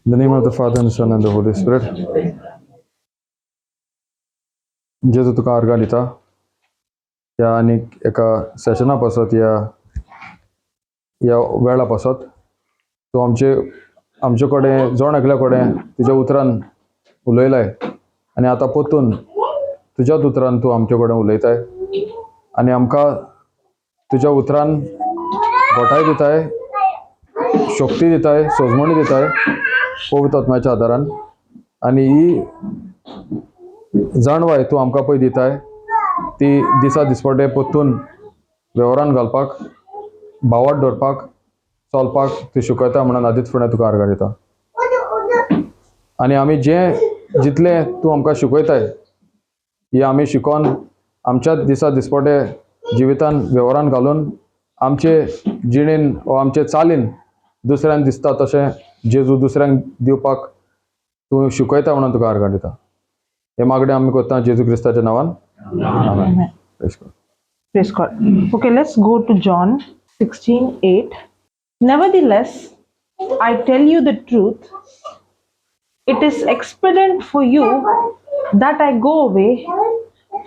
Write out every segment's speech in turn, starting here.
In the name of the Father and the Son and the Holy Spirit. जेजू, तुका आर्गां दिता ह्या आनीक एका सेशना पासत, ह्या ह्या वेळा पासत. तूं आमचे कडेन, जण एकल्या कडेन तुज्या उतरान उलयलाय आनी आतां परतून तुज्याच उतरान तूं आमचे कडेन उलयताय आनी आमकां तुज्या उतरान घटाय दिताय, शक्ती दिताय, सोजमणी दिताय पवित्र आत्म्याच्या आदारान. आनी ही जाणवाय तूं आमकां पळय दिताय, ती दिसा दिसपटे परतून वेव्हारान घालपाक, भावार्त दवरपाक, चलपाक तूं शिकयता म्हणून आदींच फुडें तुका आर्गां दिता. आनी आमी जें जितलें तूं आमकां शिकयताय, ही आमी शिकोन आमच्या दिसा दिसपटे जिवितान वेव्हारान घालून आमचे जिणेन वा आमचे चालीन दुसऱ्यांक दिसता तशें जेजू दुसऱ्यांक दिवपाक तूं शिकयता म्हणून तुका आर्गां दिता. हे मागणें आमी करता जेजू क्रिस्ताच्या नांवान, आमेन. Praise God. Praise God. Okay, let's go to John 16:8. Nevertheless, I tell you the truth. It is expedient for you that I go away.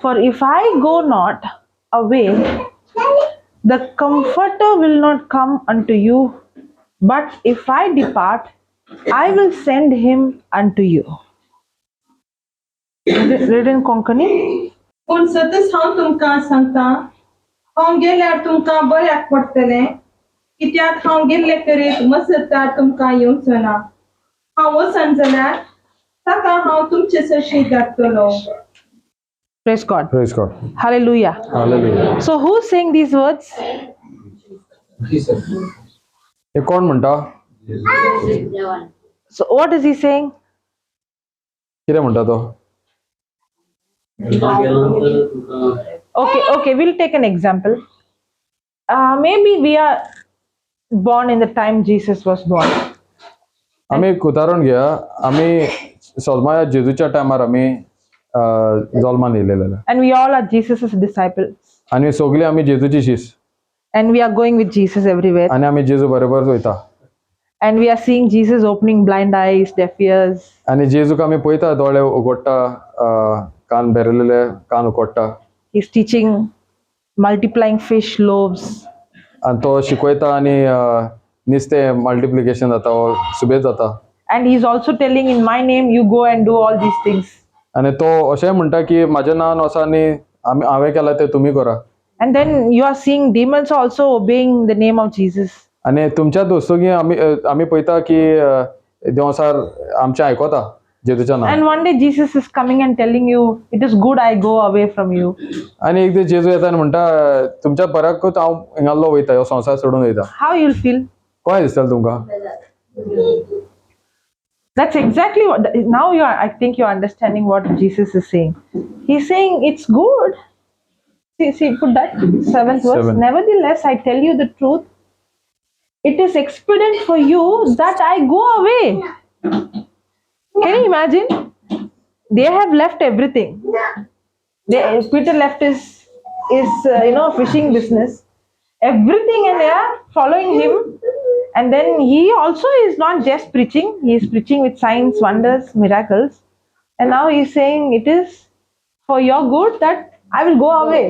For if I go not away, the Comforter will not come unto you. But if I depart, I will send him unto you. Read in Konkani. पूण सतच हांव तुमकां सांगता, हांव गेल्यार तुमकां बऱ्याक पडटलें, कित्याक हांव गेल्ले करीत मजतदार तुमकां येवचो ना. हांव वचन जाल्यार ताका हांव तुमचे सरशी धाडटलो. Praise God. Praise God. Hallelujah. Hallelujah. So, who's saying these words? हे कोण म्हणटा? So, what is he saying? कितें म्हणटा तो? Okay, we'll take an example. Maybe we are born in the time Jesus was born. आमी एक उदाहरण घेया. आमी सजमाया जेजूच्या टायमार आमी जल्मान येयलेले. And we all are Jesus' disciples. आनी सगळी आमी जेजूची शीस. And we are going with Jesus everywhere. आनी आमी जेजू बरोबर वयता. And we are seeing Jesus opening blind eyes, deaf ears. आनी जेजूक आमी पळयता, दोळे उगडटा, कान बेरलेले कान उगडटा. He's teaching, multiplying fish loaves. आनी तो शिकयता आनी नुस्तें मल्टिप्लिकेशन जाता वो सुबेज जाता. And he's also telling, "In my name, you go and do all these things." आनी तो अशें म्हणटा की म्हाज्या नांवान वचा आनी आमी हांवें केलां तें तुमी करा. And then you are seeing demons also obeying the name of Jesus. आनी तुमच्या दोस्तोगी आमी पळयता की देंवचार आमचें आयकता जेजूच्या नांवान. And one day Jesus is coming and telling you, "It is good I go away from you." आनी एक दीस जेजू येता आनी म्हणटा, तुमच्या बऱ्याकूच हांव हिंगाल्लो वयता, ह्यो संवसार सोडून वयता. How you'll feel? कशें दिसतलें तुमकां? That's exactly what, now you are, I think you're understanding what Jesus is saying. He's saying it's good. See, see, put that seventh verse. Seven. Nevertheless, I tell you the truth. It is expedient for you that I go away. Can you imagine? They have left everything. Peter left his fishing business, everything, and they are following him. And then he also is not just preaching; he is preaching with signs, wonders, miracles. And now he is saying, "It is for your good that I will go away."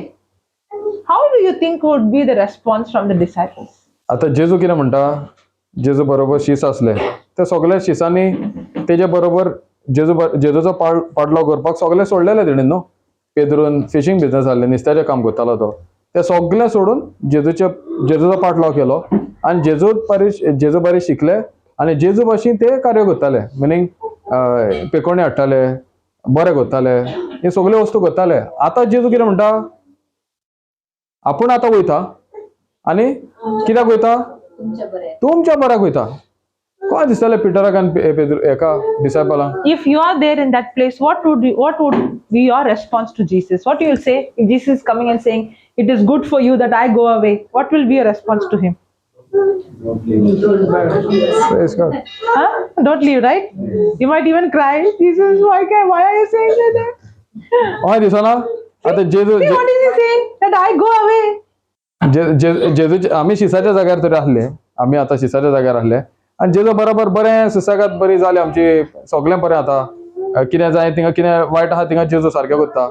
How do you think would be the response from the disciples? आतां जेजू कितें म्हणटा? जेजू बरोबर शीस आसले, ते सगळे शिसांनी तेजे बरोबर जेजू जेजूचो पाडलो करपाक सगळे सोडलेले तेणी न्हू. पेद्रून फिशींग बिजनस आहले, नुस्त्याचें काम करतालो तो. ते सगळें सोडून जेजूचो पाटलाव केलो आनी जेजू बारी शिकले आनी जेजू भाशेन ते कार्य करताले, मिनींग पेकोणी हाडटाले, बरें करताले, हे सगल्यो वस्तू करताले. आतां जेजू कितें म्हणटा? आपूण आतां वयता. आनी कित्याक वयता? तुमच्या बऱ्याक वयता. कोण दिसतालें पिटराक आनी पेद्रू हेका डिसायपलांक? If you are there in that place, what would be your response to Jesus? What you will say if Jesus is coming and saying, "It is good for you that I go away"? What will be your response to him? Praise God. Huh? Don't leave, right? You might even cry, "Jesus, why are you saying like that?" हय, दिसना आतां जेजू See, what is he saying? That I go away. जेजूचे आमी शिसाच्या जाग्यार तरी आसले, आमी आतां शिसाच्या जाग्यार आसले. आनी जेजू बरोबर बरें सुसेगाद बरी जाली आमची, सगळें बरें आतां, कितें जाय थिंगा, कितें वायट आहा थिंगा जेजू सारकें करता.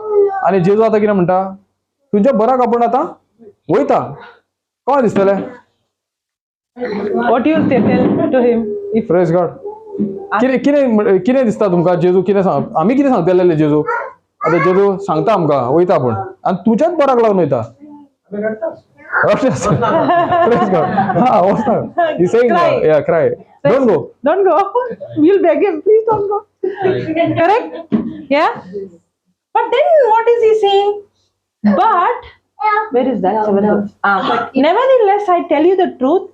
आनी जेजू आतां कितें म्हणटा, तुमच्या बऱ्याक आपूण आतां वयता. कोण दिसतलें? What you tell to him if Praise God. कितें कितें कितें दिसता तुमकां जेजू कितें सांग, आमी कितें सांगतले जेजू? आतां जेजू सांगता आमकां वयता आपूण आनी तुज्याच बऱ्याक लागून वयता. Praise God. हा, वचना. He's saying, Cry. Yeah, cry. Don't go. Don't go. We'll beg him, please don't go. Correct? Yeah? But then what is he saying? But where is that? Seven verse. Ah. Nevertheless, I tell you the truth.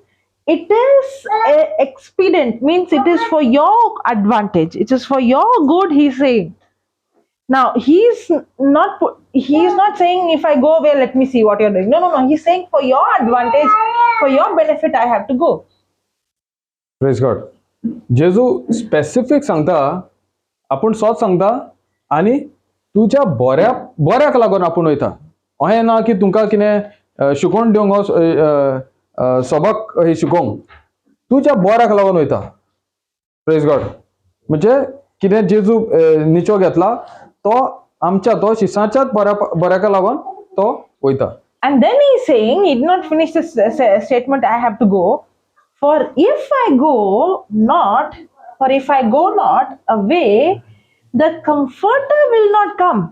It is expedient, means it is for your advantage. It is for your good, he's saying. Now, he is not saying, if I go away, let me see what you're doing. No, no, no. He's saying for your advantage, for your benefit, I have to go. Praise God. जेजू specific सांगता, आपूण सोच सांगता आनी तुज्या बऱ्या बऱ्याक लागून आपूण वयता. अहें ना की तुमकां कितें शिकोवन दिवंक हो सबक हे शिकोवंक, तुज्या बऱ्याक लागून वयता. प्रेज गॉड. म्हणजे कितें जेजू निचो घेतला तो आमच्या, तो शिसाच्याच बऱ्या बऱ्याक लागून तो वयता. And then he's saying, he did not finish this statement, I have to go. For if I go not, for if I go not away, the Comforter will not come.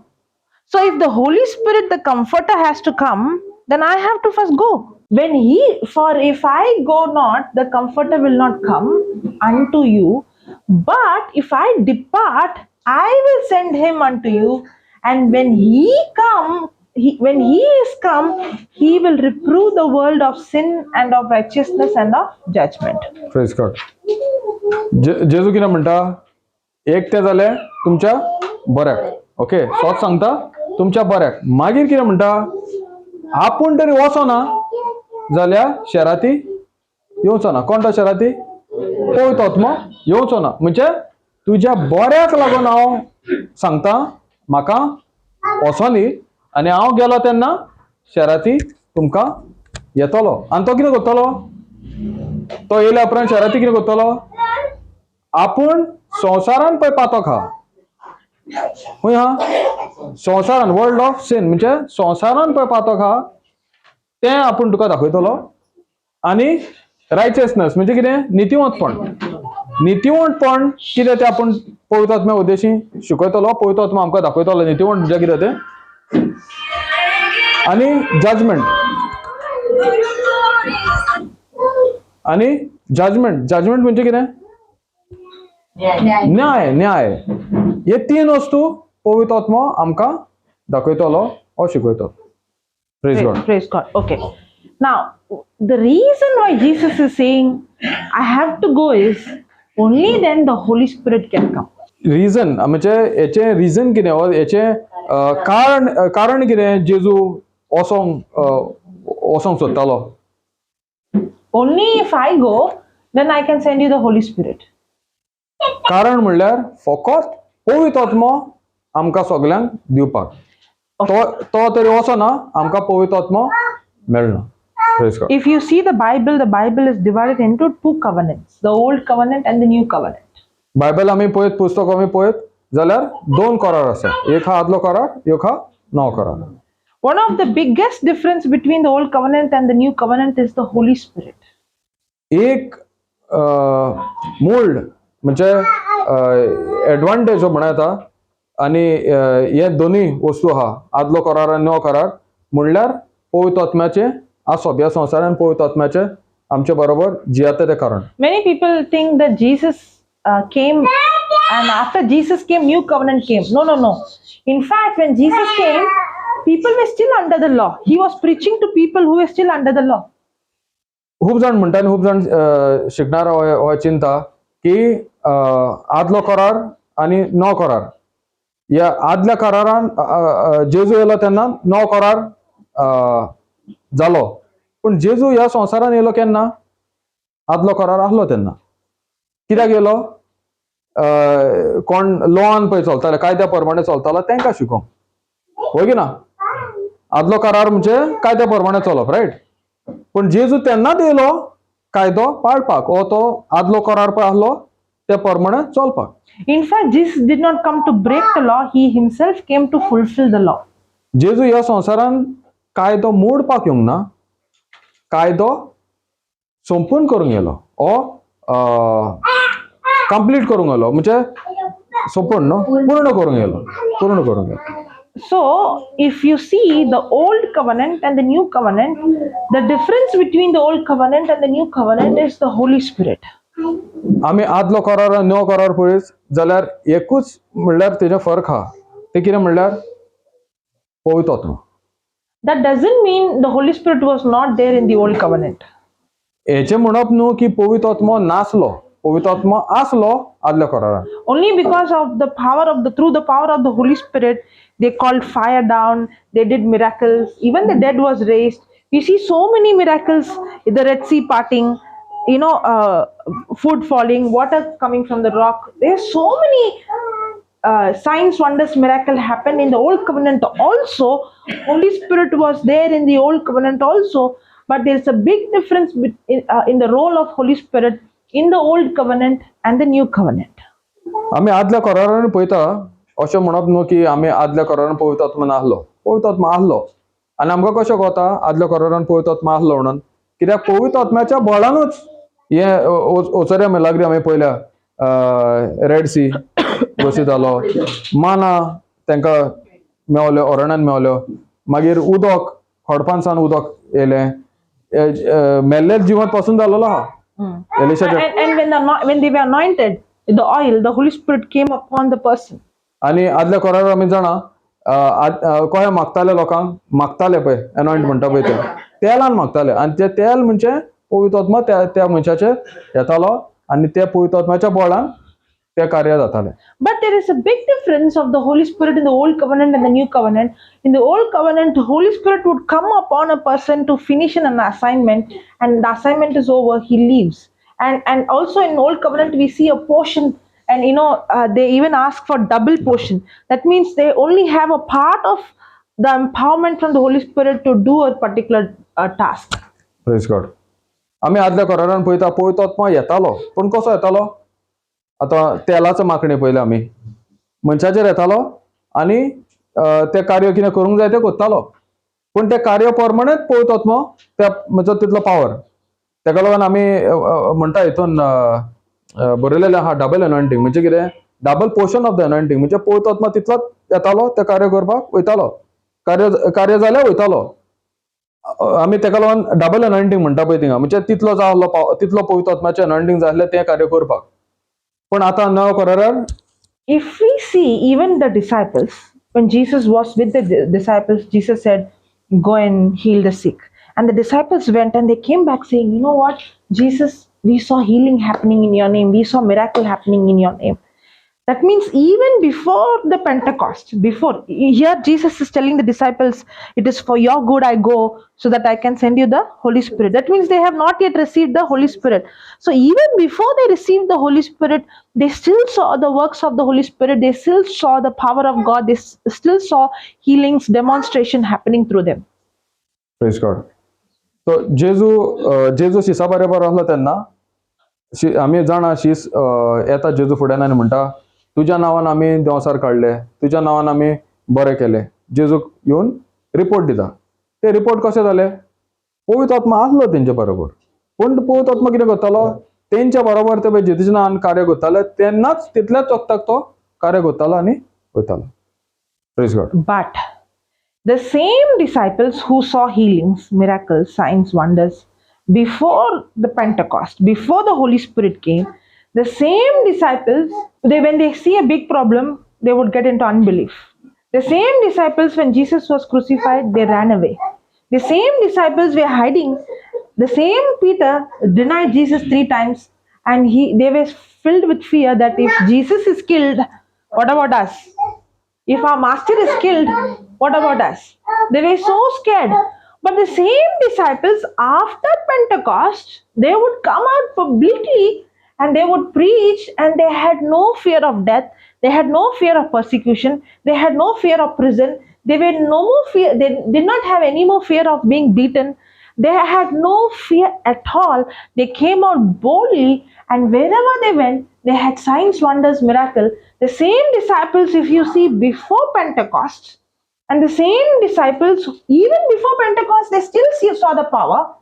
So if the Holy Spirit, the Comforter, has to come, then I have to first go. When he, for if I go not, the Comforter will not come unto you. But if I depart, I will send him unto you. And when he come, when he is come, he will reprove the world of sin and of righteousness and of judgment. Praise God. जेजू कितें म्हणटा, एक तें जालें तुमच्या बऱ्याक, okay, सोच सांगता तुमच्या बऱ्याक. मागीर कितें म्हणटा, आपूण तरी वचना जाल्यार शेराती येवचो ना. कोण तो शेराती? पवित्र आत्मो येवचो ना. म्हणजे तुज्या बऱ्याक लागून हांव सांगता, म्हाका वचोनी आनी हांव गेलो तेन्ना शेराती तुमकां येतलो. आनी तो कितें करतलो? तो येयल्या उपरांत शेराती कितें करतलो? आपूण संवसारान पळय पातक आहा, खंय आहा संवसारान, वर्ल्ड ऑफ सिन, म्हणजे संवसारान पळय पातक आहा तें आपूण तुका दाखयतलो. आनी रायचेसनस म्हणजे कितें? नितिवंतपण. नितिवंतपण कितें तें आपूण पवित्र आत्म्या उद्देशी शिकयतलो. पवित्र आत्मा आमकां दाखयतलो नितिवंत म्हणजे कितें तें. आनी जजमेंट, आनी जजमेंट, जजमेंट म्हणजे कितें? न्याय. न्याय. हे तीन वस्तू पवित्र आत्मो आमकां दाखयतलो ओ शिकयतलो. Praise God. Praise God. Okay. Now, the reason why Jesus is saying, I have to go, is only then the Holy Spirit can come. Region म्हणजे हेचें रिजन कितें or हेचें कारण, कारण कितें जेजू वचोंक वचोंक सोदतालो? Only if I go, then I can send you the Holy Spirit. कारण म्हणल्यार फकत पवित्र आत्मो आमकां सगल्यांक दिवपाक. तो तो तरी वचना, आमकां पवित्र आत्मो मेळना. Praise God. If you see the Bible, the Bible is divided into two covenants, the Old Covenant and the New Covenant. Bible आमी पळयत, पुस्तक आमी पळयत जाल्यार दोन करार आसा. एक हा आदलो करार, एक हा नवो करार. One of the biggest difference between the Old Covenant and the New Covenant is the Holy Spirit. एक मोल्ड म्हणजे एडवांटेज म्हणा येता आनी हे दोनूय वस्तू आहा, आदलो करार आनी नवो करार, म्हणल्यार पवित्र आत्म्याचें आसप ह्या संवसारान, पवित्र आत्म्याचें आमचे बरोबर जियेता तें कारण. Many people think that Jesus came and after Jesus came, new covenant came. No, no, no. In fact, when Jesus came, people were still under the law. He was preaching to people who were still under the law. खूब जाण म्हणटा आनी खूब जाण शिकणार हो चिंता की आदलो करार आनी नवो करार, ह्या आदल्या करारान जेजू येयलो तेन्ना नवो करार जालो. पूण जेजू ह्या संवसारान येयलो केन्ना? आदलो करार आसलो तेन्ना. कित्याक येयलो? कोण लॉन पळय चलताले, कायद्या प्रमाणे चलतालो तांकां शिकोवंक, होय की ना? आदलो करार म्हणजे कायद्या प्रमाणे चलप, रायट? पूण जेजू तेन्नाच येयलो. कायदो पाळपाक ओ तो आदलो करार पळय आसलो ते प्रमाणे चलपाक. In fact, Jesus did not come to break the law, he himself came to fulfill the law. जेजू ह्या संवसारान कायदो मोडपाक येवंक ना, कायदो संपूर्ण करूंक गेलो ओ कंप्लीट करूंक गेलो, म्हणजे संपूर्ण न्हू, पूर्ण करूंक गेलो, पूर्ण करूंक गेलो. So, if you see the old covenant and the new covenant, the difference between the old covenant and the new covenant is the Holy Spirit. आमी आदलो करार आनी नवो करार पळयत जाल्यार एकूच म्हणल्यार तेजे फरक आहा, तें कितें म्हणल्यार पवित्र आत्मो. That doesn't mean the Holy Spirit was not there in the old covenant. हेचें म्हणप न्हू की पवित्र आत्मो नासलो, पवित्र आत्मो आसलो आदल्या करारान. Only because of the power of the through the power of the Holy Spirit, they called fire down, they did miracles, even the dead was raised. We see so many miracles, the Red Sea parting, food falling, water coming from the rock. There's so many signs, wonders, miracle happened in the old covenant also. Holy Spirit was there in the old covenant also, but there's a big difference in the role of Holy Spirit in the old covenant and the new covenant. आमी आदल्या करारान पळयता, अशें म्हणप न्हू की आमी आदल्या करारान पवित्र आत्मो नासलो, पवित्र आत्मो आसलो. आनी आमकां कशें कळता आदल्या करारान पवित्र आत्मो आसलो म्हणून? कित्याक पवित्र आत्म्याच्या बळानूच हे ओचऱ्या मिलाग्री आमी पळयल्या, रेड सी बसी जालो, माना तांकां मेवल्यो, अरण्यान मेवल्यो, मागीर उदक खडपान सावन उदक येयलें, मेल्ले जिवंत पासून जालोलो आहा एलिशाच्या. And when they were anointed with the oil, the Holy Spirit came upon the person. आनी आदल्या करार आमी जाणा कशें मागताले, लोकांक मागताले पळय, एनॉयंट म्हणटा पळय, ते तेलान मागताले आनी ते तेल म्हणजे पवित्र आत्मा त्या त्या मनशाचेर येतालो आनी त्या पवित्र आत्म्याच्या बळान ते कार्य जातालें. But there is a big difference of the Holy Spirit in the Old Covenant and the New Covenant. In the Old Covenant, the Holy Spirit would come upon a person to finish an assignment, and the assignment is over, he leaves. And also in Old Covenant, we see a portion, and they even ask for double portion. That means they only have a part of the empowerment from the Holy Spirit to do a particular task. Praise God. आमी आदल्या करारान पळयता पवित्र आत्मा येतालो, पूण कसो येतालो? आतां तेलाचो मागणी पळयल्या आमी, मनशाचेर येतालो आनी तें कार्य कितें करूंक जाय तें करतालो, पूण तें कार्य प्रमाणेच पवित्र आत्मो त्या म्हणजे तितलो पावर. तेका लागून आमी म्हणटा हितून बरयलेलें आहा डबल एनॉयंटींग म्हणजे कितें, double portion of the anointing, म्हणजे पवित्र आत्मा तितलोच येतालो तें कार्य करपाक वयतालो, कार्य जाल्यार वयतालो. आमी तेका लागून डबल एनॉयंटींग म्हणटा पळय थिंगा, म्हणजे तितलो जाय आहलो तितलो पवित्र आत्म्याचें एनॉयंटींग जाय आसलें तें कार्य करपाक. पूण आतां नव्या करारार If we see even the disciples, when Jesus was with the disciples, Jesus said, "Go and heal the sick." And the disciples went and they came back saying, "You know what, Jesus, we saw healing happening in your name. We saw miracle happening in your name." That means even before the Pentecost, before here Jesus is telling the disciples, "It is for your good I go so that I can send you the Holy Spirit." That means they have not yet received the Holy Spirit. So even before they received the Holy Spirit, they still saw the works of the Holy Spirit. They still saw the power of God. They still saw healings, demonstration happening through them. Praise God. So जेजू शिसा बरोबर आसलो तेन्ना आमी जाणा शीस येता जेजू फुड्यान आनी म्हणटा, तुज्या नांवान आमी देंवचार काडले, तुज्या नांवान आमी बरें केलें. जेजूक येवन रिपोर्ट दिता. ते रिपोर्ट कशें जाले? पवित्र आत्मा आसलो तेंचे बरोबर, पूण पवित्र आत्मा कितें करतालो? तेंच्या बरोबर ते पळय जेजूच्या नांवान कार्य करताले तेन्नाच तितल्याच वखदाक तो कार्य करतालो आनी वयतालो. Praise God. But the same disciples who saw healings, miracles, signs, wonders before the Pentecost, before the Holy Spirit came, the same disciples, when they see a big problem, they would get into unbelief. The same disciples, when Jesus was crucified, they ran away. The same disciples were hiding. The same Peter denied Jesus 3 times, and they were filled with fear that if Jesus is killed, what about us? If our master is killed, what about us? They were so scared. But the same disciples, after Pentecost, they would come out publicly and they would preach, and they had no fear of death. They had no fear of persecution. They had no fear of prison. They were no more fear. They did not have any more fear of being beaten. They had no fear at all. They came out boldly, and wherever they went, they had signs, wonders, miracle. The same disciples, if you see before Pentecost, and the same disciples, even before Pentecost, they still saw the power.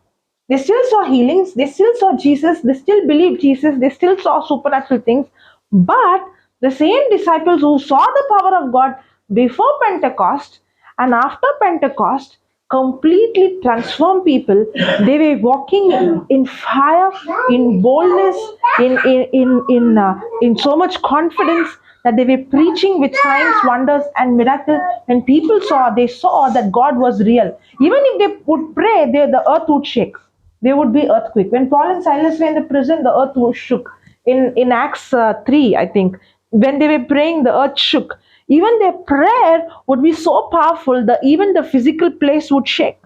They still saw healings. They still saw Jesus. They still believed Jesus. They still saw supernatural things. But the same disciples who saw the power of God before Pentecost and after Pentecost completely transformed people. They were walking in fire, in boldness, in so much confidence that they were preaching with signs, wonders, and miracles. When people saw, they saw that God was real. Even if they would pray, the earth would shake. There would be earthquake. When Paul and Silas were in the prison, the earth was shook. In Acts 3, I think, when they were praying, the earth shook. Even their prayer would be so powerful that even the physical place would shake.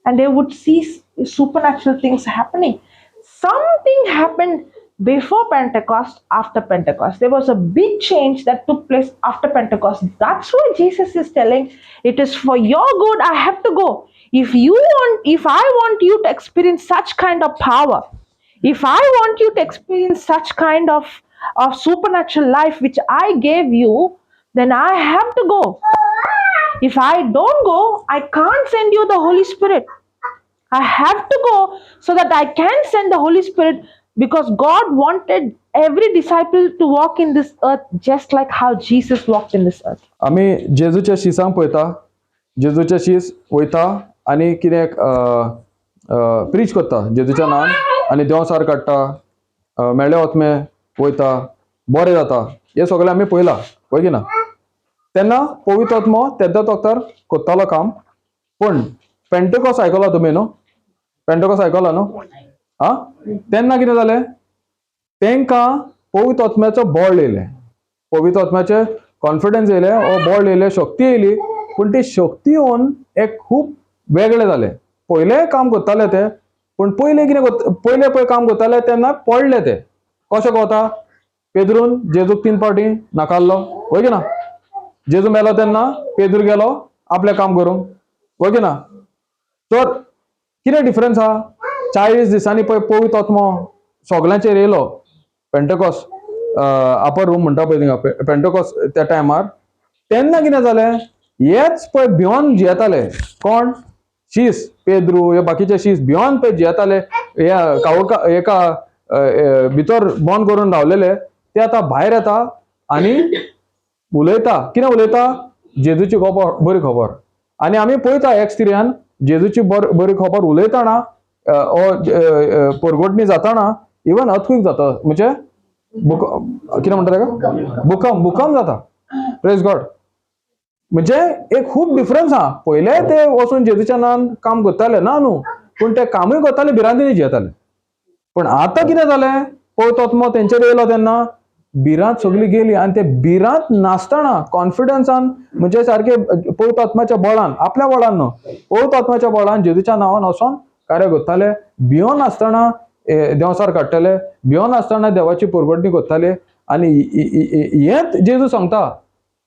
And they would see supernatural things happening. Something happened before Pentecost, after Pentecost. There was a big change that took place after Pentecost. That's why Jesus is telling, it is for your good I have to go. If I want you to experience such kind of power, if I want you to experience such kind of supernatural life which I gave you, then I have to go. If I don't go, I can't send you the Holy Spirit. I have to go so that I can send the Holy Spirit, because God wanted every disciple to walk in this earth just like how Jesus walked in this earth. आमी जेजूच्या शिसांक पळयता, जेजूचे शीस वयता आनी कितें preach करता जेजूच्या नांवान आनी देंवसार काडटा, मेळे वतमे वयता, बरें जाता, हें सगळें आमी पळयलां, पळय की ना. तेन्ना पवित्र आत्मो तेद्दां वखतार करतालो काम. पूण पेंटेकॉस आयकला तुमी न्हू? पेंटेकॉस आयकला न्हू? आं, तेन्ना कितें जालें, तांकां पवित्र आत्म्याचो बळ येयलें, पवित्र आत्म्याचें कॉन्फिडन्स येयलें, ओ बळ येयलें, शक्ती येयली. पूण ती शक्ती येवन एक खूब वेगळें जालें. पयलें काम करताले ते, पूण पयलें कितें पयलें पळय काम करताले तेन्ना पडले ते. कशें कळता? पेद्रून जेजूक 3 फावटी नाकारलो, वय की ना. जेजू मेलो तेन्ना पेद्रू गेलो आपलें काम करूंक, वय की ना. तर कितें डिफरन्स आहा? 40 दिसांनी पळय पवित्र आत्मो सगल्यांचेर येयलो. पेंटेकॉस अपर रूम म्हणटा पळय थिंगा, पेंटेकॉस त्या टायमार. तेन्ना कितें जालें, हेच पळय भिवन जियेताले. कोण? शीस, पेद्रू, हे बाकीचे शीस भिवन पळय जियेताले, ह्या कावका एका भितर बंद करून रावलेले, ते आतां भायर येता आनी उलयता. कितें उलयता? जेजूची खबर, बरी खबर. आनी आमी पळयता एक्स तिरयान जेजूची बरी खबर उलयतना ओ परगटणी जाताना इवन अर्थक्वेक जाता, म्हणजे कितें म्हणटा ताका, भूकंप, भूकंप जाता. प्रेज गॉड. म्हणजे एक खूब डिफरन्स आहा. पयले ते वचून जेजूच्या नांवान काम करताले ना न्हू, पूण ते कामूय करताले, भिरांतीनी जियेताले. पूण आतां कितें जालें, पवित्र आत्मो तेंचेर येयलो तेन्ना भिरांत सगळी गेली आनी ते भिरांत नासतना कॉन्फिडन्सान, म्हणजे सारके पवित्र आत्म्याच्या बळान, आपल्या बळान न्हू, पवित्र आत्म्याच्या बळान जेजूच्या नांवान वचोन कार्य करताले. भियोन नासतना देंवसार काडटाले, भियोन नासतना देवाची परगटणी करताले. आनी हेंच जेजू सांगता,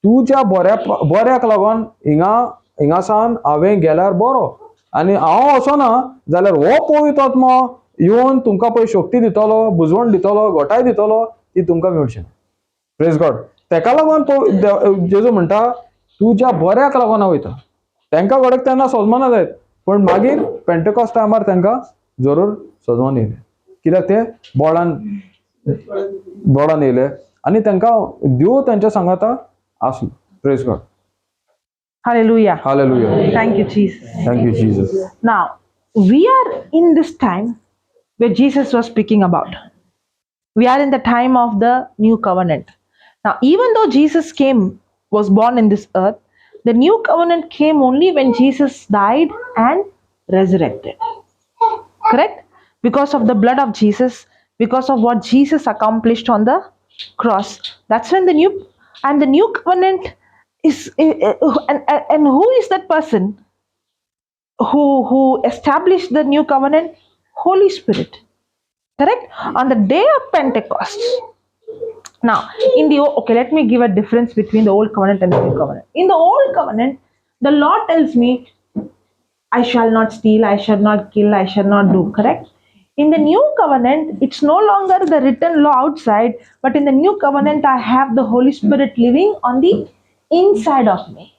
तुज्या बऱ्याक लागून हिंगा सावन हांवें गेल्यार बरो, आनी हांव वचना जाल्यार हो पवित्र आत्मो येवन तुमकां पळय शक्ती दितलो, बुजवण दितलो, घटाय दितलो, ती तुमकां मेळची. प्रेज गॉड. तेका लागून तो जेजू म्हणटा तुज्या बऱ्याक लागून हांव वयता. तांकां घोडेक तेन्ना सजमना जायत, पूण मागीर पेंटेकॉस टायमार तांकां जरूर सजमन येयलें, कित्याक ते बळान येयले आनी तांकां देव तांच्या सांगाता आसलो. Praise God. Hallelujah. Hallelujah. Thank you, Jesus. Thank you, Jesus. Now, we are in this time where Jesus was speaking about. We are in the time of the new covenant. Now, even though Jesus was born in this earth, the new covenant came only when Jesus died and resurrected. Correct? Because of the blood of Jesus, because of what Jesus accomplished on the cross. That's when the new covenant is, and who is that person who established the new covenant? Holy Spirit. Correct? On the day of Pentecost. Now, okay, let me give a difference between the old covenant and the new covenant. In the old covenant, the Lord tells me, I shall not steal, I shall not kill, I shall not do, correct? In the new covenant, it's no longer the written law outside, but in the new covenant, I have the Holy Spirit living on the inside of me.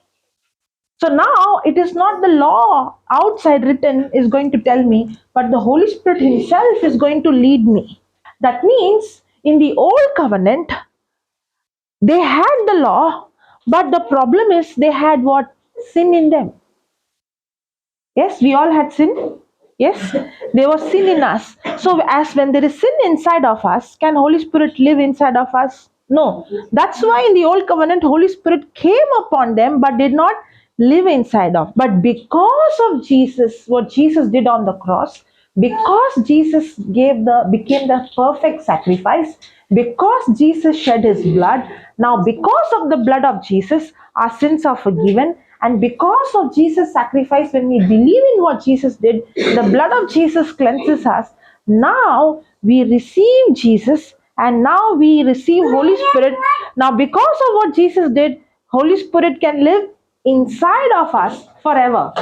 So now it is not the law outside written is going to tell me, but the Holy Spirit Himself is going to lead me. That means in the old covenant, they had the law, but the problem is they had what? Sin in them. Yes, we all had sin. Yes, there was sin in us. So as when there is sin inside of us, can Holy Spirit live inside of us? No. That's why in the old covenant, Holy Spirit came upon them but did not live inside of. But because of Jesus, what Jesus did on the cross, because Jesus became the perfect sacrifice, because Jesus shed his blood, now because of the blood of Jesus, our sins are forgiven. And because of Jesus' sacrifice, when we believe in what Jesus did, the blood of Jesus cleanses us. Now we receive Jesus and now we receive Holy Spirit. Now because of what Jesus did, Holy Spirit can live inside of us forever.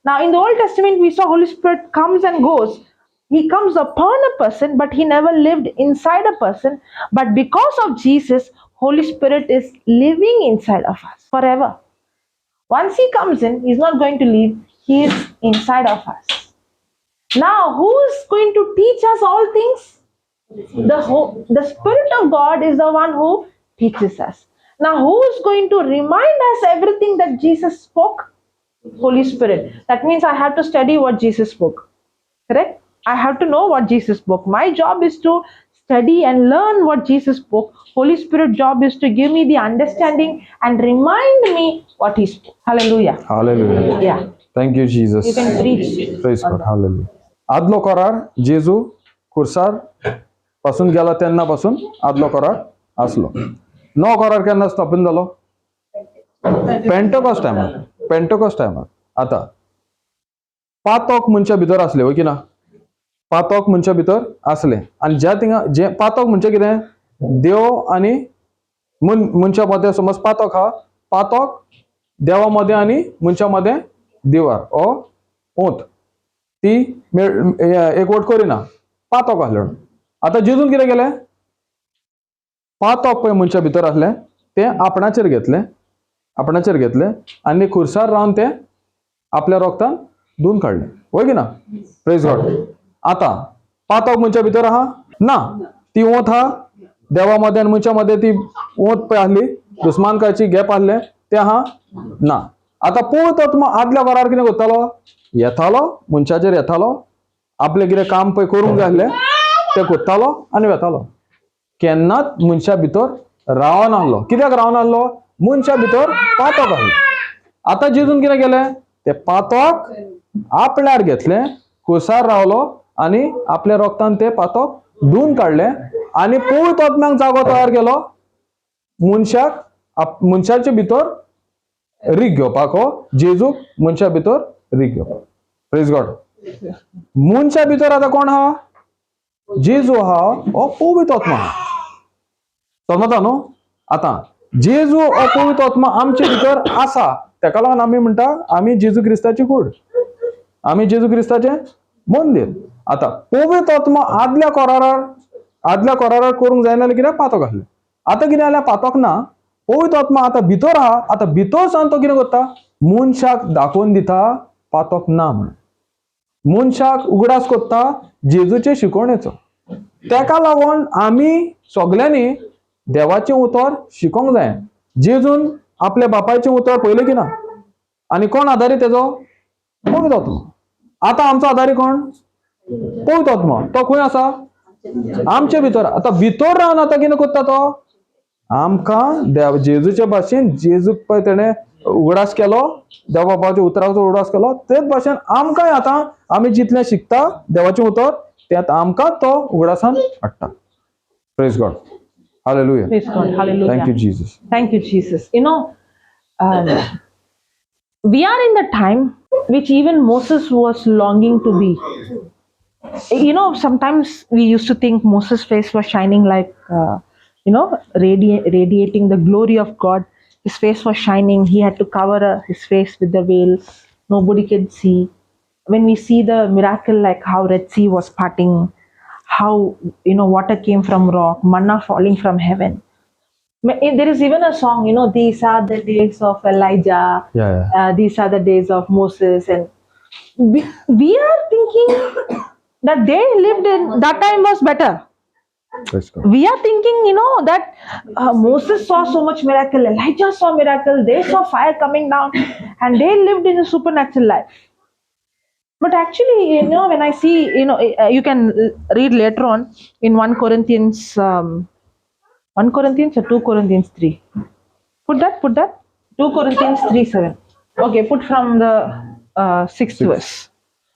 Now in the Old Testament, we saw Holy Spirit comes and goes. He comes upon a person, but he never lived inside a person. But because of Jesus, Holy Spirit is living inside of us forever. Once he comes in, he's not going to leave. He is inside of us. Now, who is going to teach us all things? The Spirit of God is the one who teaches us. Now, who is going to remind us everything that Jesus spoke? Holy Spirit. That means I have to study what Jesus spoke. Correct? I have to know what Jesus spoke. My job is to study and learn what Jesus spoke. Holy Spirit job is to give me the understanding and remind me what he spoke. Hallelujah. Hallelujah. Yeah. Thank you, Jesus. You can preach. Praise God. Hallelujah. आदलो करार जेजू खुर्सार पासून गेला तेन्ना पासून आदलो करार आसलो. नवो करार केन्ना स्थापन जालो? पेंटकॉस्ट टायमार. पेंटकॉस्ट टायमार. आतां पातोक मनशा भितर आसले वय की ना? पातोक मनशा भितर आसले आनी ज्या थिंगा जे पातोक म्हणजे कितें? देव आनी मनशा मदें समज पातोक आहा, पातोक देवा मदें आनी मनशा मदें दिवार ओ ओत ती एकवट करिना, पातोक आसलें म्हणून. आतां जेजून कितें केलें? पातोक पळय मनशा भितर आसलें तें आपणाचेर घेतलें, आपणाचेर घेतलें आनी खुर्सार रावन तें आपल्या रोगतान धुवन काडलें, वय की ना? Praise God. आतां पातोक मनशा भितर आहा ना, ती ओत आहा देवा मदें आनी मनशा मदें, ती ओत पळय आसली दुस्मानकायची गॅप आसलें तें आहा ना. आतां पवित्र आत्मा आदल्या वरार कितें करतालो? येतालो मनशाचेर, येतालो आपलें कितें काम पळय करूंक जाय आसलें तें करतालो आनी वेतालो. केन्नाच मनशा भितर रावनासलो. कित्याक रावनासलो? मनशा भितर पातक आसलें. आतां जेजून कितें केलें? तें पातक आपल्यार घेतलें, खुर्सार रावलो आनी आपल्या रोगतान तें पातक धुवन काडलें आनी पवित्र आत्म्याक जागो तयार केलो मनशाक, मनशाचे भितर रीग घेवपाक, हो जेजूक मनशा भितर रीग घेवपाक. Praise God. मनशा भितर आतां कोण आहा? जेजू आहा, हो पवित्र आत्मा आहा. समजता न्हू? आतां जेजू हो पवित्र आत्मा आमचे भितर आसा, तेका लागून आमी म्हणटा आमी जेजू क्रिस्ताची कूड, आमी जेजू क्रिस्ताचें मंदीर. आतां पवित्र आत्मा आदल्या करारार, आदल्या करारार करूंक जायना जाल्यार कितें पातक आसलें. आतां कितें जाल्यार पातक ना, पवित्र आत्मा आतां भितर आहा. आतां भितर सावन तो कितें करता? मनशाक दाखोवन दिता पातक ना म्हणून, मनशाक उगडास करता जेजूचे शिकवणेचो. तेका लागून आमी सगल्यांनी देवाचें उतर शिकोंक जाय. जेजून आपल्या बापायचें उतर पळयलें की ना? आनी कोण आदारी तेजो? पवित्र आत्मा. आतां आमचो आदारी कोण? पवित्र आत्मा. तो खंय आसा? आमचे भितर. आतां भितर रावन आतां कितें करता तो? आमकां देव जेजूचे भाशेन, जेजूक पळय तेणें उगडास केलो, देव बापाच्या उतराचो उगडास केलो, तेच भाशेन आमकांय आतां आमी जितलें शिकता देवाचें उतर त्यात आमकां तो उगडासान हाडटा. Praise God. Hallelujah. Praise God. Hallelujah. Thank you, Jesus. Thank you, Jesus. You know, we are in the time which even Moses was longing to be. You know, sometimes we used to think Moses' face was shining like, you know, radiating the glory of God. His face was shining. He had to cover his face with the veil. Nobody could see. when we see the miracle, like how Red Sea was parting, how, you know, water came from rock, manna falling from heaven. There is even a song, you know, these are the days of Elijah, these are the days of Moses. And we are thinking that they lived in, that time was better. We are thinking, you know, that Moses saw so much miracle, Elijah saw miracle, they saw fire coming down, and they lived in a supernatural life. But actually, you know, when I see, you know, you can read later on in 1 Corinthians, 1 Corinthians or 2 Corinthians 3. Put that. 2 Corinthians 3:7. Okay, put from the 6th verse.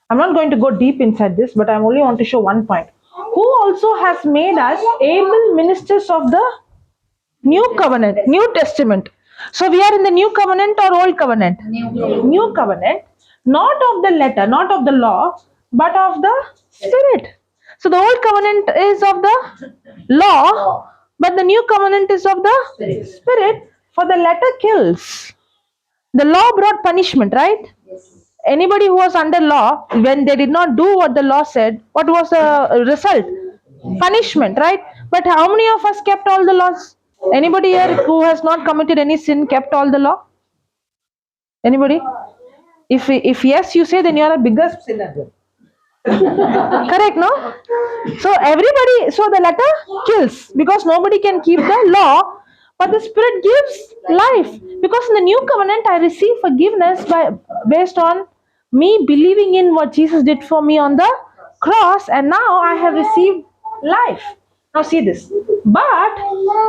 I'm not going to go deep inside this, but I only want to show one point. Who also has made us able ministers of the new covenant, New Testament. So we are in the new covenant or old covenant? New covenant, not of the letter, not of the law, but of the Spirit. So the old covenant is of the law, but the new covenant is of the Spirit. For the letter kills. The law brought punishment, right? Yes. Anybody who was under law, when they did not do what the law said, what was the result? Punishment, right? But how many of us kept all the laws? Anybody here who has not committed any sin kept all the law? Anybody? If yes, you say, then you are a bigger sinner. Correct, no? So everybody, so the letter kills because nobody can keep the law, but the Spirit gives life. Because in the new covenant, I receive forgiveness by based on me believing in what Jesus did for me on the cross, and now I have received life. Now see this. But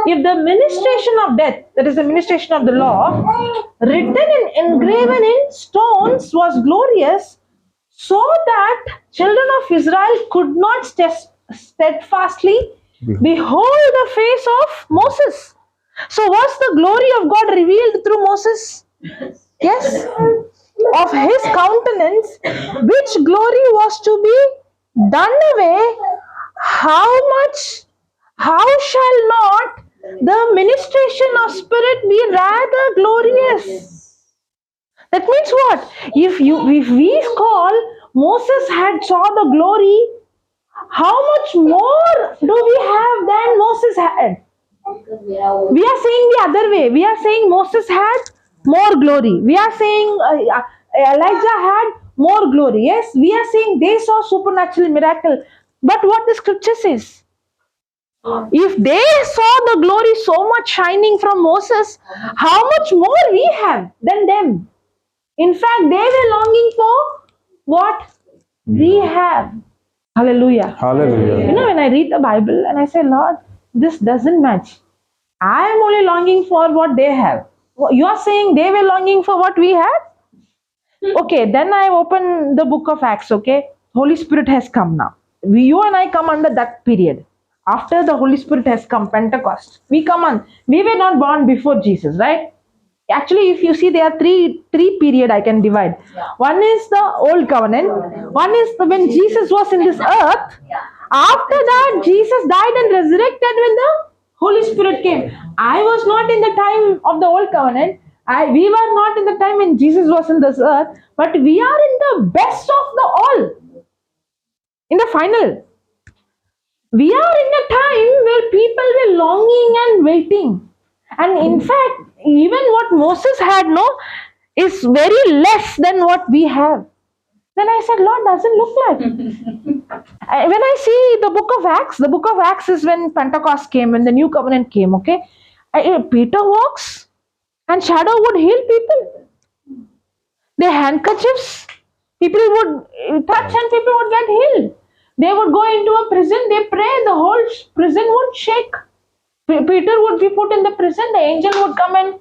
if the ministration of death, that is the ministration of the law, written and engraven in stones, was glorious, so that children of Israel could not steadfastly behold the face of Moses. So was the glory of God revealed through Moses? Yes. Of his countenance, which glory was to be done away, how shall not the ministration of Spirit be rather glorious? That means what? If we call Moses had saw the glory, how much more do we have than Moses had? We are saying the other way. We are saying Moses had more glory. We are saying Elijah had more glory. Yes, we are saying they saw supernatural miracle. But what the scripture says? If they saw the glory so much shining from Moses, how much more we have than them? In fact, they were longing for what we have. Hallelujah. Hallelujah. You know, when I read the Bible and I say, Lord, this doesn't match. I am only longing for what they have. You are saying they were longing for what we have? Okay, then I open the book of Acts, okay? Holy Spirit has come now. You and I come under that period. After the Holy Spirit has come, Pentecost. We come on. We were not born before Jesus, right? Actually, if you see, there are three period I can divide. Yeah. One is the old covenant. One is when Jesus was in this earth. Yeah. After that, Jesus died and resurrected when the Holy Spirit came. I was not in the time of the old covenant. We were not in the time when Jesus was in this earth, but we are in the best of the all. In the final. We are in a time where people were longing and waiting. And in fact, even what Moses had, no, is very less than what we have. Then I said, Lord, doesn't look like. When I see the book of Acts, the book of Acts is when Pentecost came, when the new covenant came, okay? Peter walks and shadow would heal people. Their handkerchiefs, people would touch and people would get healed. They would go into a prison, they pray, the whole prison would shake. Peter would be put in the prison, the angel would come and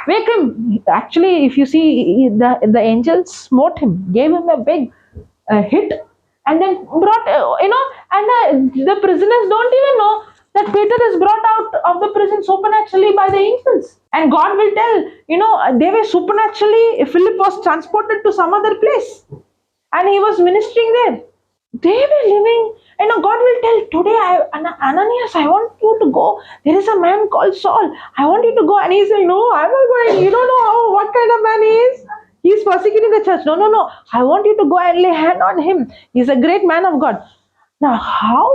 wake him. Actually, if you see, the angel smote him, gave him a big hit, and then brought, and the prisoners don't even know that Peter is brought out of the prison supernaturally by the angels. And God will tell, they were supernaturally, Philip was transported to some other place and he was ministering there. They were living, God will tell, today, Ananias, I want you to go. There is a man called Saul. I want you to go. And he said, no, I'm not going. You don't know what kind of man he is. He is persecuting the church. No, no, no. I want you to go and lay hand on him. He's a great man of God. Now, how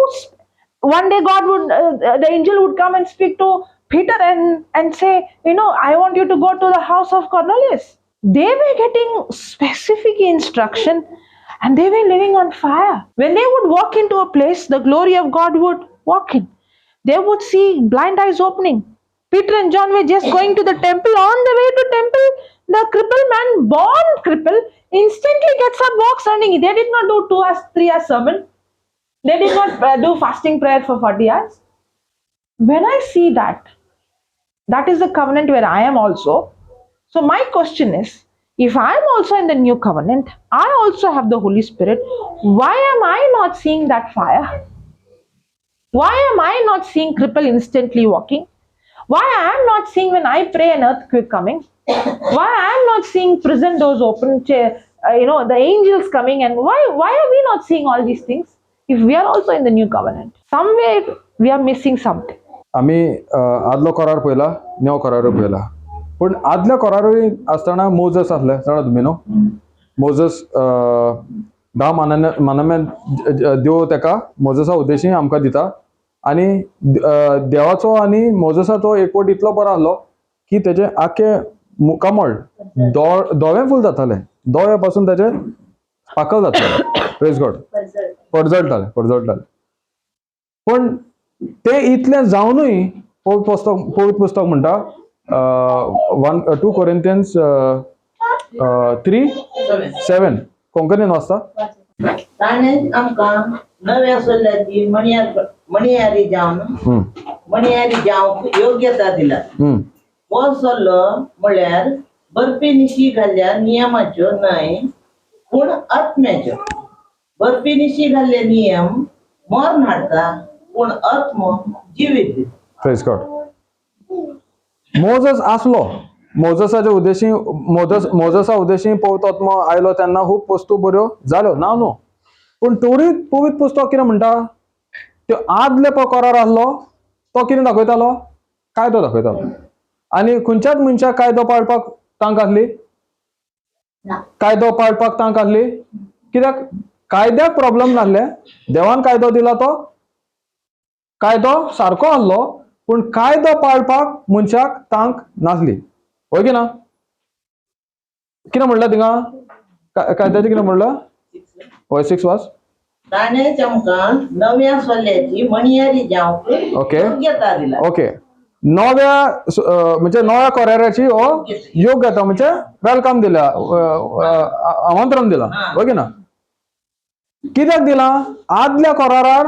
one day God would, the angel would come and speak to Peter and say, you know, I want you to go to the house of Cornelius. They were getting specific instruction and they were living on fire. When they would walk into a place, the glory of God would walk in. They would see blind eyes opening. Peter and John were just going to the temple. On the way to temple, the crippled man, born crippled, instantly gets up, walks running. They did not do 2 hours, 3 hours sermon. They did not do fasting prayer for 40 hours. When I see that, that is the covenant where I am also. So my question is, if I am also in the new covenant, I also have the Holy Spirit, why am I not seeing that fire? Why am I not seeing cripple instantly walking? Why I am not seeing when I pray an earthquake coming? Why I am not seeing prison doors open, you know, the angels coming, and why are we not seeing all these things if we are also in the new covenant? Somewhere we are missing something. आमी आदलो करार पळयला, नवो करारूय पळयला. पूण आदल्या करारूय आसतना Moses आसले, जाणा तुमी न्हू? मोजस धा मानान्या मानाम्या देव तेका मोजसा उद्देशी आमकां दिता आनी देवाचो आनी मोजसाचो एकवट इतलो बरो आहलो की तेजें आख्खें मुखामळ धवें फूल जातालें, दोळे पासून तेजें पाकल जातालें. प्रेज गॉड. परजळटालें, परजळटालें. पूण ते इतलें जावनूय पवित्र पुस्तक म्हणटा, 1 2 Corinthians 3:7, कोंकणीन वाचता. ताणें आमकां नव्या सोल्ल्याची मणयार मणयारी जावन मणयारी जावंक योग्यता दिला. हो सल्लो म्हळ्यार बर्फी निशी घाल्ल्या नियमाच्यो न्हय, पूण आत्म्याच्यो. बर्फी निशी घाल्ले नियम मरण हाडटा, पूण आत्मो जिवीत दिता. प्रेज गॉड. मोजस आसलो, मोजसाच्या उद्देशी, मोजसा उद्देशी पवित्र आत्मो आयलो तेन्ना खूब वस्तू बऱ्यो जाल्यो ना न्हू, पूण तोरी पवित्र पुस्तक कितें म्हणटा? त्यो आदले पळय करार आसलो तो कितें दाखयतालो? कायदो दाखयतालो. आनी खंयच्याच मनशाक कायदो पाळपाक तांक आसली? कायदो पाळपाक तांक आसली? कित्याक कायद्याक प्रॉब्लम नासले. देवान कायदो दिला, तो कायदो सारको आहलो, पूण कायदो पाळपाक मनशाक तांक नासली. हय की ना? कितें म्हणलां थिंगा? कायद्याचें कितें म्हणलां? हय, 6 वाच. ताणें आमकां नव्या सोल्ल्याची मणयारी जावंक योग्यता दिला. ओके, नव्या म्हणजे नव्या कराराची हो योग्यता म्हणजे welcome दिला, आमंत्रण दिला. हय की ना? कित्याक दिला? आदल्या करारार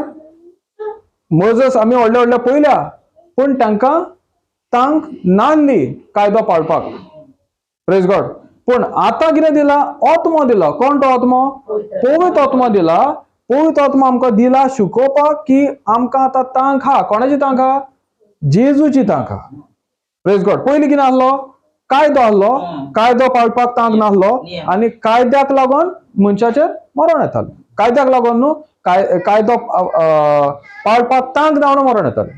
मोजस आमी व्हडले व्हडले पळयल्या, पूण तांकां तांक नासली कायदो पाळपाक. प्रेज गॉड. पूण आतां कितें दिला? आत्मो दिला. कोण तो आत्मो? पवित्र आत्मो दिला. पवित्र आत्मो आमकां दिला शिकोवपाक की आमकां आतां तांक आहा. कोणाची तांक आहा? जेजूची तांक आहा. प्रेज गॉड. पयलीं कितें आहलो? कायदो आहलो. कायदो पाळपाक तांक नासलो आनी कायद्याक लागून मनशाचेर मरण येतालें. कायद्याक लागून न्हू, कायदो पाळपाक तांक जावन मरण येतालें.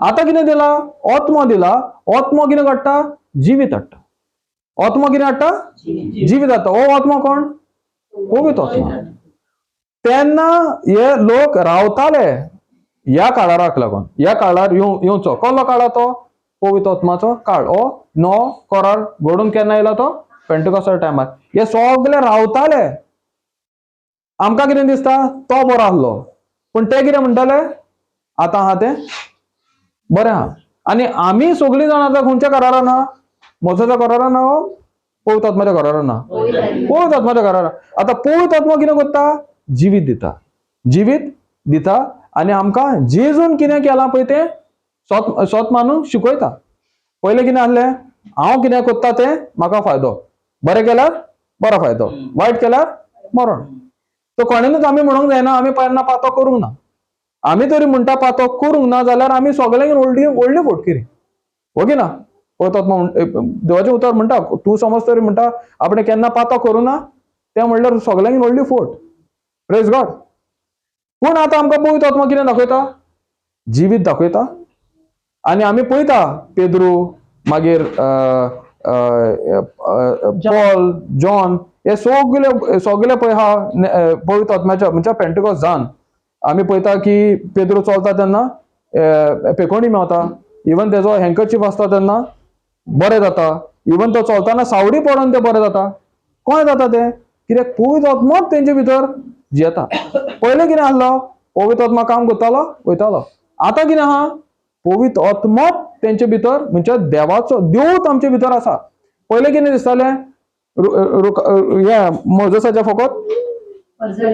आतां कितें दिला? आत्मो दिला. आत्मो कितें काडटा? जिवीत हाडटा. आत्मो कितें हाडटा? जिवीत हाडटा. हो आत्मो कोण? पवित्र आत्मो. तेन्ना हे लोक रावताले ह्या काळाराक लागून. ह्या काळार येवचो कसलो काळ तो? पवित्र आत्माचो काळ. हो नवो करार घडून केन्ना येयला तो? पेंटिकॉस्टल टायमार. हे सगळे रावताले. आमकां कितें दिसता? तो बरो आहलो, पूण ते कितें म्हणटाले? आतां आहा तें बरें आहा. आनी आमी सगळीं जाणां आतां खंयच्या करारान आहा? मोजाच्या करारान आहा? पवित्र आत्माच्या करारान आहा? पवित्र आत्माच्या करारान. आतां पवित्र आत्मा कितें करता? जिवीत दिता, जिवीत दिता. आनी आमकां जेजून कितें केलां पळय तें सोत सोत मानून शिकयता. पयलें कितें आहलें? हांव कितें करता तें म्हाका फायदो, बरें केल्यार बरो फायदो, वायट केल्यार मरण. तो कोणेनूच आमी म्हणूंक जायना आमी केन्ना पातो करूंक ना. आमी तरी म्हणटा पातो करूंक ना जाल्यार आमी सगळ्यांक व्हडली व्हडली फोटकिरी. हो की ना? पवित्र आत्मा देवाचें उतर म्हणटा, तूं समज तरी म्हणटा आपणें केन्ना पातो करूं ना, तें म्हणल्यार सगळ्यांक व्हडली फोट. प्रेज गॉड. पूण आतां आमकां पवित्र आत्मा कितें दाखयता? जिवीत दाखयता. आनी आमी पळयता पेद्रू, मागीर पॉल, जॉन हे सगळे सगळे पळय आहा पवित्र आत्म्याच्या म्हणजे पेंटिकॉस जावन आमी पळयता की पेद्रो चलता तेन्ना पेकोणी मेवता, इवन तेजो हँकरचीफ आसता तेन्ना बरें जाता, इवन तो चलतना सावडी पडोन तें बरें जाता. कोण जाता तें? कित्याक पवित्र आत्मोच तेंचे भितर जियेता. पयलें कितें आसलो, पवित्र आत्मा काम करतालो वयतालो. आतां कितें आहा, पवित्र आत्मोच तेंचे भितर म्हणजे देवाचो देवूच आमचे भितर आसा. पयलें कितें दिसतालें, हें मोजसाचें फकत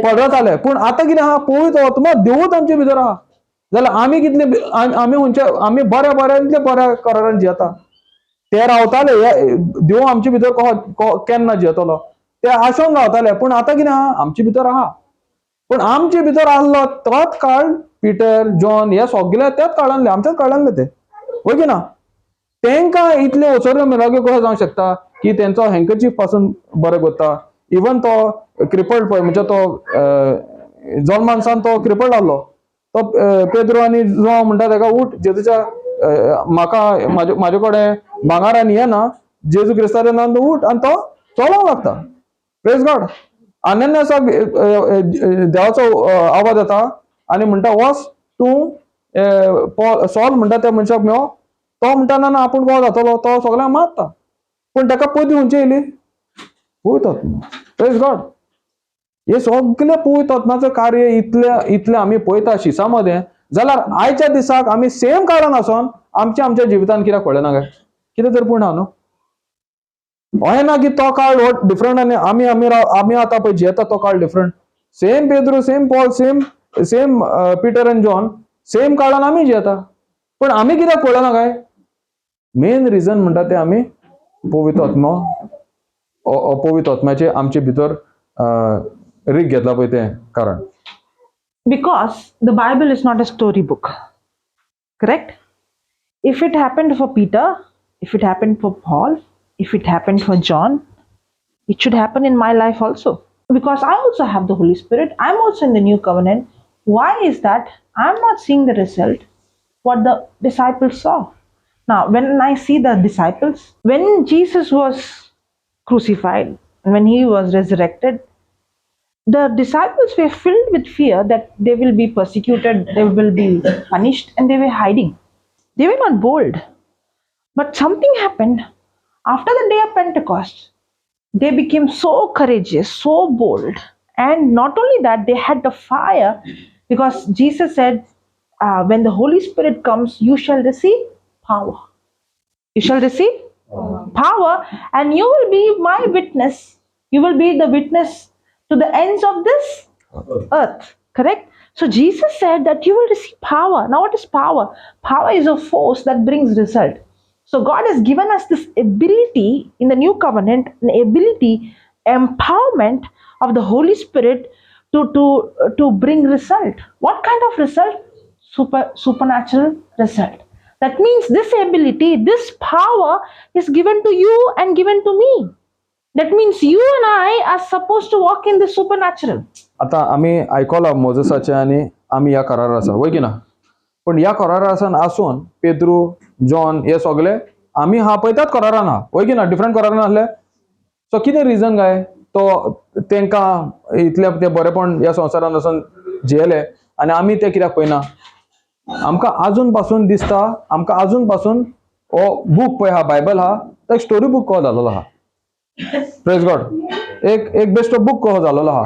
पडताले, पूण आतां कितें आहा, पवित्र आत्मा देवूच आमचे भितर आहा. जाल्यार आमी कितले आमी खंयच्या आमी बऱ्या बऱ्यांतले बऱ्या करारान जियेता. ते रावताले, हे देव आमचे भितर केन्ना जियेतलो ते आशोन रावताले, पूण आतां कितें आहा, आमचे भितर आहा. पूण आमचे भितर आहलो तोच काळ पिटर जॉन हे सगळे त्याच काळांतले, आमच्याच काळांतले ते, वय की ना? तेंकां इतले ओसरो मिराग्यो कशें जावंक शकता की तेंचो हँकरचीफ पासून बरें करता. इवन तो क्रिपल्ड पळय, म्हणजे तो जल्मान सान तो क्रिपल्ड आहलो, तो पेद्रो आनी जुआंव म्हणटा तेका उठ, जेजूच्या म्हाका म्हाजे कडेन भांगर आनी हें ना, जेजू क्रिस्ताच्या नांवान तूं उठ, आनी तो चलोंक लागता. Praise God. अनन्यासाक देवाचो आवाज येता आनी म्हणटा वच तूं सॉल म्हणटा त्या मनशाक मेव, तो म्हणटा ना ना आपूण कोण जातलो, तो सगळ्यांक मारता. पूण ताका पयली खंयची येयली, पवित्र आत्मा. Praise God. हे सगळे पवित्र आत्माचें कार्य इतले इतले आमी पळयता शिसा मदें, जाल्यार आयच्या दिसाक आमी सेम कारण आसोन आमच्या आमच्या जिवितान कित्याक पळयना काय? कितें तर पूण आहा न्हू, अहें ना की तो काळ हो डिफरंट आनी आमी आमी आमी आतां पळय जियेता तो काळ डिफरंट. सेम पेद्रू, same Paul, same same Peter and John, same काळान आमी जियेता, पूण आमी कित्याक पळयना काय? मेन रिजन म्हणटा तें आमी पवित्र आत्मो, पवित्र आत्म्याचे आमचे भितर रीग घेतला पळय तें कारण. Because the Bible is not a story book, correct? If it happened for Peter, if it happened for Paul, if it happened for John, it should happen in my life also. Because I also have the Holy Spirit, I'm also in the new covenant. Why is that I'm not seeing the result what the disciples saw? Now, when I see the disciples, when Jesus was crucified, when he was resurrected, the disciples were filled with fear that they will be persecuted, they will be punished, and they were hiding. They were not bold. But something happened after the day of Pentecost. They became so courageous, so bold. And not only that, they had the fire, because Jesus said, when the Holy Spirit comes, you shall receive power. You shall receive power, and you will be my witness. You will be the witness to the ends of this earth. Correct? So Jesus said that you will receive power. Now, what is power? Power is a force that brings result. So God has given us this ability in the new covenant, an ability, empowerment of the Holy Spirit to bring result. What kind of result? Supernatural result. That means this ability, this power is given to you and given to me. That means you and I are supposed to walk in the supernatural. आतां आमी आयकलां मोजसाचें आनी आमी ह्या करार आसा, वय की ना? पूण ह्या करारा आसान आसून पेद्रू, जॉन हे सगळे आमी हा पळय त्याच करारान आहा, वय की ना? डिफरंट करारान आसले. सो कितें रिजन काय तो तेंकां इतलें तें बरेपण ह्या संवसारान वचून जियेले आनी आमी तें कित्याक पळयना? आमकां आजून पासून दिसता, आमकां आजून पासून हो बूक पळय आहा, बायबल आहा, तो एक स्टोरी बूक कहो जालोलो आहा. Praise God. एक एक बेश्टो बूक कहो जालोलो आहा,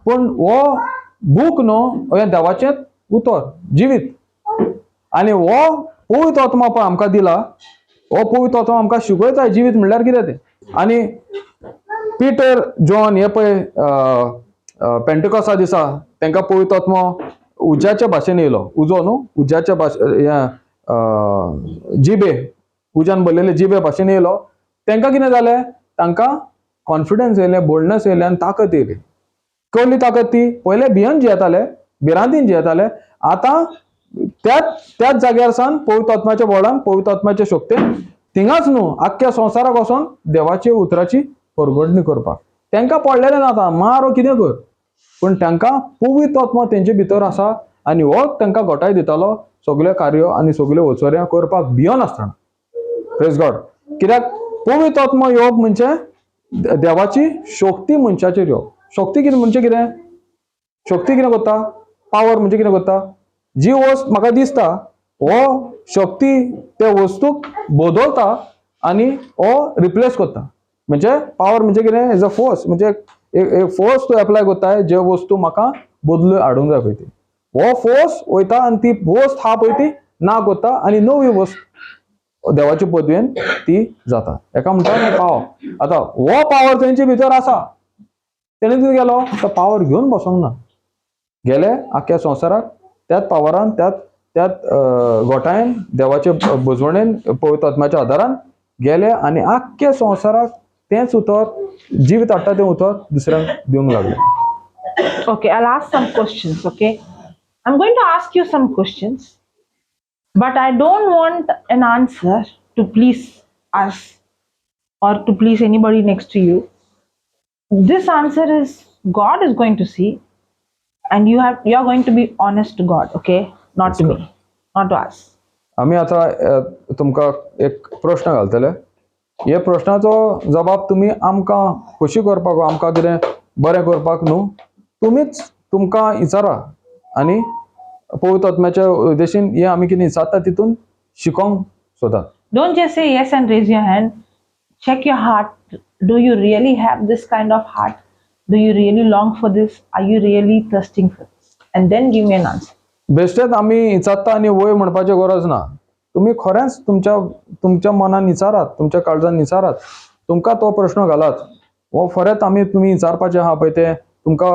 पूण हो बूक न्हू, हें देवाचें उतर जिवीत. आनी हो पवित्र आत्मा पळय आमकां दिला, हो पवित्र आत्मा आमकां शिकयता जिवीत म्हणल्यार कितें तें. आनी पिटर, जॉन हे पळय पेंटेकॉसा दिसा तांकां पवित्र आत्मो उज्याच्या भाशेन येयलो. उजो न्हू, उज्याच्या भाशे हें जिबे, उज्यान भरलेले जिबे भाशेन येयलो. तांकां कितें जालें, तांकां कॉन्फिडन्स येयलें, बोल्डनस येयलें आनी ताकत येयली. कसली ताकत ती? पयले भियन जियेताले, भिरांतीन जियेताले, आतां त्याच त्याच जाग्यार सावन पवित्र आत्म्याच्या बळान, पवित्र आत्म्याच्या शक्तेन थिंगाच न्हू आख्ख्या संवसाराक वचोन देवाच्या उतराची परगटणी करपाक तांकां पडलेलें ना. आतां मारो कितें कर, पूण तांकां पवित्र आत्मा तेंचे भितर आसा आनी हो तांकां घटाय दितालो सगळे कार्य आनी सगल्यो वचोऱ्यां करपाक भियोन आसतना. Praise God. कित्याक पवित्र आत्मो येवप म्हणजे देवाची शक्ती मनशाचेर येवप. शक्ती कितें म्हणजे कितें? शक्ती कितें करता? पावर म्हणजे कितें करता? जी वस्त म्हाका दिसता हो शक्ती त्या वस्तूक बदलता आनी हो रिप्लेस करता. म्हणजे पावर म्हणजे कितें? एज अ फोर्स, म्हणजे एक फोर्स तूं एप्लाय करता जे वस्तू म्हाका बदलून हाडूंक जाय पळय ती. हो फोर्स वयता आनी ती वस्त आहा पळय ती ना करता आनी नवी वस्त देवाचे पदवेन ती जाता. हेका म्हणटा पावर. आतां हो पावर तेंचे भितर आसा, तेणे कितें केलो? तो पावर घेवन बसोंक ना, गेले आख्ख्या संवसाराक त्याच पावरान, त्याच त्याच गोठायेन, देवाचे भजवणेन, पवित्र आत्म्याच्या आदारान गेले आनी आख्ख्या संवसाराक तेंच उतर जिवीत हाडटा तें उतर दुसऱ्यांक दिवंक लागले. Okay, I'll ask some questions, okay? I'm going to ask you some questions, but I don't want an answer to please us or to please anybody next to you. This answer is God is going to see, and you're going to be honest to God, okay? Not to me, not to us. आमी आतां तुमकां एक प्रश्न घालतले. हे प्रश्नाचो जबाब तुमी आमकां खोशी करपाक, आमकां कितें बरें करपाक न्हू, तुमीच तुमकां विचारा आनी पवित्र आत्म्याच्या उद्देशीन हें आमी कितें विचारता तितून शिकोंक सोदात. Don't just say yes and raise your hand. Check your heart. Do you really have this kind of heart? Do you really long for this? Are you really thirsting for this? And then give me an answer. बेश्टेच आमी विचारता आनी वय म्हणपाची गरज ना. तुमी खरेंच तुमच्या तुमच्या मनान विचारात, तुमच्या काळजान विचारात, तुमकां तो प्रश्न घालात. हो खरेंच आमी तुमी विचारपाचें आहा पळय तें तुमकां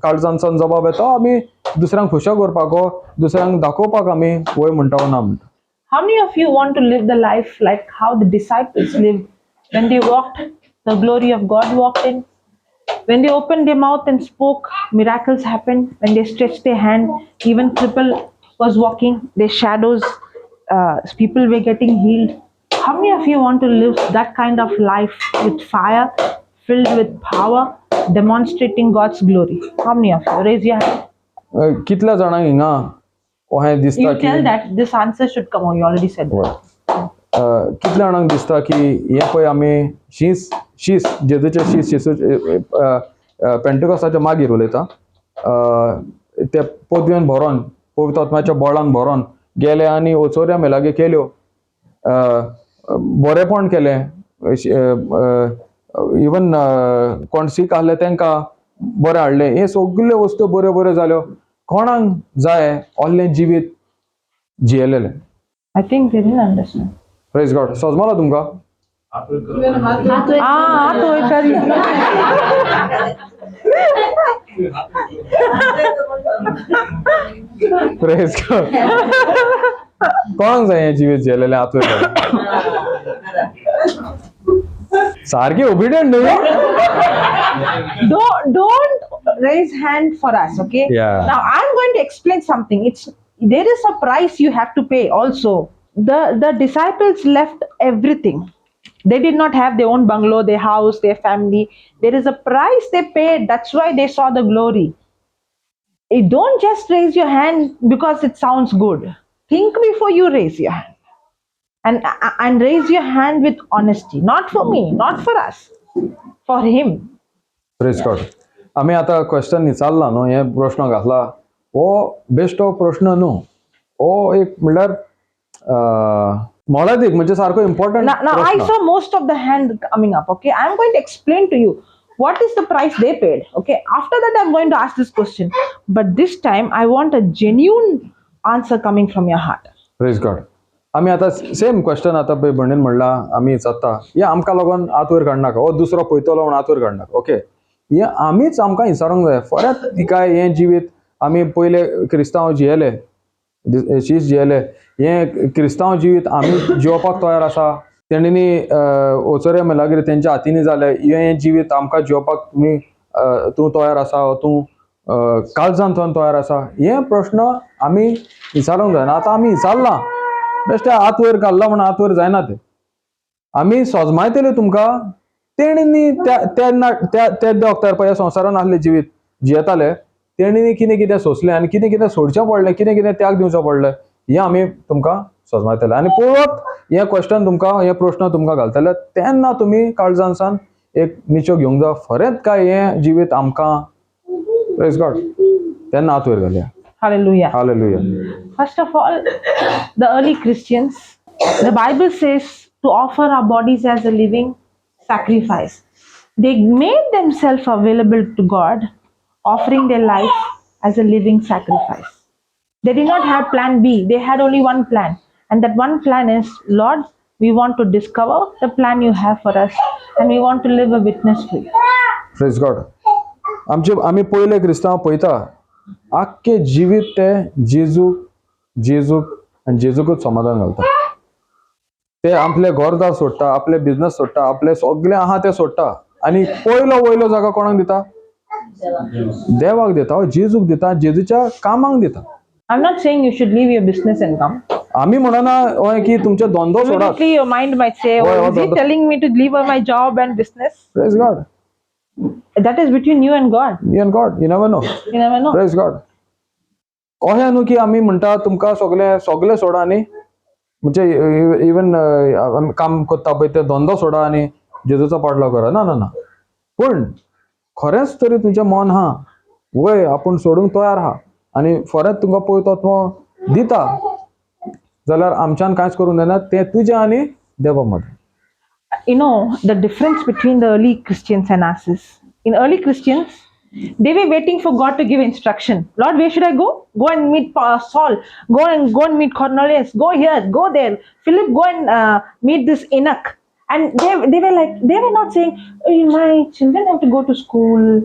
काळजांतल्यान जबाब येता. आमी दुसऱ्यांक खुश करपाक हो दुसऱ्यांक दाखोवपाक आमी वय म्हणटा वो ना म्हणटा. How many of you want to live the life like how the disciples lived? When they walked, the glory of God walked in. When they opened their mouth and spoke, miracles happened. When they stretched their hand, even cripple was walking, their shadows, people were getting healed. How many of you want to live that kind of life with fire, filled with power, demonstrating God's glory? How many of you? Raise your hand. कितल्या जाणांक हिंगा अहें दिसता You की tell that this answer should come out. You already said that. वय. कितल्या जाणांक दिसता की हें पळय आमी शीस शीस जेजूचे शीस शिसू पेंटिकॉसाच्या मागीर उलयता, ते पदवेन भरोन पवित्र आत्म्याच्या बळान भरोन गेले आनी ओचोऱ्या मेलागे केल्यो, बरेपण केलें, इवन कोण सीक आहले तांकां बरें हाडलें. हे सगल्यो वस्तू बऱ्यो बऱ्यो जाल्यो. कोणाक जाय आहलें जिवीत जियेलेलें? I think they didn't understand. Praise God. सजमला तुमकां? Ah, तो करी. प्रेज गॉड. कोणाक जाय हें जिवीत जियेलेलें आतूय सारकें ओबिडियंट न्हय? Don't raise hand for us, okay? Yeah. Now I'm going to explain something. It's there is a price you have to pay also. The disciples left everything. They did not have their own bungalow, their house, their family. There is a price they paid. That's why they saw the glory. You don't just raise your hand because it sounds good. Think before you raise your hand. And raise your hand with honesty. Not for me, not for us, for him. Praise God. आमी आतां question विचारला न्हू, हे प्रश्न घातला, हो बेश्टो प्रश्न न्हू, हो एक म्हणल्यार मोलादीक म्हणजे सारको important. Now I saw most of the hand coming up. Okay, I'm going to explain to you what is the price they paid. Okay, after that I'm going to ask this question, but this time I want a genuine answer coming from your heart. Praise God. आमी आतां same question आतां पळय भयणीन म्हणला आमी विचारता, हें आमकां लागून हात वयर काडनाका, हो दुसरो पळयतलो म्हूण हात वयर काडनाका. ओके, हें आमीच आमकां विचारूंक जाय. परत तिका हें जिवीत आमी पयले क्रिस्तांव जियेले, शीस जियेले, हें क्रिस्तांव जिवीत आमी जियोवपाक तयार आसा. तेणींनी ओचोरे मेलागीर तेंच्या हातींनी जालें हें जिवीत आमकां जियोवपाक तुमी तूं तयार आसा, तूं काळजान थंय तयार आसा, हे प्रश्न आमी विचारूंक जायना. आतां आमी विचारलां, बेश्टे हात वयर काडला म्हूण हात वयर जायना तें. आमी सोजमायतले तुमकां तेणींनी त्या तेन्ना त्या त्या वखतार पळय संवसारान आहले जिवीत जियेताले, तेणींनी कितें कितें सोंसलें आनी कितें कितें सोडचें पडलें, कितें कितें त्याग दिवचो पडलें, हें आमी तुमकां सजमायतले आनी परत हें क्वेश्चन तुमकां, हे प्रश्न तुमकां घालतले तेन्ना तुमी काळजानसान एक निचो घेवंक जाय, खरेंच काय हें जिवीत आमकां. प्रेज गॉड. तेन्ना हात वयर घालया. Hallelujah. Hallelujah. First of all, the early Christians, the Bible says to offer our bodies as a living sacrifice. They made themselves available to God, offering their life as a living sacrifice. They did not have plan B, they had only one plan. And that one plan is, Lord, we want to discover the plan you have for us and we want to live a witness for you. Praise God. आमचे आमी पयले क्रिस्तांव पळयता, आख्खे जिवीत ते जेजूक, जेजूक आनी जेजूकूच समाधान घालता. ते आपले घरदार सोडटा, आपले बिजनस सोडटा, आपले सगळें आहा ते सोडटा आनी पयलो वयलो जागो कोणाक दिता? देवाक दिता, जेजूक दिता, जेजूच्या कामाक दिता. I'm not saying you should leave your business and come. आमी म्हणना हय की तुमचे धंदो सोडात. Immediately your mind might say, Why, oh, what is he the- telling me to leave my job and business? Praise God. That is between you and God. Me and God, you never know. You never know. Praise God. अशें न्हू की आमी म्हणटा तुमकां सगळें सगळें सोडा आनी म्हणजे इवन आमी काम करता पळय ते धंदो सोडा आनी जेजूचो पाडलो करा. ना ना ना, पूण खरेंच तरी तुमचें मन आहा वय आपूण सोडूंक तयार आहा आनी खरेंच तुमकां पळय तो दिता जाल्यार आमच्यान कांयच करूंक जायना, तें तुजें आनी देवा मदें. You know, the difference between the early Christians and us is, in early Christians, they were waiting for God to give instruction. Lord, where should I go? Go and meet Saul. Go and meet Cornelius. Go here, go there. Philip, go and meet this Enoch. And they were like, they were not saying, "Oh, my children have to go to school.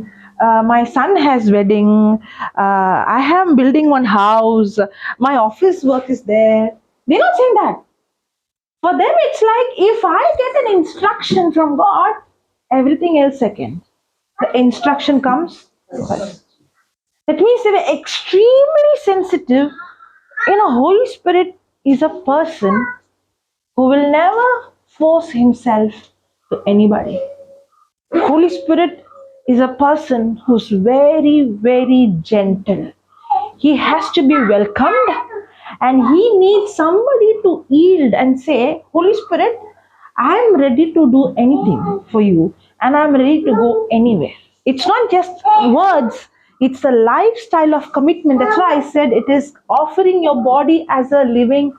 My son has wedding. I am building one house. My office work is there." They're not saying that. For them, it's like, if I get an instruction from God, everything else second. The instruction comes first. That means they were extremely sensitive. Holy Spirit is a person who will never force himself to anybody. Holy Spirit is a person who's very, very gentle. He has to be welcomed and he needs somebody to yield and say, Holy Spirit, I am ready to do anything for you and I am ready to go anywhere. It's not just words, it's a lifestyle of commitment. That's why I said it is offering your body as a living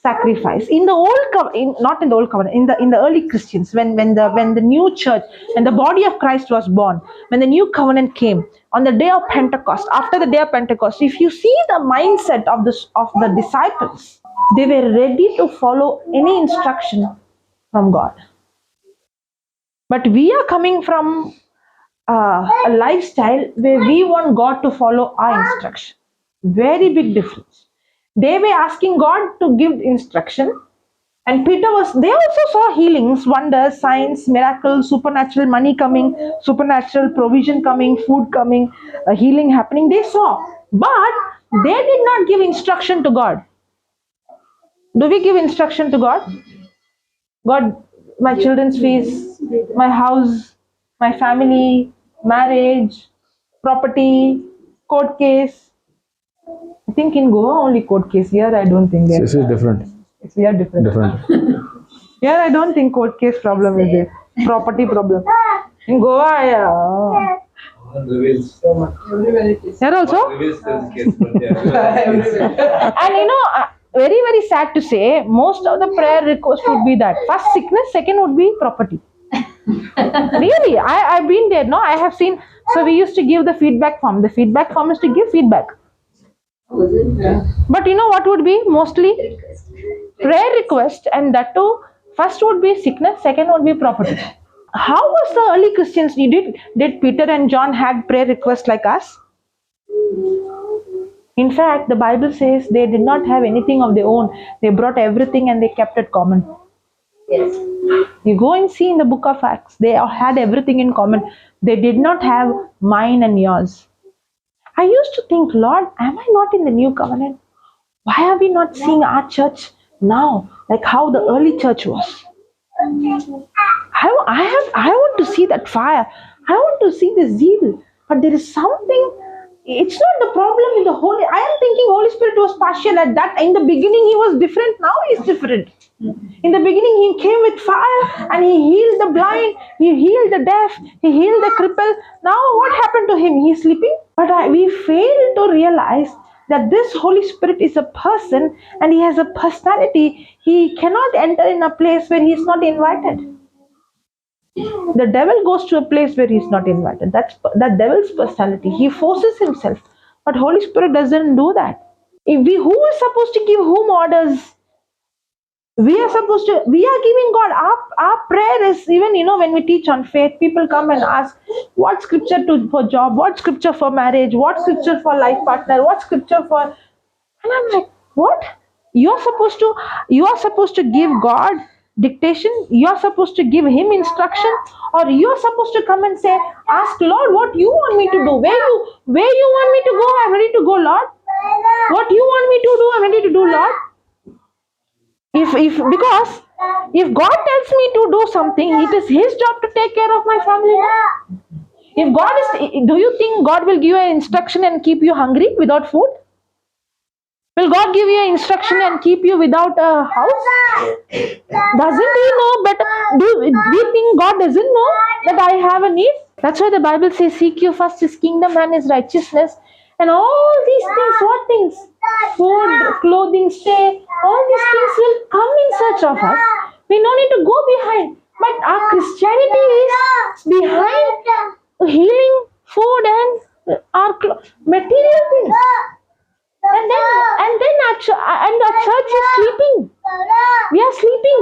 sacrifice. In the old covenant, not in the old covenant, in the early Christians, when the new church and the body of Christ was born, when the new covenant came on the day of Pentecost, after the day of Pentecost, if you see the mindset of the disciples, they were ready to follow any instruction from God. But we are coming from a lifestyle where we want God to follow our instruction. Very big difference. They were asking God to give instruction, and Peter was, they also saw healings, wonders, signs, miracles, supernatural money coming, supernatural provision coming, food coming, healing happening. They saw, but they did not give instruction to God. Do we give instruction to God? God, my children's fees, my house, my family, marriage, property, court case. I think in Goa only court case. Here I don't think there. This is different. It's we are different. Different. Here I don't think court case problem is there. Property problem. In Goa, yeah. Reveals. Everywhere it is. Here also. Reveals this case, but yeah, everywhere. And very, very sad to say, most of the prayer request would be that. First sickness, second would be property. Really, I've been there, no? I have seen. So we used to give the feedback form. The feedback form is to give feedback. But you know what would be mostly? Prayer request, and that too, first would be sickness, second would be property. How was the early Christians? Did Peter and John had prayer requests like us? In fact, the Bible says they did not have anything of their own. They brought everything and they kept it common. Yes. You go and see in the book of Acts, they had everything in common. They did not have mine and yours. I used to think, Lord, am I not in the new covenant? Why are we not seeing our church now, like how the early church was? I want to see that fire. I want to see the zeal. But there is something It's not the problem in the Holy. I am thinking Holy Spirit was partial at that. In the beginning, he was different. Now he's different. In the beginning, he came with fire and he healed the blind, he healed the deaf, he healed the cripple. Now, what happened to him? He's sleeping. But we fail to realize that this Holy Spirit is a person and he has a personality. He cannot enter in a place where he is not invited. The devil goes to a place where he's not invited. That's the devil's personality. He forces himself. But Holy Spirit doesn't do that. If we, who is supposed to give whom orders? We are supposed to, we are giving God. Our prayer is, even, you know, when we teach on faith, people come and ask, what scripture for job, what scripture for marriage, what scripture for life partner, what scripture for, and I'm like, what? You are supposed to give God dictation, you are supposed to give him instruction, or you are supposed to come and say, ask Lord what you want me to do, where you want me to go, I'm ready to go, Lord. What you want me to do, I'm ready to do, Lord. Because if God tells me to do something, it is his job to take care of my family. If God is, do you think God will give you an instruction and keep you hungry without food? Will God give you an instruction and keep you without a house? Doesn't he know better? Do we think God doesn't know that I have a need? That's why the Bible says, seek you first his kingdom and his righteousness, and all these things, what things? Food, clothing, stay, all these things will come in search of us. We no need to go behind. But our Christianity is behind healing, food, and our material things. And then our church is sleeping. We are sleeping.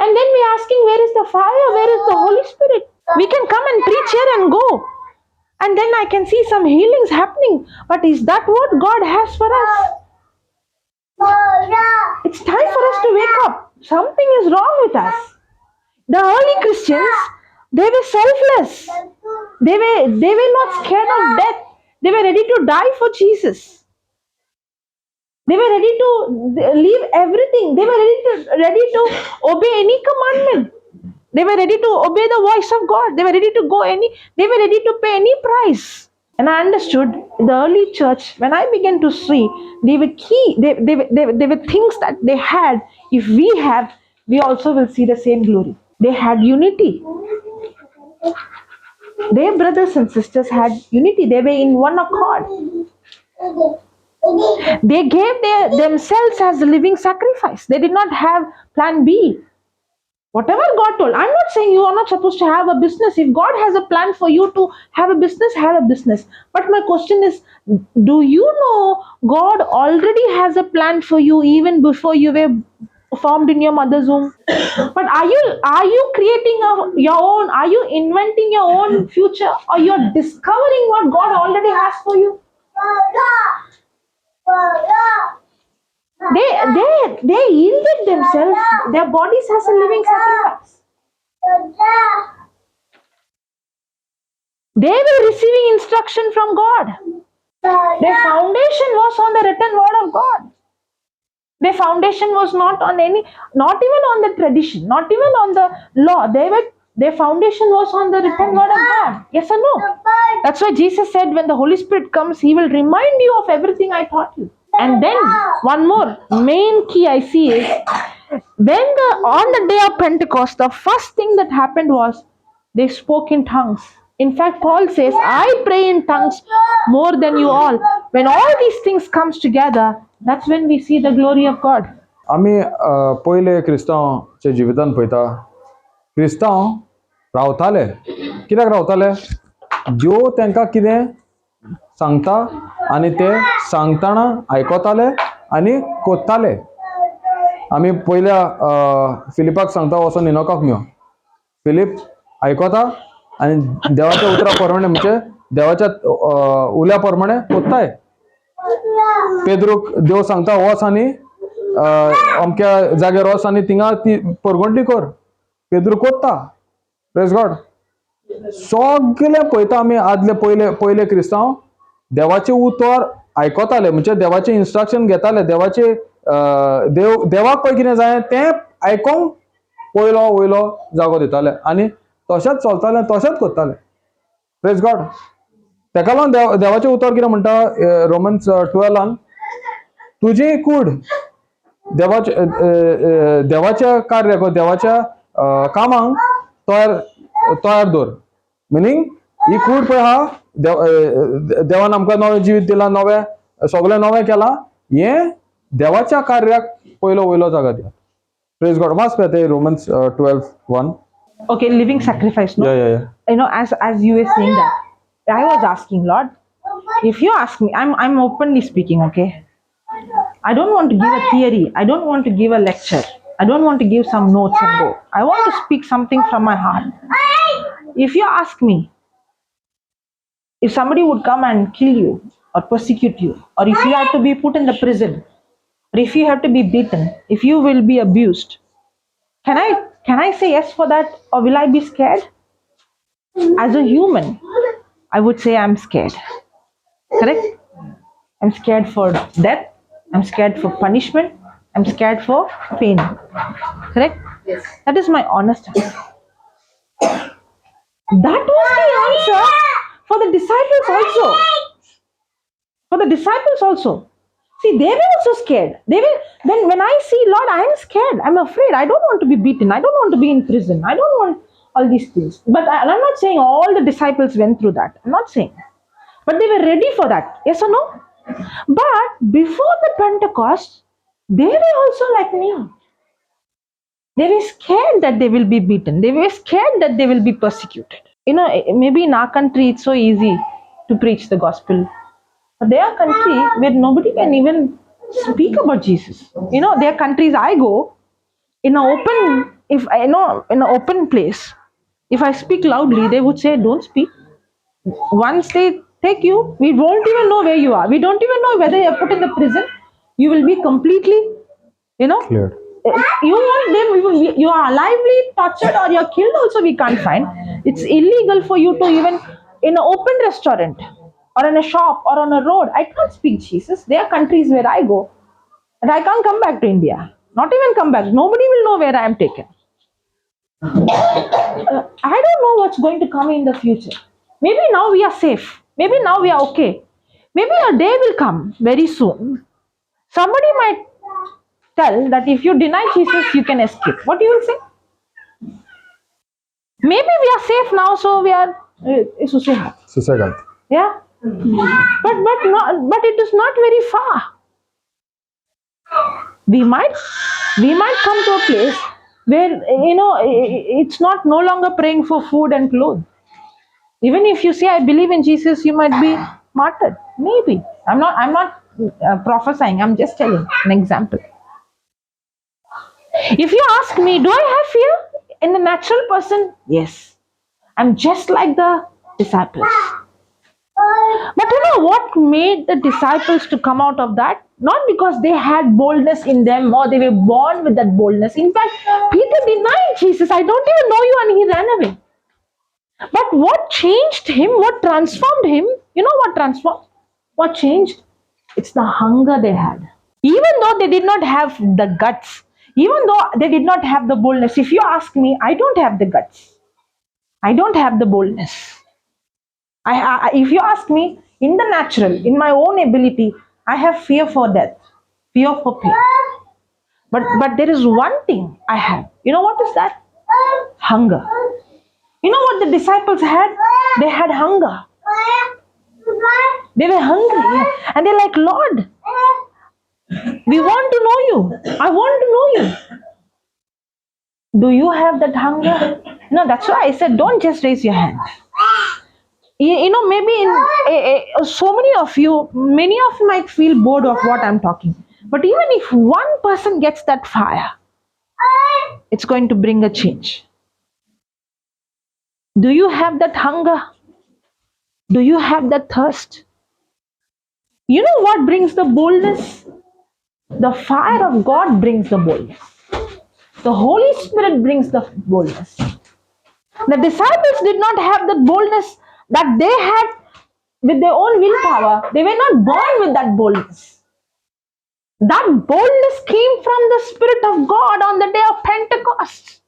And then we are asking, where is the fire? Where is the Holy Spirit? We can come and preach here and go. And then I can see some healings happening. But is that what God has for us? It's time for us to wake up. Something is wrong with us. The early Christians, they were selfless. They were not scared of death. They were ready to die for Jesus. They were ready to leave everything. They were ready to obey any commandment. They were ready to obey the voice of God. They were ready to go any, they were ready to pay any price. And I understood the early church, when I began to see, they were key, they were things that they had. If we have, we also will see the same glory. They had unity. Their brothers and sisters had unity. They were in one accord. They gave themselves as a living sacrifice. They did not have plan B. Whatever God told. I'm not saying you are not supposed to have a business. If God has a plan for you to have a business, have a business. But my question is, do you know God already has a plan for you even before you were formed in your mother's womb? But are you creating your own? Are you inventing your own future? Or you're discovering what God already has for you? They yielded themselves, their bodies as a living sacrifice. They were receiving instruction from God. Their foundation was on the written word of God. Their foundation was not on any, not even on the tradition, not even on the law. Their foundation was on the written word of God. Yes or no? That's why Jesus said, when the Holy Spirit comes, he will remind you of everything I taught you. And then one more main key I see is, when on the day of Pentecost, the first thing that happened was they spoke in tongues. In fact, Paul says, I pray in tongues more than you all. When all these things comes together, that's when we see the glory of God. आमी पयले क्रिस्तांवच्या जिवितान पळयता, क्रिस्तांव रावताले. कित्याक रावताले? देव तांकां कितें सांगता आनी ते सांगतना आयकताले आनी कोत्ताले. आमी पयल्या फिलिपाक सांगता वचोन इनोकाक मेव. फिलीप आयकता आनी देवाच्या उतरा प्रमाणे, म्हणजे देवाच्या उल्या प्रमाणे कोत्ताय. पेद्रूक देव सांगता वच आनी अमक्या जाग्यार वच आनी थिंगा ती परगंटी कर. पेद्रू कोत्ता. Praise God. सगळे पळयता आमी आदले पयले पयले क्रिस्तांव देवाचें उतर आयकताले, म्हणजे देवाचें इन्स्ट्रक्शन घेताले, देवाचे देवाक पळय कितें जाय तें आयकोंक पयलो वयलो जागो दिताले आनी तशेंच चलताले, तशेंच करताले. Praise God. तेका लागून देवाचें उतर कितें म्हणटा रोमन्स 12 तुजी कूड देवाच्या देवाच्या कार्याक, देवाच्या कामांक तयार तयार दवर. मिनींग ही कूड पळय आहा, देवान आमकां नवें जिवीत दिलां, नवें सगळें नवें केलां, हें देवाच्या कार्याक पयलो वयलो जागा दिया. प्रेज गॉड. वाच पळय ते Romans 12:1. Okay, living sacrifice, no? Yeah, yeah, yeah. You know, as you were saying that, I was asking, Lord, if you ask me, I'm openly speaking, okay? I don't want to give a theory. I don't want to give a lecture. I don't want to give some notes and go. I want to speak something from my heart. If you ask me, if somebody would come and kill you or persecute you, or if you have to be put in the prison, or if you have to be beaten, if you will be abused, can I say yes for that, or will I be scared? As a human, I would say I'm scared. Correct? I'm scared for death. I'm scared for punishment. I'm scared for pain. Correct? Yes. That is my honest answer. That was the answer for the disciples also. For the disciples also. See, they were also scared. They were, then when I see Lord, I am scared. I'm afraid. I don't want to be beaten. I don't want to be in prison. I don't want all these things. But I'm not saying all the disciples went through that. I'm not saying. But they were ready for that. Yes or no? But before the Pentecost, they were also like me. They were scared that they will be beaten. They were scared that they will be persecuted. You know, maybe in our country it's so easy to preach the gospel. But there are countries where nobody can even speak about Jesus. You know, there are countries I go, in an open, if I know, in an open place, if I speak loudly, they would say, don't speak. Once they take you, we won't even know where you are. We don't even know whether you are put in the prison. You will be completely, you know, cleared. You want them, you are alively tortured or you are killed also, we can't find. It's illegal for you to even in an open restaurant or in a shop or on a road. I can't speak Jesus. There are countries where I go and I can't come back to India. Not even come back. Nobody will know where I am taken. I don't know what's going to come in the future. Maybe now we are safe. Maybe now we are okay. Maybe a day will come very soon. Somebody might tell that if you deny Jesus, you can escape. What you will say? Maybe we are safe now, so we are Susegat. Yeah, but it is not very far. We might come to a place where, you know, it's not no longer praying for food and clothes. Even if you say I believe in Jesus, you might be martyred. Maybe. I'm not prophesying. I'm just telling an example. If you ask me, do I have fear in the natural person? Yes. I'm just like the disciples. But you know what made the disciples to come out of that? Not because they had boldness in them or they were born with that boldness. In fact, Peter denied Jesus. I don't even know you, and he ran away. But what changed him, what transformed him, you know what transformed? What changed? It's the hunger they had. Even though they did not have the guts, even though they did not have the boldness. If you ask me, I don't have the guts. I don't have the boldness. I if you ask me, in the natural, in my own ability, I have fear for death, fear for pain. But there is one thing I have. You know what is that? Hunger. You know what the disciples had? They had hunger. They were hungry. And they're like, Lord, we want to know you. I want to know you. Do you have that hunger? No, that's why I said, don't just raise your hand. You know, maybe in so many of you, many of you might feel bored of what I'm talking. But even if one person gets that fire, it's going to bring a change. Do you have that hunger? Do you have that thirst? You know what brings the boldness? The fire of God brings the boldness. The Holy Spirit brings the boldness. The disciples did not have the boldness that they had with their own willpower. They were not born with that boldness. That boldness came from the Spirit of God on the day of Pentecost.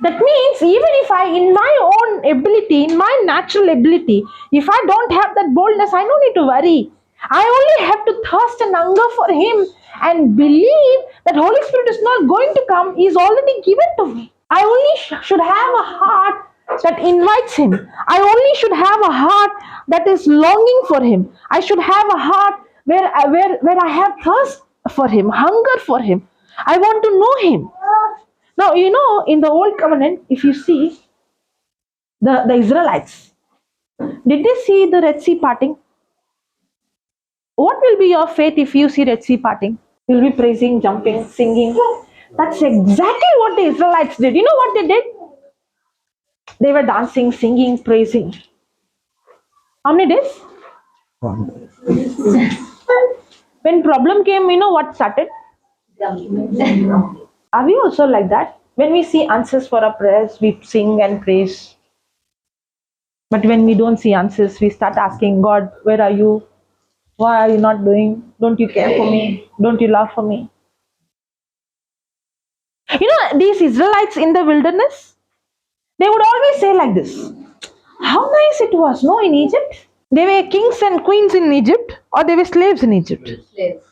That means even if I, in my own ability, in my natural ability, if I don't have that boldness, I no need to worry. I only have to thirst and hunger for Him and believe that Holy Spirit is not going to come, He is already given to me. I only should have a heart that invites Him. I only should have a heart that is longing for Him. I should have a heart where I have thirst for Him, hunger for Him. I want to know Him. Now, you know, in the Old Covenant, if you see the Israelites, did they see the Red Sea parting? What will be your faith if you see Red Sea parting? You'll be praising, jumping, singing. That's exactly what the Israelites did. You know what they did? They were dancing, singing, praising. How many days? 1 day. When problem came, you know what started? Are we also like that? When we see answers for our prayers, we sing and praise. But when we don't see answers, we start asking God, where are you? Why are you not doing? Don't you care for me? Don't you love for me? You know, these Israelites in the wilderness, they would always say like this. How nice it was, no, in Egypt? They were kings and queens in Egypt, or they were slaves in Egypt? Slaves.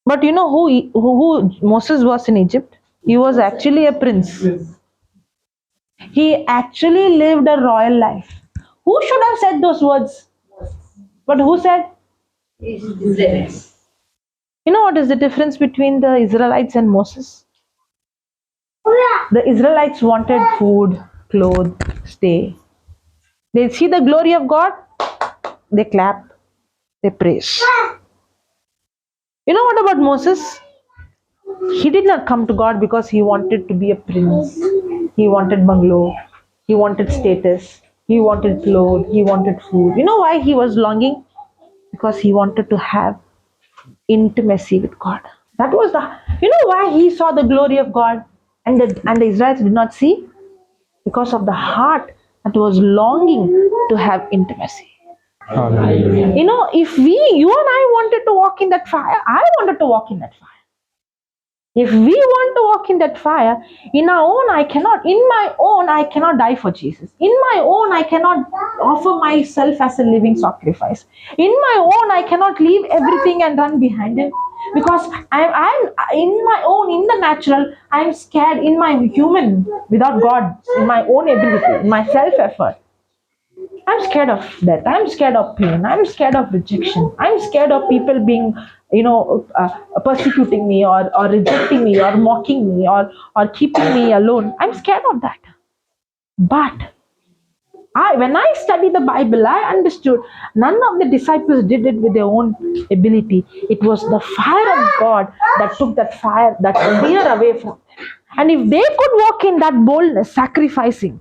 But you know who Moses was in Egypt? He was actually a prince. He actually lived a royal life. Who should have said those words? But who said? Israelites. You know what is the difference between the Israelites and Moses? The Israelites wanted food, clothes, stay. They see the glory of God, they clap, they praise. You know what about Moses? He did not come to God because he wanted to be a prince. He wanted bungalow. He wanted status. He wanted clothes. He wanted food. You know why he was longing? Because he wanted to have intimacy with God. That was the... You know why he saw the glory of God and the Israelites did not see? Because of the heart that was longing to have intimacy. Hallelujah. You know, if you and I wanted to walk in that fire, I wanted to walk in that fire. If we want to walk in that fire, in our own, I cannot. In my own, I cannot die for Jesus. In my own, I cannot offer myself as a living sacrifice. In my own, I cannot leave everything and run behind Him. Because I'm in my own, in the natural, I'm scared in my human, without God, in my own ability, in my self-effort. I'm scared of death. I'm scared of pain. I'm scared of rejection. I'm scared of people being, persecuting me or rejecting me or mocking me or keeping me alone. I'm scared of that. But when I studied the Bible, I understood none of the disciples did it with their own ability. It was the fire of God that took that fire, that fear away from them. And if they could walk in that boldness, sacrificing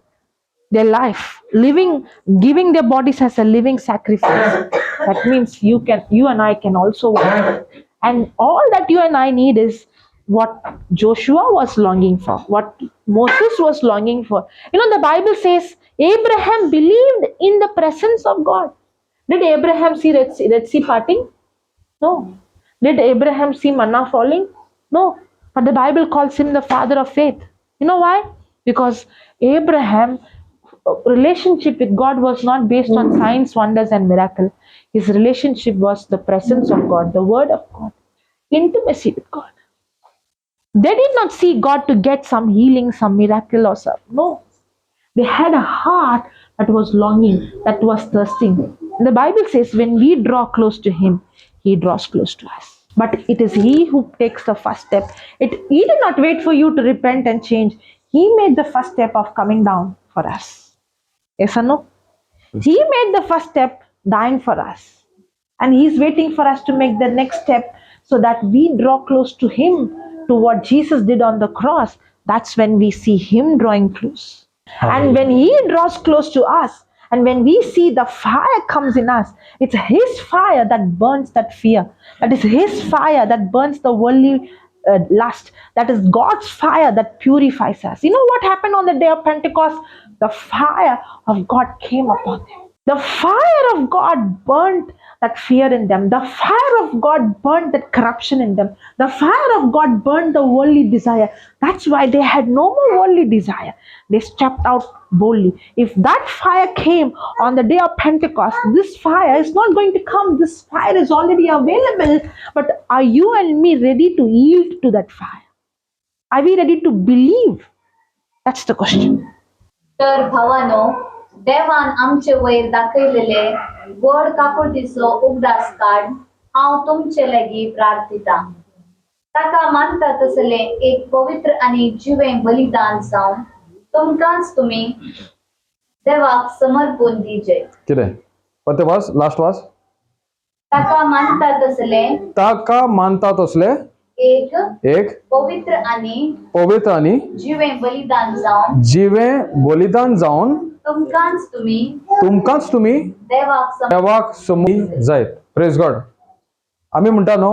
their life, living, giving their bodies as a living sacrifice, that means you and I can also walk. And all that you and I need is what Joshua was longing for, what Moses was longing for. You know, the Bible says Abraham believed in the presence of God. Did Abraham see Red Sea parting? No. Did Abraham see manna falling? No. But the Bible calls him the father of faith. You know why? Because Abraham's relationship with God was not based on signs, wonders and miracle. His relationship was the presence of God, the word of God, intimacy with God. They did not see God to get some healing, some miracle or something. No. They had a heart that was longing, that was thirsting. The Bible says when we draw close to Him, He draws close to us. But it is He who takes the first step. He did not wait for you to repent and change. He made the first step of coming down for us. Yes or no? He made the first step, dying for us. And He's waiting for us to make the next step so that we draw close to Him, to what Jesus did on the cross. That's when we see Him drawing close. And when He draws close to us, and when we see the fire comes in us, it's His fire that burns that fear. That is His fire that burns the worldly lust. That is God's fire that purifies us. You know what happened on the day of Pentecost? The fire of God came upon them. The fire of God burnt that fear in them. The fire of God burned that corruption in them. The fire of God burned the worldly desire. That's why they had no more worldly desire. They stepped out boldly. If that fire came on the day of Pentecost, this fire is not going to come. This fire is already available. But are you and me ready to yield to that fire? Are we ready to believe? That's the question. तर भावानो, देवान आमचे वयर दाखयलेले व्हड काकुळतीचो उगडास काड हांव तुमचे लागीं प्रार्थिता, ताका मानता तसलें एक पवित्र आनी जिवें बलिदान जावन तुमकांच तुमी देवाक समर्पून दिजे. कितें परते वाच, लास्ट वाच. ताका मानता तसलें ताका मानता तसले एक एक पवित्र आनी पवित्र आनी जिवें बलिदान जावन जिवें बलिदान जावन तुमकांच तुमी तुमकांच तुमी देवाक देवाक समू जायत. प्रेज गॉड. आमी म्हणटा न्हू,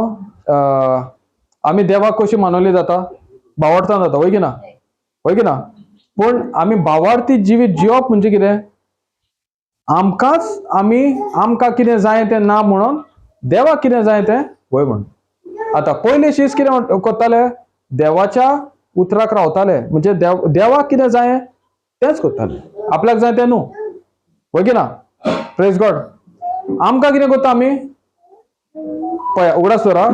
आमी देवाक कशी मानवली जाता, भावार्थान जाता, वय की ना, वय की ना? पूण आमी भावार्थी जिवीत जिवप म्हणजे कितें? आमकांच आमी आमकां कितें जाय तें ना म्हणून देवाक कितें जाय तें वय म्हण. आतां पयले शीस कितें करताले? देवाच्या उतराक रावताले, म्हणजे देवाक कितें जाय तेंच करताले, आपल्याक जाय तें न्हू, वय की ना? प्रेज गॉड. आमकां कितें करता आमी? पळय, उगडास दवर,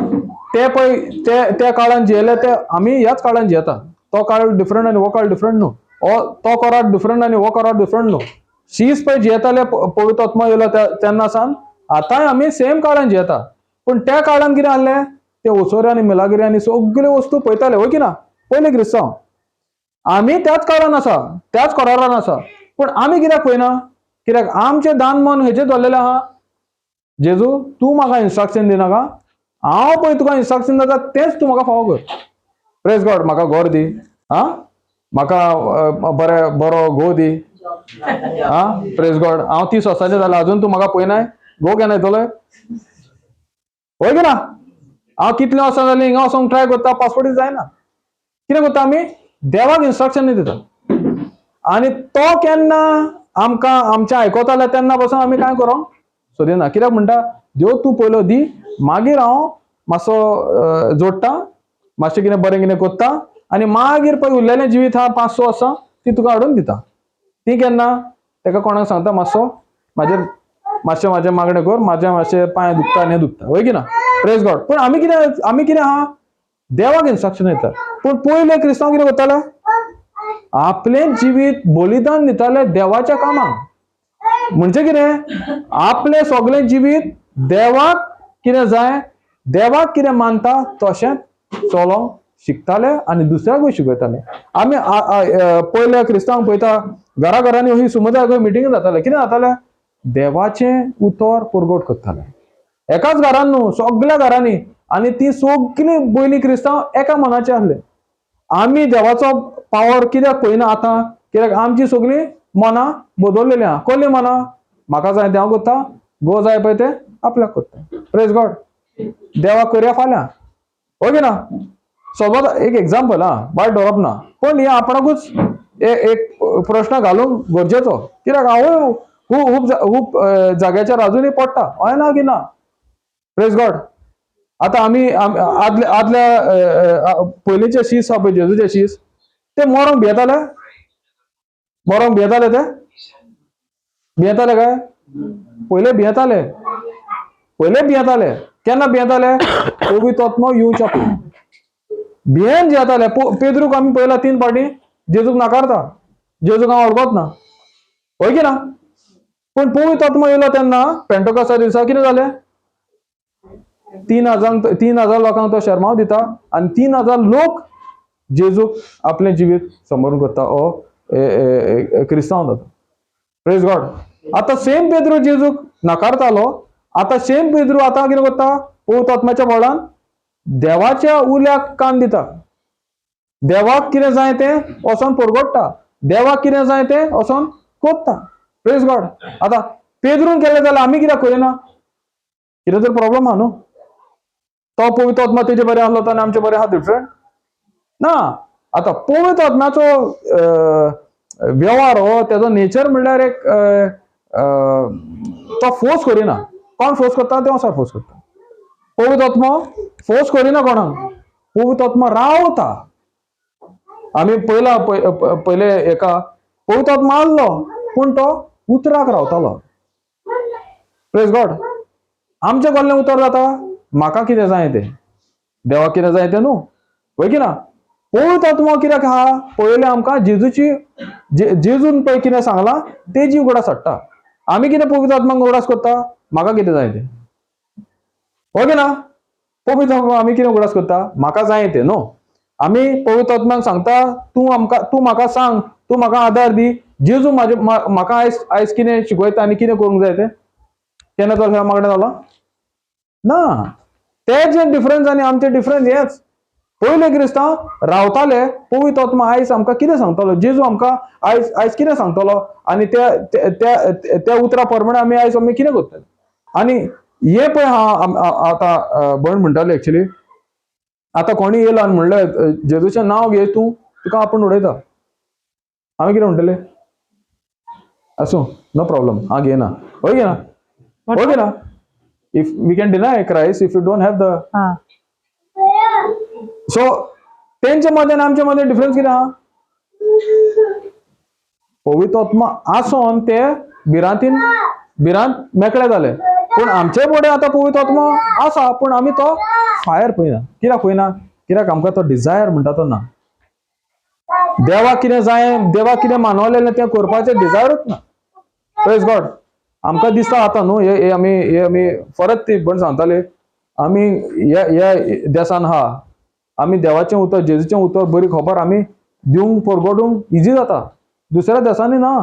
ते पळय ते त्या काळान जियेले ते आमी ह्याच काळान जियेता. तो काळ डिफरंट आनी हो काळ डिफरंट न्हू, हो तो करार डिफरंट आनी हो करार डिफरंट न्हू. शीस पळय जियेताले, पवित्र आत्मा येयलो तेन्ना सावन आतांय आमी सेम काळान जियेता. पूण त्या काळान कितें आहलें, ते ओसोरे आनी मिलागिरी आनी सगल्यो वस्तू पळयताले, वय की ना? पयले क्रिस्तांव आमी त्याच काळान आसा, त्याच करारान आसा, पूण आमी कित्याक पळयना? कित्याक आमचें दान मन हेचेर दवरलेलें आहा, जेजू तूं म्हाका इन्स्ट्रक्शन दिनाका, हांव पळय तुका इन्स्ट्रक्शन दिता तेंच तूं म्हाका फावो कर. प्रेज गॉड. म्हाका घर दी, आं, म्हाका बरें बरो घोव दी, आं, प्रेज गॉड. हांव 30 वर्सांचें जालें, अजून तूं म्हाका पळयनाय, घोव केन्ना येतलो? वय की ना? हांव कितले वर्सां जालीं हिंगा वचोंक ट्राय करता, पासपोर्टूच जायना. कितें करता आमी? देवाक इन्स्ट्रक्शन दिता आनी तो केन्ना आमकां आमचें आयकताले तेन्ना पासून आमी कांय करोंक सोदिना. कित्याक म्हणटा, देव तूं पयलो दी, मागीर हांव मातसो जोडटा, मातशें कितें बरें कितें करता आनी मागीर पळय उरलेलें जिवीत आहा 5-6 वर्सां ती तुका हाडून दिता. ती केन्ना ताका कोणाक सांगता, मातसो म्हाजेर मातशें म्हाजें मागणें कर, म्हाजें मातशें पांय दुखता आनी हें दुखता, वय की ना? प्रेज गॉड. पूण आमी कितें आहा, देवाक इन्स्ट्रक्शन दिता. पूण पयले क्रिस्तांव कितें करताले? आपलें जिवीत बलिदान दिताले देवाच्या कामाक. म्हणजे कितें, आपलें सगळें जिवीत देवाक कितें जाय, देवाक कितें मानता तशें चलोंक शिकताले आनी दुसऱ्याकूय शिकयताले. आमी पयल्या क्रिस्तांवांक पळयता, घरा घरांनी ही समुदाय मिटींग जाताले, कितें जातालें? देवाचें उतर परगट करताले एकाच घरान न्हू, सगल्या घरांनी. आनी ती सगळीं पयलीं क्रिस्तांव एका मनाचे आसले. आमी देवाचो पावर कित्याक पळयना आतां? कित्याक आमची सगळीं मनां बदललेलीं आहा. कसलीं मनां? म्हाका जाय तें हांव करता, गो जाय पळय तें आपल्याक करता. प्रेज गॉड. देवाक करया फाल्यां, हय की ना? समज एक एग्जाम्पल, आं, वायट दवरप ना, पूण हें आपणाकूच एक प्रश्न घालूंक गरजेचो. कित्याक हांवूय खूब खूब जाग्याचेर अजुनूय पडटा, हय ना की ना? प्रेज गॉड. आतां आमी आदल्या आदल्या पयलींचे शीस आहा पळय, जेजूचे शीस, ते मरोंक भियेताले, मरोंक भियेताले, ते भियेताले काय? पयले भियेताले, पयले भियेताले. केन्ना भियेताले? पवित्र आत्मो येवच्या पयलीं भियेन जियेताले. पेद्रूक आमी पळयला 3 फावटी जेजूक नाकारता, जेजूक हांव वळखत ना, हय की ना? पूण पवित्र आत्मो येयलो तेन्ना पेंटोकासा दिसा कितें जालें? 3000 लोकांक तो शेरमांव दिता आनी 3000 लोक जेजूक आपलें जिवीत समर्पण करता, ओ क्रिस्तांव जाता. प्रेज गॉड. आतां सेम पेद्रू जेजूक नाकारतालो, आतां सेम पेद्रू आतां कितें करता? पवित्र आत्म्याच्या बळान देवाच्या उल्याक कान दिता, देवाक कितें जाय तें वचोन परगट्टा, देवाक कितें जाय तें वचोन कोत्ता. प्रेज गॉड. आतां पेद्रून केलें जाल्यार आमी कित्याक करिना? कितें तर प्रॉब्लम आहा न्हू? तो पवित्र आत्मा तेजे बरें आहलो आनी आमचे बरें आहा डिफरंट ना. आतां पवित्र आत्म्याचो वेव्हार हो तेजो नेचर म्हणल्यार एक तो फोर्स करिना. कोण फोर्स करता? देव फोर्स करता. पवित्र आत्मो फोर्स करिना कोणाक, पवित्र आत्मो रावता. आमी पयला पयले एका पवित्र आत्मो आहलो पूण तो उतराक रावतालो. प्रेज गॉड. आमचें कसलें उतर जाता? म्हाका कितें जाय तें, देवाक कितें जाय तें न्हू, वय की ना? पवित्र आत्मो कित्याक आहा? पयलें आमकां जेजूची जेजून पळय कितें सांगलां तेजी उगडास हाडटा. आमी कितें पवित्र आत्माक उगडास करता? म्हाका कितें जाय तें, वय की ना? पवित्र आत्मा आमी कितें उगडास करता? म्हाका जाय तें न्हू. आमी पवित्र आत्माक सांगता तूं आमकां, तूं म्हाका सांग, तूं म्हाका आदार दी. जेजू म्हाजे म्हाका आयज आयज कितें शिकयता आनी कितें करूंक जाय तें केन्ना तर मागणें जालां ना. ते जे डिफरन्स आनी आमचे डिफरन्स हेच. पयले क्रिस्तांव रावताले पवित्र आत्मा आयज आमकां कितें सांगतलो, जेजू आमकां आयज आयज कितें सांगतलो आनी त्या त्या त्या उतरा प्रमाणे आमी आयज आमी कितें करतले. आनी हे पळय हा आतां भयण म्हणटाली एक्चुली आतां कोणी येयलो आनी म्हणलें जेजूचें नांव घे तूं, तुका आपूण उडयता. आमी कितें म्हणटले? आसूं, नो प्रॉब्लम, हांव घेयना. हय घेयना, हय घेयना. If we can deny Christ if you don't have the so तेंचे मदें आनी आमचे मदें डिफरन्स कितें आहा? पवित्र आत्मा आसोन ते भिरांतीन भिरांत मेकळे जाले. पूण आमचे फुडें आतां पवित्र आत्मा आसा पूण आमी तो फायर पळयना. कित्याक पळयना? कित्याक आमकां तो डिजायर म्हणटा तो ना. देवाक कितें जाय, देवाक कितें मानवलेलें तें करपाचें डिजायरूच ना. प्रेज गॉड. आमकां दिसता आतां न्हू हे आमी हे आमी परत ती भण सांगताले आमी ह्या ह्या देसान आहा, आमी देवाचें उतर जेजूचें उतर बरी खबर आमी दिवंक परगटूंक इजी जाता, दुसऱ्या देसांनी ना.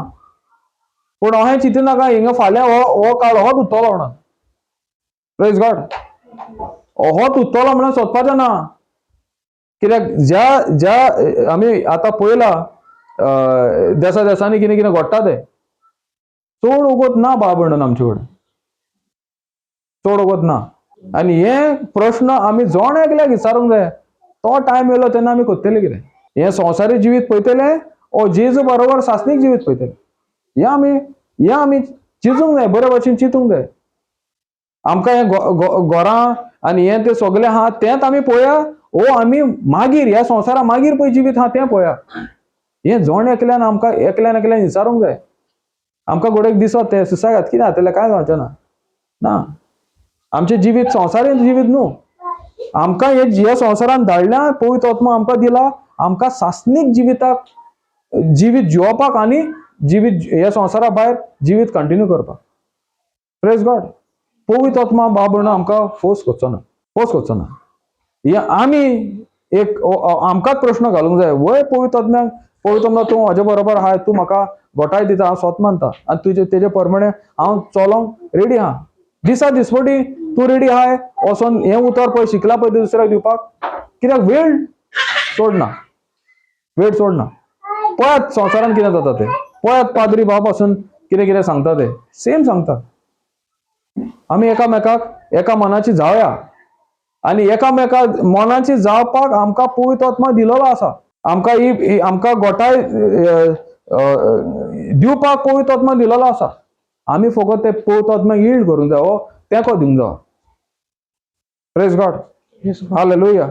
पूण अहें चिंती नाका, हिंगा फाल्यां हो हो काळ होच उरतलो म्हणून. प्रेज गॉड. होच उरतलो म्हणून सोदपाचें ना. कित्याक ज्या ज्या आमी आतां पळयलां देसा देसांनी कितें कितें घडटा तें चड वगत ना बाब म्हणून आमचे कडेन चड वगत ना. आनी हे प्रश्न आमी जण एकल्याक विचारूंक जाय. तो टायम येयलो तेन्ना आमी करतले कितें? हें संवसारी जिवीत पळयतले ओ जेजू बरोबर सासणीक जिवीत पळयतले? हें आमी चिंतूंक जाय, बरे भशेन चिंतूंक जाय. आमकां हें घरां आनी हें तें सगळें आहा तेंच आमी पळोवया ओ आमी मागीर ह्या संवसारा मागीर पळय जिवीत आहा तें पळोवया. हें जण एकल्यान आमकां एकल्यान एकल्यान विचारूंक जाय. आमकां घडयेक दिसत तें सुसागात कितें जातलें कांय जावचें ना. ना, आमचें जिवीत संवसारीक जिवीत न्हू. आमकां हे ह्या संवसारान धाडल्या, पवित्र आत्मा आमकां दिला आमकां सासणीक जिविताक जिवीत जिवपाक आनी जिवीत ह्या संवसारा भायर जिवीत कंटिन्यू करपाक. Praise God. पवित्र आत्मा बाब म्हणून आमकां फोर्स करचो ना, फोर्स करचो ना. हे आमी एक आमकांच प्रश्न घालूंक जाय. वय पवित्र आत्म्याक, पवित्र आत्मा तूं म्हजे बरोबर आहाय, तूं म्हाका गोठाय दिता, हांव स्वत मानता आनी तुजे तेजे प्रमाणे हांव चलोंक रेडी आहा. दिसा दिसपटी तूं रेडी आहाय वचोन हें उतर पळय शिकला पळय दुसऱ्याक दिवपाक. कित्याक वेळ सोडना, वेळ सोडना. पळयात संवसारान कितें जाता तें, पळयात पाद्री भाव पासून कितें कितें सांगता ते सेम सांगता. आमी एकामेकाक एका मनाची जावया आनी एकामेका मनाची जावपाक आमकां पवित्र आत्मा दिलेलो आसा. आमकां ही आमकां गोठाय दिवपाक पवित्र आत्मा दिलेलो आसा. आमी फकत ते पवित्र आत्मा यील्ड करूंक जाय, हो तेंको दिवंक जाय. Praise God. Hallelujah.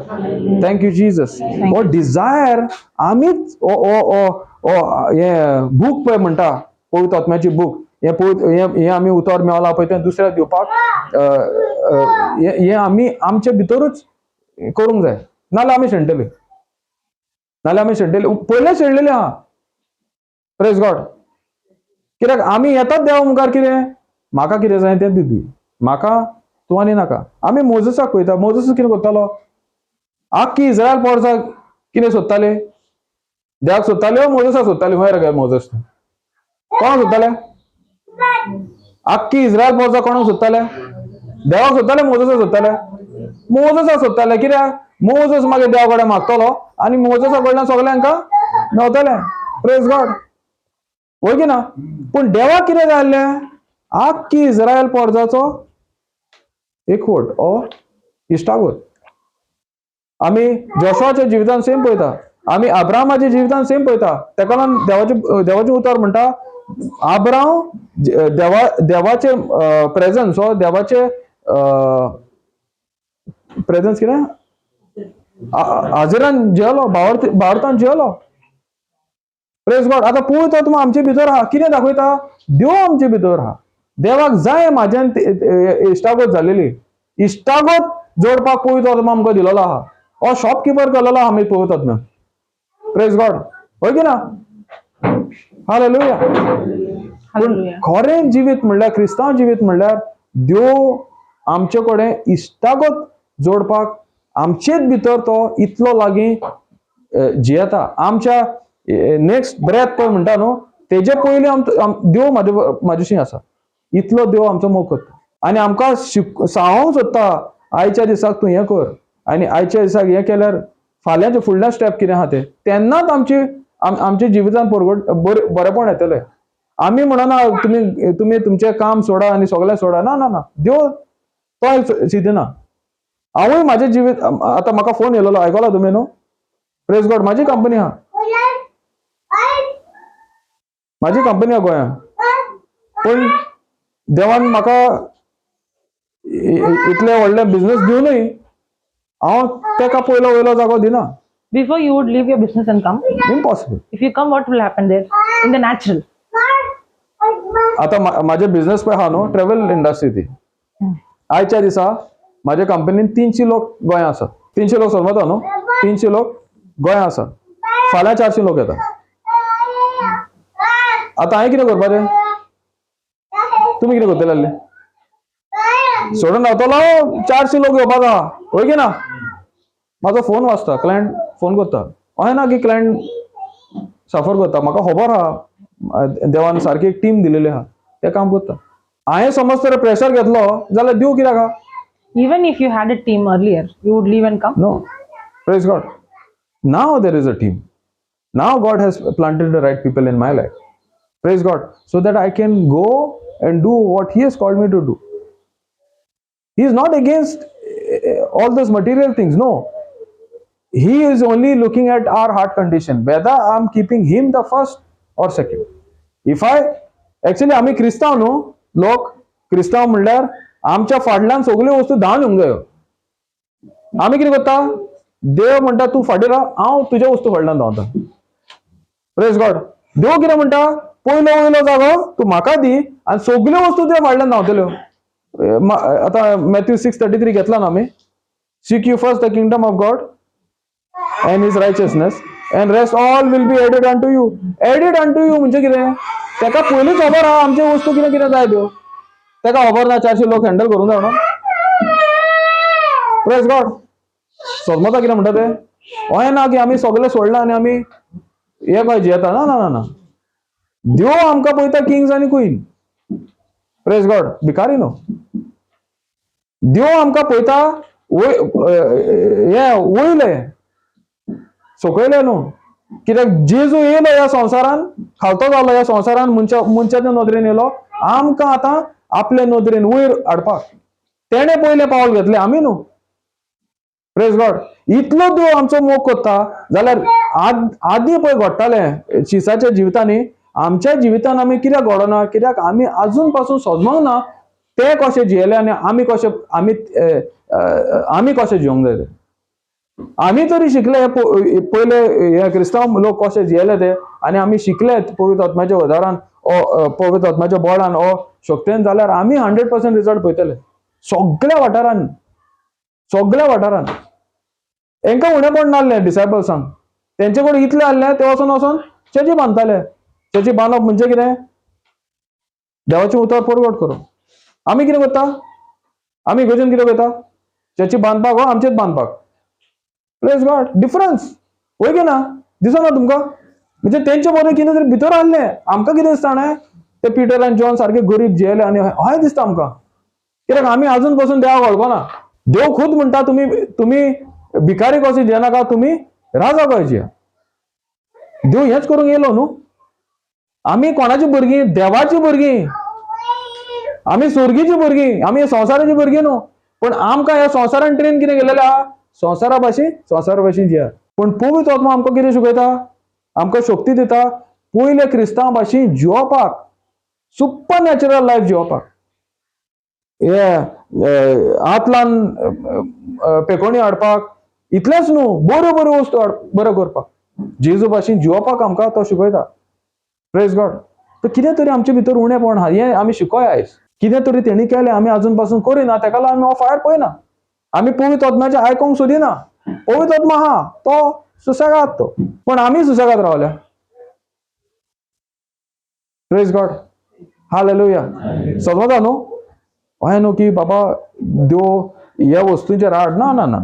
Thank you Jesus. हो डिजायर आमीच हें बूक पळय म्हणटा पवित्र आत्म्याची बूक, हें पवित्र हें आमी उतर मेवला पळय तें दुसऱ्याक दिवपाक हें आमी आमचे भितरूच करूंक जाय. नाल्यार आमी शेणटले, नाल्यार आमी शेणटले, पयलेच शेणलेले आहा. प्रेज गॉड. कित्याक आमी येतात देवा मुखार कितें म्हाका कितें जाय तें दिदी, म्हाका तूं आनी नाका. आमी मोजसाक पळयता, मोजस कितें करतालो? आख्खी इस्रायल पोरसाक कितें सोदताले? देवाक सोदताले मोजसाक सोदताले? खंय रे मोजस? कोणाक सोदताले? आख्खी इस्रायल पोरसाक कोणाक सोदताले? देवाक सोदताले मोजसाक सोदताले? मोजसाक सोदताले. कित्याक मोजस मागीर देवा कडेन मागतलो आनी मोजसा कडल्यान सगळ्यांक मेवतलें. प्रेज गॉड. वय की ना? पूण देवाक कितें जाय आसलें? आख्खी इस्रायल पोरसाचो एकवट ओ इश्टागत. आमी जोशुआच्या जिवितान सेम पळयता, आमी अब्राहमाच्या जिवितान सेम पळयता. तेका लागून देवाचें देवाचें उतर म्हणटा आब्रांव देवा देवाचे प्रेजन्स हो देवाचे प्रेजन्स कितें हाजेरान जियेलो, भावार्थ भावार्थान जियेलो. प्रेज गॉड. आतां पवित्र आत्मा आमचे भितर आहा. कितें दाखयता? देव आमचे भितर आहा. देवाक जाय म्हाज्यान इश्टागत जालेली. इश्टागत जोडपाक पवित्र आत्मा आमकां दिलेलो आहा. हो शॉपकिपर केलेलो आहा आमी पवित्र आत्म्यान. प्रेज गॉड. हय की ना? हालेलुया. पूण खरें जिवीत म्हणल्यार, क्रिस्तांव जिवीत म्हणल्यार देव आमचे कडेन इश्टागत जोडपाक आमचेच भितर तो इतलो लागीं जियेता. आमच्या नेक्स्ट ब्रेथ पळय म्हणटा न्हू, तेजे पयलीं आमचो देव म्हाजे म्हाजेशी आसा. इतलो देव आमचो मोग करता आनी आमकां सांगूंक सोदता, आयच्या दिसाक तूं हें कर आनी आयच्या दिसाक हें केल्यार फाल्यांचे फुडल्या स्टेप कितें आहा तें, तेन्नाच आमची आमच्या जिवितान परगट बरेपण येतलें. आमी म्हणना तुमी तुमी तुमचें काम सोडा आनी सगळें सोडा. ना ना ना, देव तो चिंतना. हांवूय म्हाजें जिवीत आतां म्हाका फोन येयलेलो, आयकला तुमी न्हू? प्रेज गॉड. म्हाजी कंपनी आहा, म्हाजी कंपनी आहा गोंयांत, पूण देवान म्हाका इतले व्हडले बिजनेस दिवनूय हांव तेका पयलो वयलो जागो दिना. Before you would leave your business and come? Impossible. If you come, what will happen there? In the natural. आतां म्हाजे बिजनेस पळय आहा न्हू, ट्रेवल इंडस्ट्री ती. आयच्या दिसा म्हाज्या कंपनीन 300 लोक गोंया आसात. 300 लोक समजता न्हू? 300 लोक गोंया आसात. फाल्यां 400 लोक येता. आतां हांवें कितें करपाचें? तुमी कितें करतले आसले? सोडून रावतलो? 400 लोक येवपाक आहा, हय की ना? म्हाजो फोन वाजता, क्लायंट फोन करता. अशें ना की क्लायंट सफर करता. म्हाका खबर आहा, देवान सारकी एक टीम दिलेली आहा, ते काम करता. हांवें समज तर प्रेशर घेतलो जाल्यार दिवं कित्याक आहा? Even if you had a team earlier, you would leave and come? No. Praise God. Now there is a team. Now God has planted the right people in my life. Praise God. So that I can go and do what He has called me to do. He is not against all those material things. No. He is only looking at our heart condition, whether I am keeping Him the first or second. If I actually आमी क्रिस्तांव न्हू लोक, क्रिस्तांव म्हणल्यार आमच्या फाटल्यान सगल्यो वस्तू धांवन येवंक जायो. आमी कितें करता? देव म्हणटा तूं फाटीं राव, हांव तुज्या वस्तू फाटल्यान धांवता. प्रेज गॉड. देव कितें म्हणटा? पयलो वयलो जागो तूं म्हाका दी आनी सगल्यो वस्तू तुज्या फाटल्यान धांवतल्यो. आतां मॅथ्यू 6:33 घेतला ना आमी? Seek you first the kingdom of God and His righteousness and rest all will be added unto you. Added unto you म्हणजे कितें? तेका पयलींच खबर आहा आमच्यो वस्तू कितें कितें जाय त्यो. तेका खबर ना 400 लोक हँडल करूंक जाय म्हणून? प्रेज गॉड. समजता कितें म्हणटा तें? अशें ना की आमी सगळें सोडलां आनी आमी हे कशें जियेता. ना ना ना ना, देव आमकां पळयता किंग्स आनी क्वीन. प्रेज गॉड. भिकारी न्हू. देव आमकां पळयता वय हे वयले, सकयले न्हू. कित्याक जेजू येयलो ह्या संवसारान, खालतो जालो ह्या संवसारान, मनशा मनशाच्या नदरेन येयलो आमकां आतां आपले नदरेन वयर हाडपाक. तेणें पयलें पावल घेतलें, आमी न्हू. प्रेज गॉड. इतलो देव आमचो मोग करता जाल्यार आदीं पळय घडटालें शिसाच्या जिवितांनी, आमच्या जिवितान आमी कित्याक घडना? कित्याक आमी अजून पासून समजोंक ना ते कशे जियेले आनी आमी कशे आमी आमी कशे जिवंक जाय ते. आमी तरी शिकले हे पयले हे क्रिस्तांव लोक कशे जियेले ते, आनी आमी शिकले पवित्र आत्म्याच्या आदारान ओ पवित्र आत्म्याच्या बळान ओ शक्तेन, जाल्यार आमी 100% रिजल्ट पळयतले सगळ्या वाठारान, सगळ्या वाठारान. हेंकां उणेपण नासलें डिसायपल्सांक. तेंचे कडेन इतलें आहलें, ते वचोन वचोन चर्ची बांदताले. चर्ची बांदप म्हणजे कितें? देवाचें उतर परगट करप. आमी कितें करता? आमी इगर्जेन कितें करता? चर्ची बांदपाक हो आमचेच बांदपाक. प्रेज गॉड. डिफरन्स वय की ना दिसना तुमकां? म्हणजे तेंचे बरें कितें तरी भितर आहलें. आमकां कितें दिसता जाणा, ते पिटर आनी जॉन सारके गरीब जियेले आनी हय दिसता आमकां, कित्याक आमी अजून पसून देवाक वळखना. देव खूद म्हणटा, तुमी तुमी भिकारी कशें जियेनाका, तुमी राजा कशें जिया. देव हेंच करूंक येयलो न्हू. आमी कोणाची भुरगीं? देवाची भुरगीं. आमी स्वर्गीची भुरगीं, आमी संवसाराची भुरगीं न्हू. पण आमकां ह्या संवसारान ट्रेन कितें केलेलें आहा? संवसारा भाशेन, संवसारा भाशेन जिया. पूण पवित्र आत्मा आमकां कितें शिकयता? आमकां शक्ती दिता. पयले क्रिस्तांव भाशेन जिवपाक, सुपर नॅचरल लायफ जिवपाक. हे हातलान पेकोणी हाडपाक इतलेंच न्हू, बऱ्यो बऱ्यो वस्तू हाड बऱ्यो करपाक, जेजू भाशेन जिवपाक आमकां तो शिकयता. Praise God. तर कितें तरी आमचे भितर उणेपण आहा, हें आमी शिकोया आयज. कितें तरी तेणी केलें आमी अजून पासून करिना, तेका लागून आमी हो फायर पळयना, आमी पवित्र आत्म्याचें आयकोंक सोदिना. पवित्र आत्मा आहा तो सुसेगाद तो, पूण आमी सुसेगाद रावल्या. Praise God, hallelujah. समजता न्हू? अहें न्हू की बाबा देव ह्या वस्तूंचेर हाड, ना ना ना.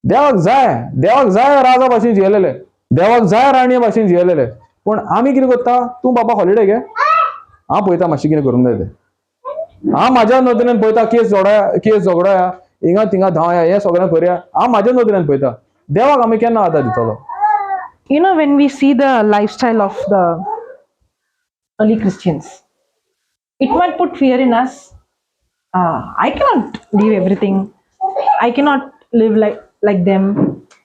देवाक जाय, देवाक जाय राजा भाशेन जियेलेले, देवाक जाय राणये भाशेन जियेलेले, पूण आमी कितें करता? तूं बाबा हॉलिडे घे, हांव पळयता मातशें कितें करूंक जाय तें. हांव म्हाज्या नदरेन पळयता, केस जोडया, केस झगडोया, हिंगा थिंगा धांवया, हें सगळें करया, हांव म्हाज्या नदरेन पळयता. देवाक आमी केन्ना आदार दितलो? When we see the lifestyle of the early Christians, it might put fear in us. I cannot leave everything. I cannot live like them.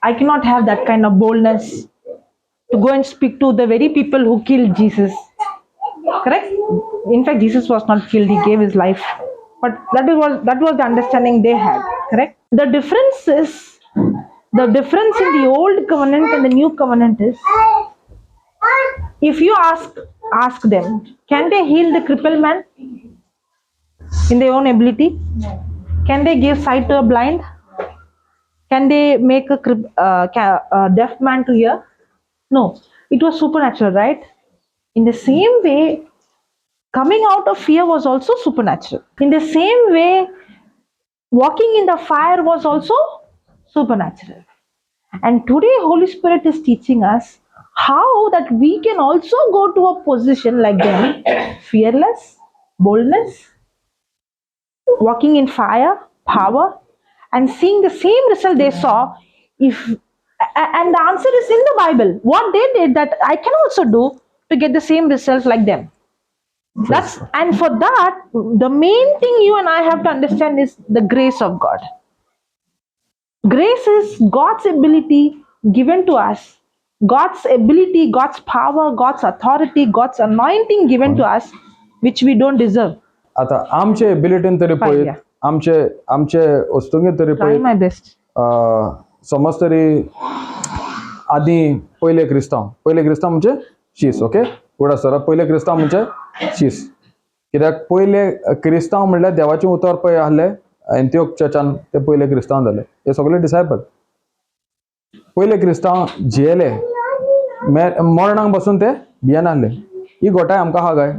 I cannot have that kind of boldness to go and speak to the very people who killed Jesus. Correct? In fact, Jesus was not killed, he gave his life. But that was the understanding they had. Correct? The difference in the old covenant and the new covenant is, if you ask them, can they heal the crippled man in their own ability? Can they give sight to a blind? Can they make a deaf man to hear? No, it was supernatural, right? In the same way, coming out of fear was also supernatural. In the same way, walking in the fire was also supernatural. And today, Holy Spirit is teaching us how that we can also go to a position like them, fearless, boldness, walking in fire, power, and seeing the same result they saw. And the answer is in the Bible. What they did, that I can also do to get the same result like them. And for that, the main thing you and I have to understand is the grace of God. Grace is God's ability given to us, God's ability, God's power, God's authority, God's anointing given to us, which we don't deserve. आतां आमचे एबिलिटीन तरी पळयत, Yeah. आमचे वस्तुंगेर तरी Try पळयत, my best. समज तरी आदीं पयले क्रिस्तांव, पयले क्रिस्तांव म्हणजे शीस, ओके, उडा सर, पयले क्रिस्तांव म्हणजे शीस. कित्याक पयले क्रिस्तांव म्हणल्यार देवाचें उतर पळय आहले एंतियोक चर्चान, ते पयले क्रिस्तांव जाले. हे सगळे डिसायपल. पयले क्रिस्तांव जियेले, मरणाक बसून ते भियेनासले. ही घोटाय आमकां आहा काय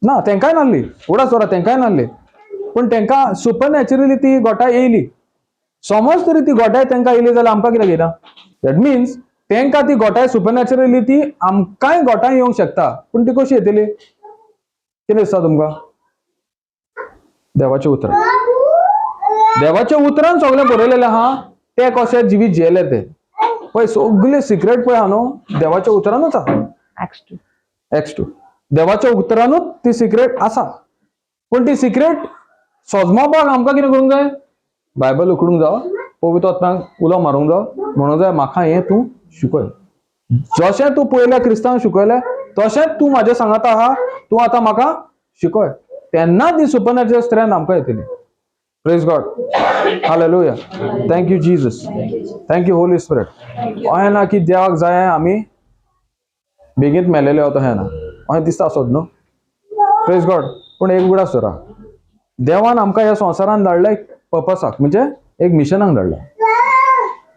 ना? तेंकांय नासली, उडा सोरा, तेंकांय नासली, पूण तेंकां सुपर नॅचरली ती घोटाय येयली. समज तरी ती घोटाय तेंकां येयली जाल्यार आमकां कित्याक येना? That means तेंकां ती घोटाय सुपर नॅचरली, ती आमकांय घोटाय येवंक शकता, पूण ती कशी येतली? कितें दिसता तुमकां? देवाचें उतरां, देवाच्या उतरान सगळें बरयलेलें आहा. ते कशें जिवीत जियेले ते पळय, सगळे सिक्रेट पळय आहा न्हू, देवाच्या उतरानूच आहा. Acts 2. Acts 2, देवाच्या उतरानूच ती सिक्रेट आसा, पूण ती सिक्रेट सोजमावपाक आमकां कितें करूंक जाय? बायबल उकडूंक जावो, पवित्र आत्म्याक उलो मारूंक जावो, म्हणूंक जाय म्हाका हें तूं शिकय. जशें तूं पयल्या क्रिस्तांव शिकयलें तशेंच तूं म्हाज्या सांगाता आहा, तूं आतां म्हाका शिकय. तेन्ना ती सुपरनॅचरल स्ट्रेंथ आमकां येतली. Praise God, hallelujah. Thank you Jesus, thank you Holy Spirit. अहें ना की देवाक जाय आमी बेगीन मेलेले वता, हें ना, अहें दिसता आसत न्हू. प्रेज गॉड. पूण एक उगडास दवरा, देवान आमकां ह्या संवसारान धाडला एक पर्पसाक, म्हणजे एक मिशनाक धाडला.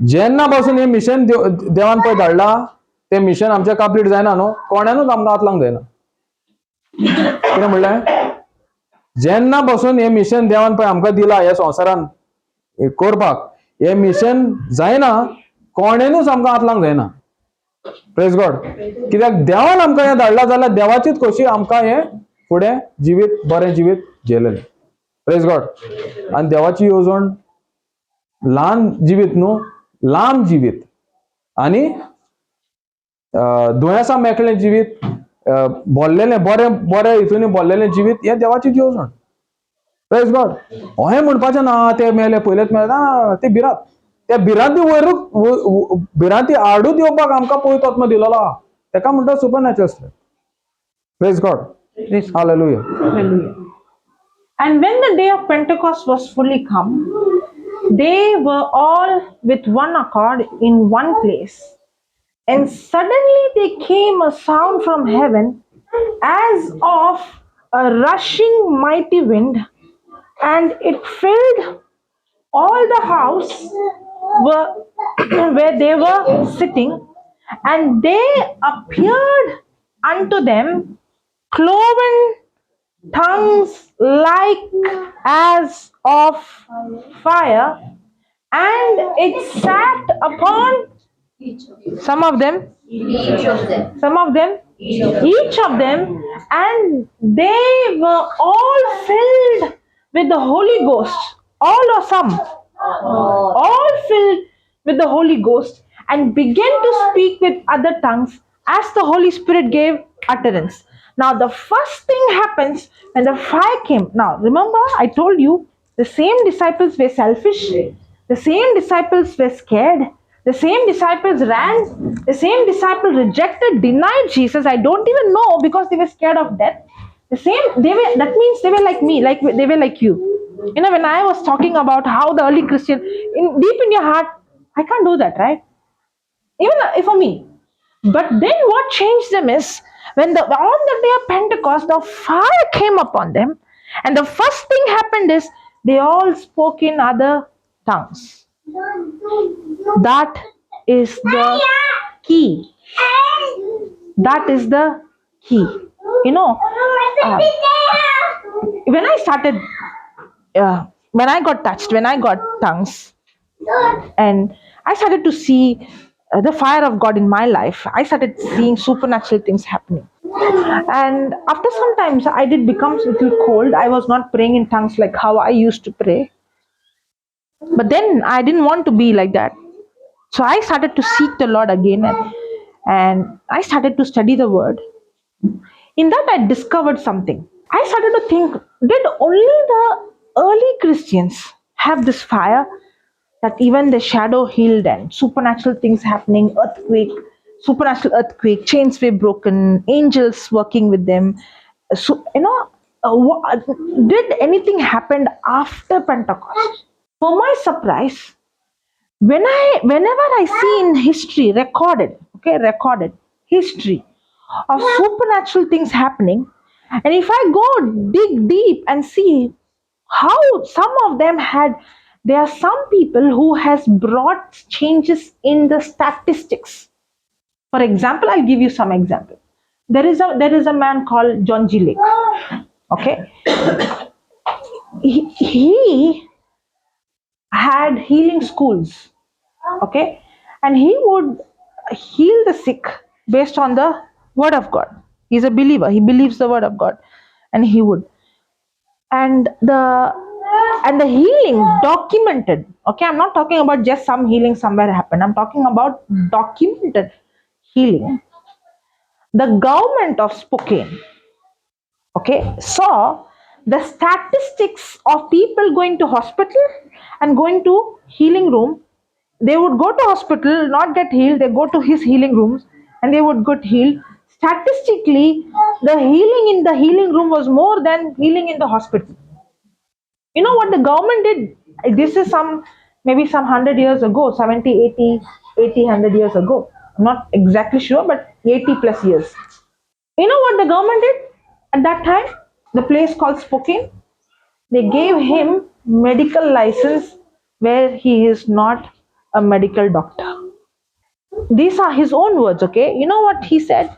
जेन्ना पासून हें मिशन देवान पळय धाडला, तें मिशन आमचें कंप्लीट जायना न्हू, कोणानूच आमकां हात लावंक जायना. कितें म्हणलें? जेन्ना पासून हें मिशन देवान पळय आमकां दिलां ह्या संवसारान हें करपाक, हें मिशन जायना, कोणेनूच आमकां हात लावंक जायना. प्रेज गॉड. कित्याक देवान आमकां हें धाडलां जाल्यार देवाचीच खोशी आमकां हें फुडें जिवीत, बरें जिवीत जियेलेलें. Praise God. आनी देवाची येवजण ल्हान जिवीत न्हू, लांब जिवीत आनी दुयेंसां मेकळें जिवीत, भरलेलें बरें बरें हितून भरलेलें जिवीत, हें देवाची येवजण. Praise God. अहें म्हणपाचें ना ते मेले पयलेच मेले ना, ते भिरांत, त्या भिरांती वयरूच भिरांती आडूच येवपाक आमकां पवित्र आत्मा दिलेलो आहा. तेका म्हणटा Supernatural strength. Praise God. Praise God. Hallelujah. Hallelujah. And when the day of Pentecost was fully come, they were all with one accord in one place. And suddenly there came a sound from heaven as of a rushing mighty wind, and it filled all the house where they were sitting, and they appeared unto them cloven tongues like as of fire, and it sat upon some of them, Each of them. some of them, each of them, and they were all filled with the Holy Ghost. All or some? All filled with the Holy Ghost, and began to speak with other tongues as the Holy Spirit gave utterance. Now, the first thing happens when the fire came. Now, remember, I told you the same disciples were selfish, the same disciples were scared, the same disciples ran, the same disciple rejected, denied Jesus. I don't even know, because they were scared of death. The same, they were, that means they were like me, like they were like you. You know, when I was talking about how the early Christian, in deep in your heart, I can't do that, right? Even for me. But then what changed them is, when on the day of Pentecost, the fire came upon them, and the first thing happened is they all spoke in other tongues. That is the key. That is the key. You know, when I started, when I got touched, when I got tongues, and I started to see the fire of God in my life, I started seeing supernatural things happening. And after some times, I did become a little cold. I was not praying in tongues like how I used to pray. But then I didn't want to be like that. So I started to seek the Lord again, and I started to study the word. In that, I discovered something. I started to think, did only the early Christians have this fire that even the shadow healed and supernatural things happening, earthquake, supernatural earthquake, chains were broken, angels working with them? So, you know, did anything happen after Pentecost? For my surprise, whenever I see in history recorded history of supernatural things happening, and if I go dig deep and see how some of them had, there are some people who has brought changes in the statistics. For example, I'll give you some example. There is a man called John G. Lake. Okay, he had healing schools. Okay, and he would heal the sick based on the word of God. He's a believer. He believes the word of God, and he would. And the healing documented. Okay, I'm not talking about just some healing somewhere happened. I'm talking about documented healing. The government of Spokane, okay, saw the statistics of people going to hospital and going to healing room. They would go to hospital, not get healed. They go to his healing rooms and they would get healed. Statistically, the healing in the healing room was more than healing in the hospital. You know what the government did? This is maybe some 100 years ago, 70, 80, 100 years ago. I'm not exactly sure, but 80 plus years. You know what the government did at that time? The place called Spokane, they gave him medical license where he is not a medical doctor. These are his own words, okay? You know what he said?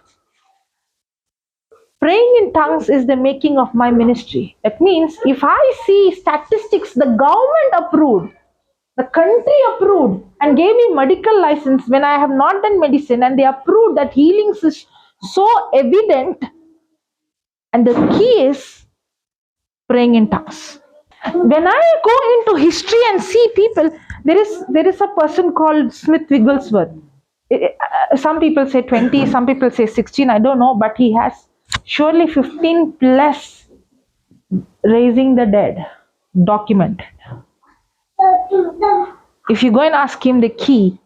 Praying in tongues is the making of my ministry. That means if I see statistics, the government approved, the country approved and gave me medical license when I have not done medicine, and they approved that healing is so evident. And the key is praying in tongues. When I go into history and see people, there is a person called Smith Wigglesworth. Some people say 20, some people say 16, I don't know, but he has surely 15 plus raising the dead documented. If you go and ask him the key,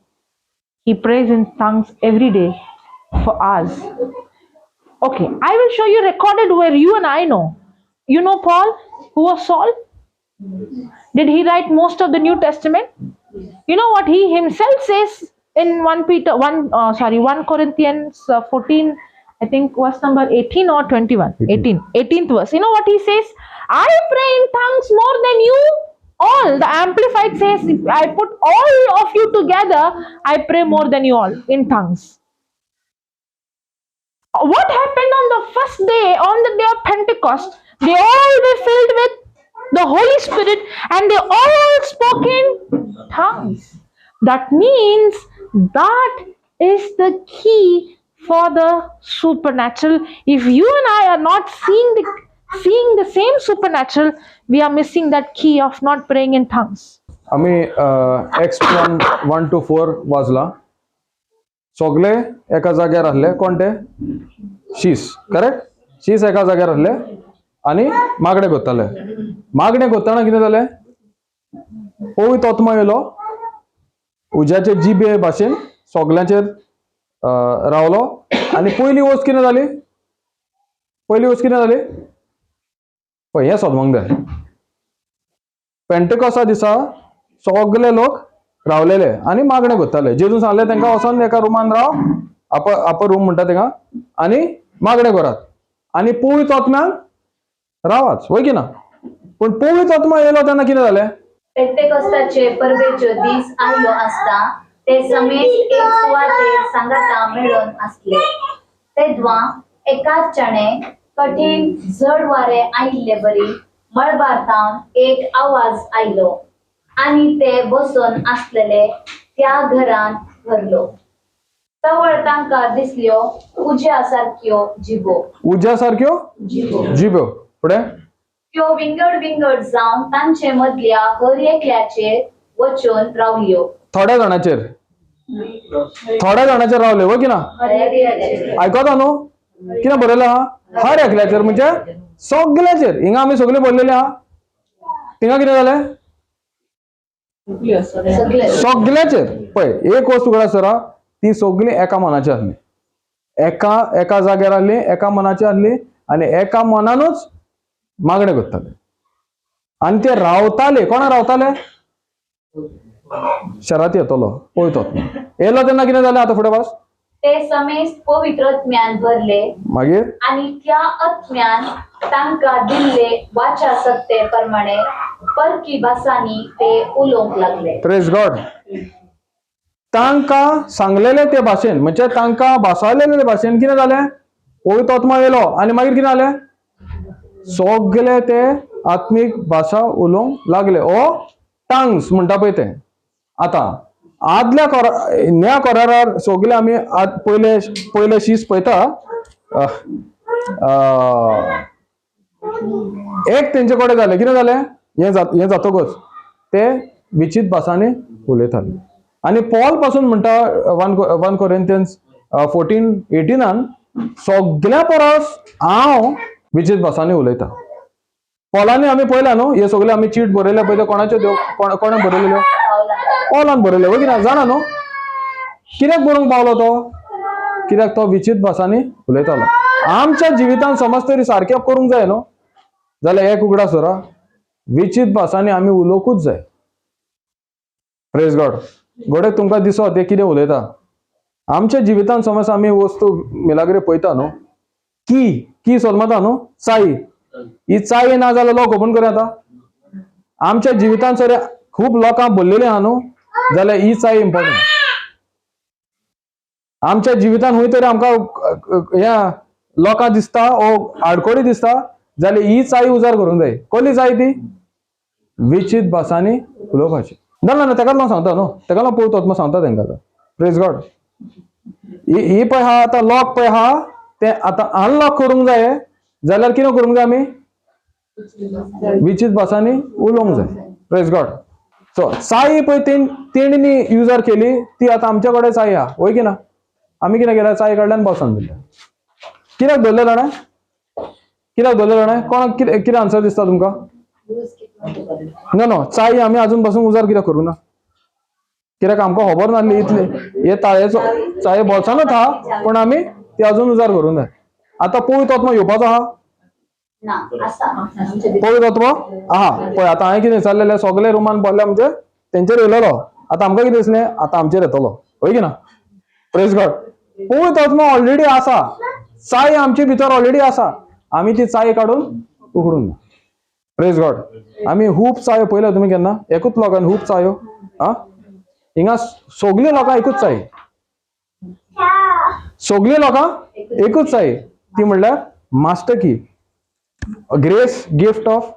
he prays in tongues every day for hours. Okay, I will show you recorded where you and I know. You know Paul, who was Saul? Did he write most of the New Testament? You know what he himself says in 1 Peter 1 1 Corinthians 14, I think verse number 18 or 21. 18th verse. You know what he says? I pray in tongues more than you all. The Amplified says, if I put all of you together, I pray more than you all in tongues. What happened on the first day, on the day of Pentecost? They all were filled with the Holy Spirit and they all spoke in tongues. That means that is the key for the supernatural. If you and I are not seeing the same supernatural, we are missing that key of not praying in tongues. आमी Acts 1 to 4 वाजला. सगळे एका जाग्यार आहले. कोण ते? शीस. Correct. शीस एका जाग्यार आहले आनी मागणें करताले. मागणें करतना कितें जालें? पवित्र आत्मा येयलो, उज्याचे जिबे भाशेन सगल्यांचेर रावलो. आनी पयली वस्त कितें जाली? पयली वस्त कितें जाली? पळय, हें सोदपाक जाय. पेंटेकॉसा दिसा सगले लोक रावलेले आनी मागणें करताले. जेजून सांगलें तांकां वचोन एका रुमान राव, अपर रूम म्हणटा तांकां, आनी मागणें करात आनी पवित्र आत्म्यान रावात. वय की ना? पूण पवित्र आत्मा येयलो तेन्ना कितें जालें? पेंटेकोस्ताचे परबेच्यो दीस आयलो आसता ते समेस्त एक सुवातेर सांगाता मेळून आसले. तेद्वां एकाच चाणे कठीण जड वारें आयिल्ले बरी मळबार तावन एक आवाज आयलो आनी ते बसून आसलेले त्या घरांत भरलो. तवळ तांकां दिसल्यो उज्या सारक्यो जिबो. उज्या सारक्यो जिब्यो. फुडें त्यो विंगड विंगड जावन तांचे मदल्या हर एकल्याचेर वचून रावल्यो. थोड्या जाणाचेर, थोड्या जाणाचेर रावले. वय की ना? आयकता न्हू कितें बरयलें आहा? हर एकल्याचेर म्हणजे सगल्याचेर. हिंगा आमी सगळे बरलेले आहा. थिंगा कितें जालें? सगळे सगल्याचेर. पळय, एक वस्त उगडा सर, ती सगळीं एका मनाची आहली. एका एका जाग्यार आहली, एका मनाची आहली आनी एका मनानूच मागणें करताले आनी ते रावताले. कोणा रावताले? शरात येतलो पळयतो येयलो तेन्ना कितें जालें? आतां फुडें वाच. ते समेस्त पवित्र आत्म्यान भरले मागीर आनी त्या आत्म्यान तांकां दिल्ले वाचा सत्ते प्रमाणे परकी भासांनी ते उलोवंक लागले. प्रेज गॉड. तांकां सांगलेले ते भाशेन, म्हणजे तांकां भासायलेले ते भाशेन कितें जालें? पवित्र आत्मा येयलो आनी मागीर कितें जालें? सगले ते आत्मीक भाशा उलोवंक लागले. ओ टांग्स म्हणटा पळय ते. आतां आदल्या कोरा न्या कोरारार सगले आमी पयले पयले शीस पळयता. एक तेंचे कडेन जालें कितें जालें? हें जातकच ते विचीत भासांनी उलयताले. आनी पॉल पासून म्हणटा 1 कोरिंथियन्स 14:18 सगल्या परस हांव विचीत भासांनी उलयता. पॉलांनी आमी पळयला न्हू, हे सगळे आमी चीट बरयल्या पळय, कोणाच्यो त्यो? कोणें बरयलेल्यो? पॉलान बरयल्यो. वय की ना? जाणा न्हू कित्याक बरोवंक पावलो तो? कित्याक तो विचीत भासांनी उलयतालो. आमच्या जिवितान समज तरी सारकें करूंक जाय न्हू, जाल्यार एक उगडास दवरा, विचीत भासांनी आमी उलोवंकूच जाय. प्रेज गॉड. घोडेक तुमकां दिसत ते कितें उलयता. आमच्या जिवितान समज आमी वस्तू मिलाग्रे पळयता न्हू, की की सोलमता न्हू, चाई, ही चाई ना जाल्यार लोक ओपन करूं येता. आमच्या जिवितान सर खूब लोकांक बोल्लेली आहा न्हू, जाल्यार ही चाई इम्पॉर्टंट. आमच्या जिवितान खंय तरी आमकां ह्या लोकां दिसता ओ आडकोडी दिसता, जाल्यार ही चाई उजार करूंक जाय. कसली चाई ती? विचीत भासांनी उलोवपाची. ना ना ना, तेका लागून सांगता न्हू, तेका लागून पळयतो हांव सांगता तेंकां आतां. प्रेज गॉड. ही पळय आहा आतां लॉक पळय आहा तें आतां अनलॉक करूंक जाय जाल्यार कितें करूंक जाय आमी? विचीत भासांनी उलोवंक जाय. प्रेज गॉड. सो चाई पळय तेणीनी युजार केली ती आतां आमच्या कडेन चाई आहा. वय की ना? आमी कितें केलें? चाई कडल्यान बॉसान दिलें. कित्याक दवरलें जाणा? कित्याक दवरलें जाणा? कोणाक कितें कितें आन्सर दिसता तुमकां? ना नो, चाई आमी अजून पासून उजार कित्याक करूं ना? कित्याक आमकां खबर नासली इतली हे ताळेचो चाये बोल्सानूच आहा, पूण आमी ती अजून उजार करूंक जाय. आतां पवित्र आत्मो येवपाचो आहा, ना आसा आमचे भितर. पवित्र आत्मो आहा. पळय आतां हांवें कितें विचारलेलें, सगळे रुमान बसले म्हणजे तेंचेर येयलेलो. आतां आमकां कितें दिसलें, आतां आमचेर येतलो, हय की ना? Praise God. पवित्र आत्मो ऑलरेडी आसा, चाय आमचे भितर ऑलरेडी आसा, आमी ती चाय काडून उकडून. Praise God. आमी खूब चायो पळयल्या तुमी केन्ना? एकूच लोकांनी खूब चायो. आ हिंगा सगळीं लोकां एकूच चाय, सगळीं लोकां एकूच चाय, ती म्हणल्यार master key, grace gift of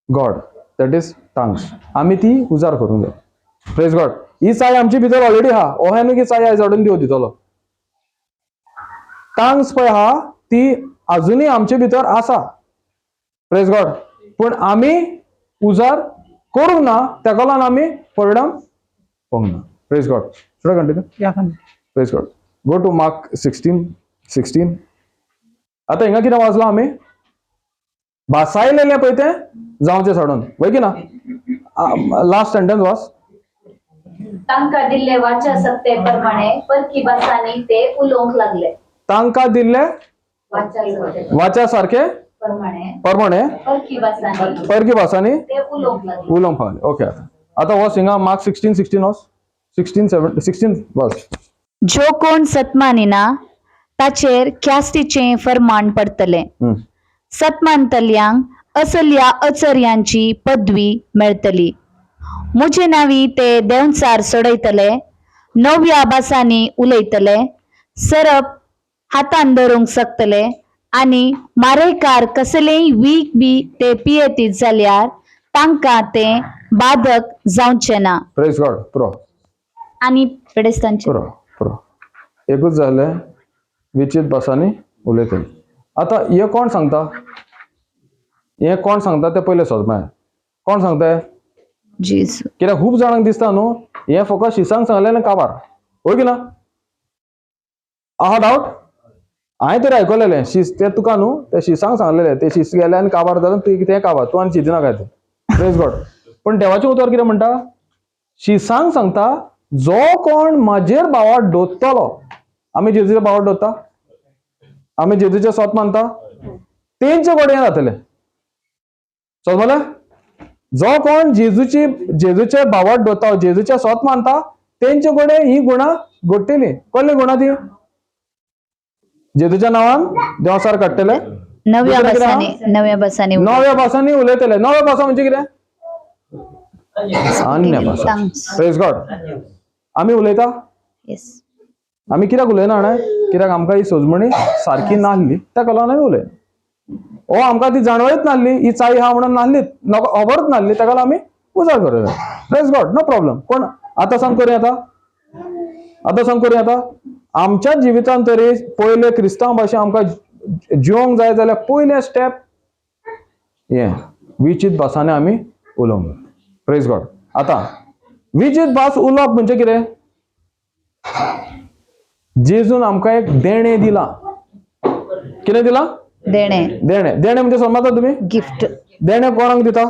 God, that is tongues. आमी ती उजार करूंक जाय. Praise God. ही चाय आमची भितर ऑलरेडी आहा, अहें न्हू की चाय आयज हाडून देव दितलो. टांग्स पळय आहा ती अजुनूय आमचे भितर आसा. Praise God. पूण आमी उजार करूंक ना, तेका लागून आमी परिणाम पळोवंक ना. Praise God. Should I continue? Yeah. Praise God. Go to Mark 16:16. आतां हिंगा कितें वाचलां आमी? भासायलेलें पळय तें जावचें सोडून, वय की ना? लास्ट सेंटेन्स वाच. तांकां दिल्ले वाचा सत्ते प्रमाणे परकी भासांनी ते उलोवंक लागले. तांकां दिल्ले वाचा सत्ते वाच्या सारखे प्रमाणे प्रमाणे परकी भासांनी परकी भासांनी ते उलोवंक लागले. उलोवंक पावले. ओके, आतां आतां वच हिंगा मार्क 16:16 वच, 16 7 16 वच. जो कोण सतमानिना ताचेर ख्यास्तीचें फर्माण पडटलें. सतमानतल्यांक असल्या अचर्यांची पदवी मेळटली. म्हजे नांवी ते देंवचार सोडयतले, नव्या भासांनी उलयतले, सरप हातान धरूंक शकतले आनी मारेकार कसलेंय वीख बी ते पियेतीत जाल्यार तांकां तें बाधक जावचें ना. प्रेज गॉड. पुरो. आनी पेडेस्तांचे पुरो पुरो. एकूच जालें, विचीत भासांनी उलयतले. आतां हें कोण सांगता? हें कोण सांगता तें पयलें सोद मागीर. कोण सांगता हें? जेजू. कित्याक खूब जाणांक दिसता न्हू हें फकत शिसांक सांगलें आनी काबार, हय की ना? आहा डावट? हांवें तरी आयकलेलें शीस तें तुका न्हू ते शिसांक सांगलेलें, ते शीस गेले आनी काबार जालें, तुवें तें काबार, तूं आनी चिंतिनाका तें. Praise God. पूण देवाचें उतर कितें म्हणटा? शिसांक सांगता जो कोण म्हाजेर भावार्थ दोत्तलो. आमी जेजूचे भावार्थ दोत्ता, आमी जेजूचें सोत मानता, तेंचे कडेन हें जातलें. समजलें? जो कोण जेजूची जेजूचे भावार्थ दोता, जेजूचे सोत मानता, तेंचे कडेन ही गुणां घडटली. कसली गुणां ती? जेजूच्या नांवान देंवचार काडटले, नव्या दुसरें कितें आहा? भासांनी, नव्या भासांनी नव्या भासांनी उलयतले. नव्या भासा म्हणजे कितें? अन्य भासा. Tongues. Praise God. आमी उलयता? येस. आमी कित्याक उलयना जाणा? कित्याक आमकां ही सोजमणी सारकी नासली, ताका लागून आमी उलयना. ओ आमकां ती जाणवयच नासली, ही चाई आहा म्हणून नासलीच, नको खबरच नासली, ताका लागून आमी उजार करूं. Praise God. No problem. कोण आतां सांग करूं येता? आतां सांग करूं येता? आमच्या जिवितांत तरी पयले क्रिस्तांव भाशेन आमकां जिवंक जाय जाल्यार पयलें स्टेप हें विचीत भासांनी आमी उलोवंक जाय. Praise God. आतां विचीत भास उलोवप म्हणजे कितें? जेजून आमकां एक देणें दिलां. कितें दिलां? देणें. देणें. देणें म्हणजे समजता तुमी? गिफ्ट. देणें कोणाक दिता?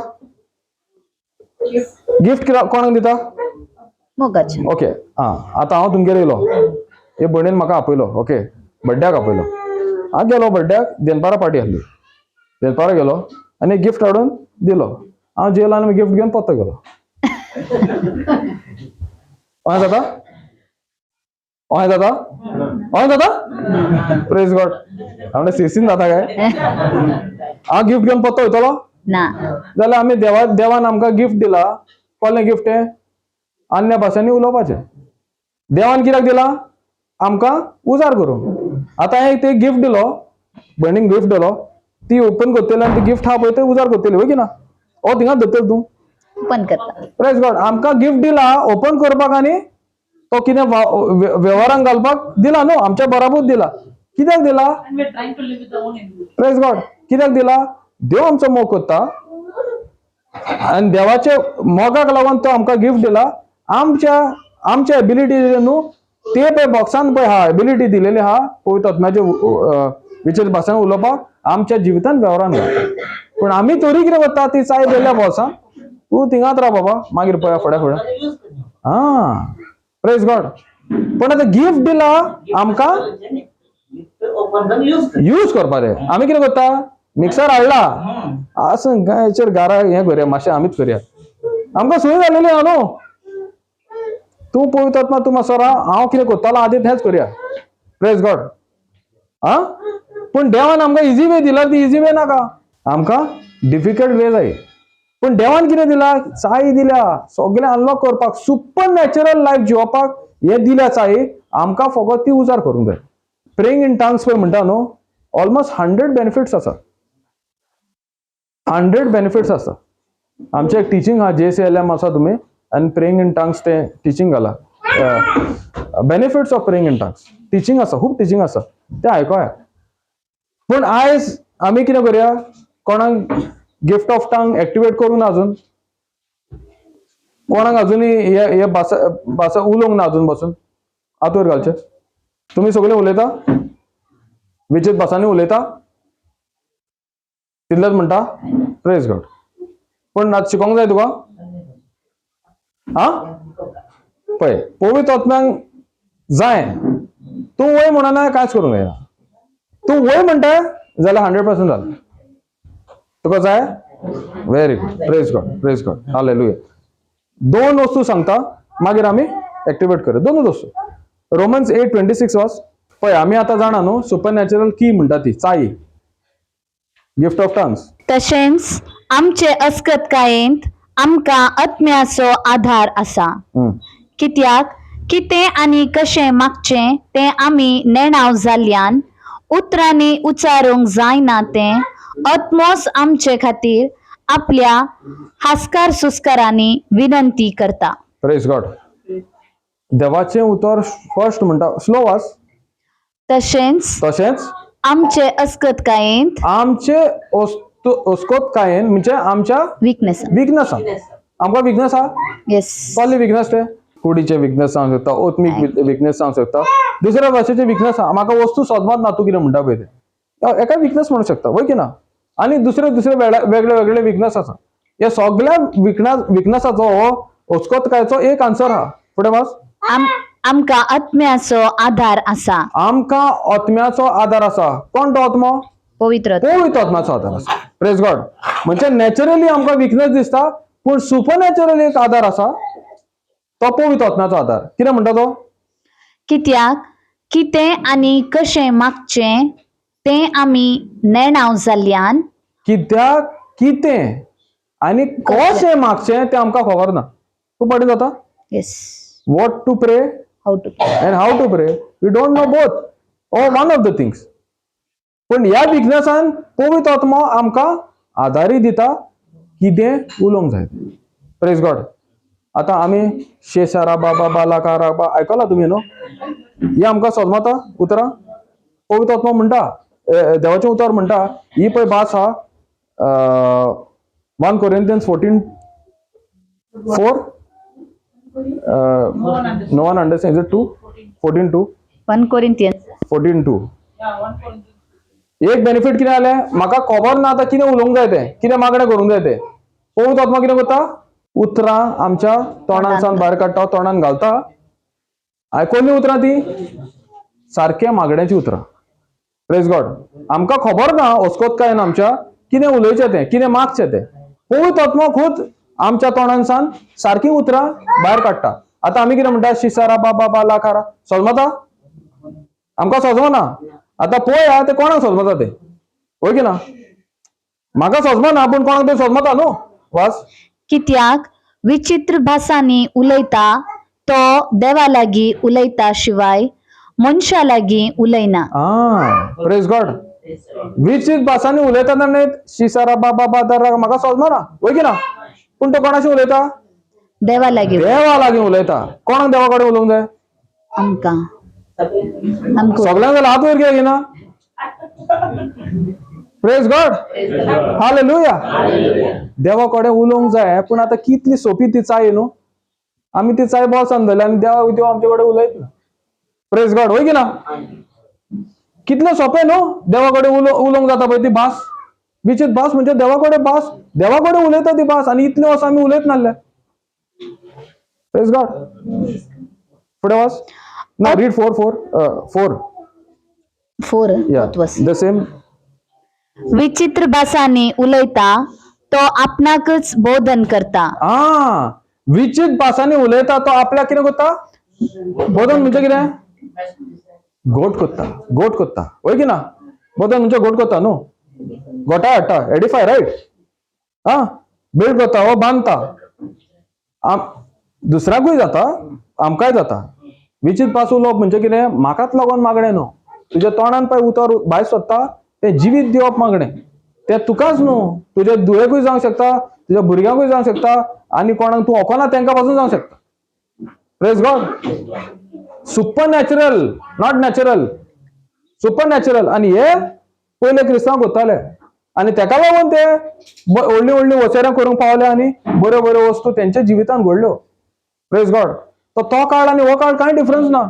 गिफ्ट कोणाक दिता? मोगाचें. ओके. आं आतां हांव तुमगेर येयलो, हे भयणीन म्हाका आपयलो, ओके, बड्ड्याक आपयलो. हांव गेलो बड्ड्याक, दनपारां पार्टी आसली, दनपारां गेलो आनी गिफ्ट हाडून दिलो. हांव जेलो आनी गिफ्ट घेवन परतो गेलो. अहें जाता? अहें जाता? अहें जाता? Praise God. हांव सिसीन जाता काय? हांव गिफ्ट घेवन परतो वयतलो ना. जाल्यार आमी देवान आमकां गिफ्ट दिला. कसलें गिफ्ट हें? अन्य भाशांनी उलोवपाचें. देवान कित्याक दिला? आमकां उजार करूंक. आतां हांवें ते गिफ्ट दिलो, भयणीक गिफ्ट दिलो, ती ओपन करतली आनी ती गिफ्ट आहा पळय ते उजार करतली, हय की ना? ओ थिंगाच धरतली तूं. ओपन करता. Praise God. आमकां गिफ्ट दिला ओपन करपाक आनी तो कितें वेव्हारांक घालपाक दिला न्हू, आमच्या बराबर दिला. कित्याक दिला? And we're trying to live with our own individual. Praise God. कित्याक दिला? देव आमचो मोग करता आनी देवाच्या मोगाक लागून तो आमकां गिफ्ट दिला. आमच्या आमच्या एबिलिटी न्हू ते पळय बॉक्सान पळय आहा, एबिलिटी दिलेली आहा पवित्र आत्म्याचे विचार भाशेन उलोवपाक आमच्या जिवितान वेव्हारान घाल. पूण आमी तरी कितें करता? ती चाय दिल्या बॉल्सान, तूं थिंगात राव बाबा, मागीर पळया फुडें फुडें. हा, प्रेज गॉड. पण आतां गिफ्ट दिला आमकां ओपन करून यूज कर. यूज करपा रे. आमी कितें करता, मिक्सर हाडला आसूं काय हेचेर गारा हें करया, मातशें आमीच करया. आमकां सोय जालेली आहा न्हू. तूं पळयतात ना, तूं मातसो राव, हांव कितें करतलो आदी तेंच करया. प्रेज गॉड. आं, पूण देवान आमकां इजी वे दिला, ती इजी वे नाका, आमकां डिफिकल्ट वे जाय. पूण देवान कितें दिला, चाय दिल्या सगळें अनलॉक करपाक, सुपर नॅचरल लायफ जिवपाक हें दिल्या चाय. आमकां फकत ती उजार करूंक जाय. प्रेइंग इन टंग्स पळय म्हणटा न्हू, ऑलमोस्ट 100 बेनिफिट्स आसा, 100 बेनिफिट्स आसा. आमचें एक टिचींग आहा, JCLM आसा तुमी, आनी प्रेइंग इन टंग्स तें टिचींग घाला, benefits of praying in tongues teaching आसा, खूब टिचींग आसा, तें आयकोया. पूण आयज आमी कितें करया, कोणाक गिफ्ट ऑफ टंग एक्टिवेट करूंक ना अजून, कोणाक अजुनूय हे हे भाशा भाशा उलोवंक ना अजून बसून. हातूर घालचे. तुमी सगळे उलयता, विचित भासांनी उलयता, तितलेंच म्हणटा. प्रेज गॉड. पूण आतां शिकोंक जाय तुका. आं, पळय पवित्र आत्म्यांक जाय, तूं वय म्हणना कांयच करूंक जायना. तूं वय म्हणटा जाल्यार 100% जालें. तुका जाय? Very good, praise God, praise God, hallelujah. दोन वस्तू सांगता, मागीर आमी एक्टिवेट करूया. दोनूच वस्तू. रोमन्स 8:26 वाच. पळय आमी आतां जाणा न्हू, सुपर नॅचरल की म्हणटा ती चाई, गिफ्ट ऑफ टंग्स. तशेंच आमचे अस्कतकायेंत आमकां आत्म्याचो आधार आसा, कित्याक कितें आनी कशें मागचें तें आमी नेणाव जाल्ल्यान उतरांनी उच्चारूंक जायना तें आत्मोच आमचे खातीर आपल्या हास्कार सुस्कारांनी विनंती करता. प्रेज गॉड. देवाचें उतर फर्स्ट म्हणटा, स्लो वाच. तशेंच तशेंच आमचे अस्कतकायेंत, आमचे अस्कोतकायेन म्हणजे आमच्या विकनेस, विकनस. आमकां विकनस आहा. येस. कसले विकनस ते? कुडीचे विकनस सांगूंक शकता, ओत्मीक विकनस सांगूंक शकता, दुसऱ्या भाशेचे विकनस आहा. म्हाका वस्तू सोदमात ना, तूं कितें म्हणटा पळय तें एका विकनस म्हणूंक शकता, वय की ना? आनी दुसरे दुसरे वेगळे वेगळे विकनस आसा. ह्या सगळ्या विकनसाचो हो अस्कोतकायचो एक आन्सर आहा. फुडें वाच. आमकां आत्म्याचो आधार आसा. आमकां आत्म्याचो आदार आसा. कोण तो आत्मो? पवित्र. पवित्र आत्म्याचो आदार आसा. प्रेज गॉड. म्हणजे नॅचरली आमकां विकनस दिसता, पूण सुपर नॅचरली एक आदार आसा, तो पवित्र आत्म्याचो आदार. कितें म्हणटा तो? कित्याक कितें आनी कशें मागचें तें आमी नेणाव जाल्ल्यान, कित्याक कितें आनी कशें मागचें तें आमकां खबर ना. तूं पडे जाता. Yes. What to pray how to and how to pray, we don't know both or one of the things. पूण ह्या विकनसान पवित्र आत्मो आमकां आदारी दिता कितें उलोवंक जाय. प्रेज गॉड. आतां आमी शेसारा बाबा बाला बा आयकला तुमी न्हू? ही आमकां सोदमाता उतरां. पवित्र आत्मो म्हणटा, देवाचें उतर म्हणटा, ही पळय भास आहा, 1 Corinthians 14:4. No one understand. Is it 2? 14:2. 1 Corinthians 14:2. एक बेनिफीट कितें जालें, म्हाका खबर ना आतां कितें उलोवंक जाय तें, कितें मागणें करूंक जाय तें. पवित्र आत्मा कितें करता, उतरां आमच्या तोंडांतल्यान भायर काडटा, तोंडान घालता. आयकल्लीं उतरां ती सारक्या मागण्याचीं उतरां. प्रेज गॉड. आमकां खबर ना अस्कोत काय ना आमच्या कितें उलोवचें तें, कितें मागचें तें. पवित्र आत्मा खूद आमच्या तोंडांसान सारकीं उतरां भायर काडटा. आतां आमी कितें म्हणटा, शिसारा बाबा बाला खारा सोजमता, आमकां सोजमना. आतां पळया तें कोणाक सोजमता तें, वय की ना? म्हाका सोजमना, पूण कोणाक तें सोजमता न्हू. वास. कित्याक विचित्र भासांनी उलयता तो देवा लागीं उलयता शिवाय मनशा लागीं उलयना. आं, प्रेज गॉड. विचित्र भासांनी उलयता न्हय, शिसारा बाबा बादारा म्हाका सोजमना, वय की ना? पूण तो कोणाशी उलयता? देवा लागीं. देवा लागीं उलयता. कोणाक देवा कडेन उलोवंक जाय? आमकां, आमकां. सगळ्यांक जाल्यार हात वयर कित्याक घेयना? Praise God, hallelujah. देवा कडेन उलोवंक जाय, पूण आतां कितली सोंपी ती चाय न्हू. आमी ती चाय बोल्सान धरली आनी देवा देव आमचे कडेन उलयत ना. प्रेज गॉड. वय की ना? कितलें सोंपें न्हू देवा कडेन उलोवंक जाता पळय ती भास. विचित्र भास म्हणजे देवा कडेन भास, देवा कडेन उलयता ती भास. आनी इतले वर्सां आमी उलयत नासले. Praise God. फुडें वाच ना, read four four four. Four. Yeah, the same. विचित्र भासांनी उलयता तो आपणाकच बोधन करता. आ, विचित भासांनी उलयता तो आपल्याक कितें करता? बोधन म्हणजे कितें? गोट कोत्ता, गोट कोत्ता, वय की ना? बोधन म्हणजे गोट कोत्ता न्हू, गोटा हाडटा, एडिफाय, रायट? आ, बिल्ड करता हो, बांदता. आम दुसऱ्याकूय जाता, आमकांय जाता. विचित भास उलोवप म्हणजे कितें? म्हाकाच लागून मागणें न्हू, तुज्या तोंडान पळय उतर भायर सोदता तें जिवीत दिवप मागणें. तें तुकाच न्हू, तुज्या दुयेकूय जावंक शकता, तुज्या भुरग्यांकूय जावंक शकता, आनी कोणाक तूं वखना तेंकां पासून जावंक शकता. Praise God. Super natural, not natural, super natural. आनी हे पयले क्रिस्तांव करताले आनी तेका लागून ते व्हडलीं व्हडलीं वचेरां करूंक पावले आनी बऱ्यो बऱ्यो वस्तू तेंच्या जिवितान घडल्यो. Praise God. तो तो काळ आनी हो काळ कांय डिफरन्स ना.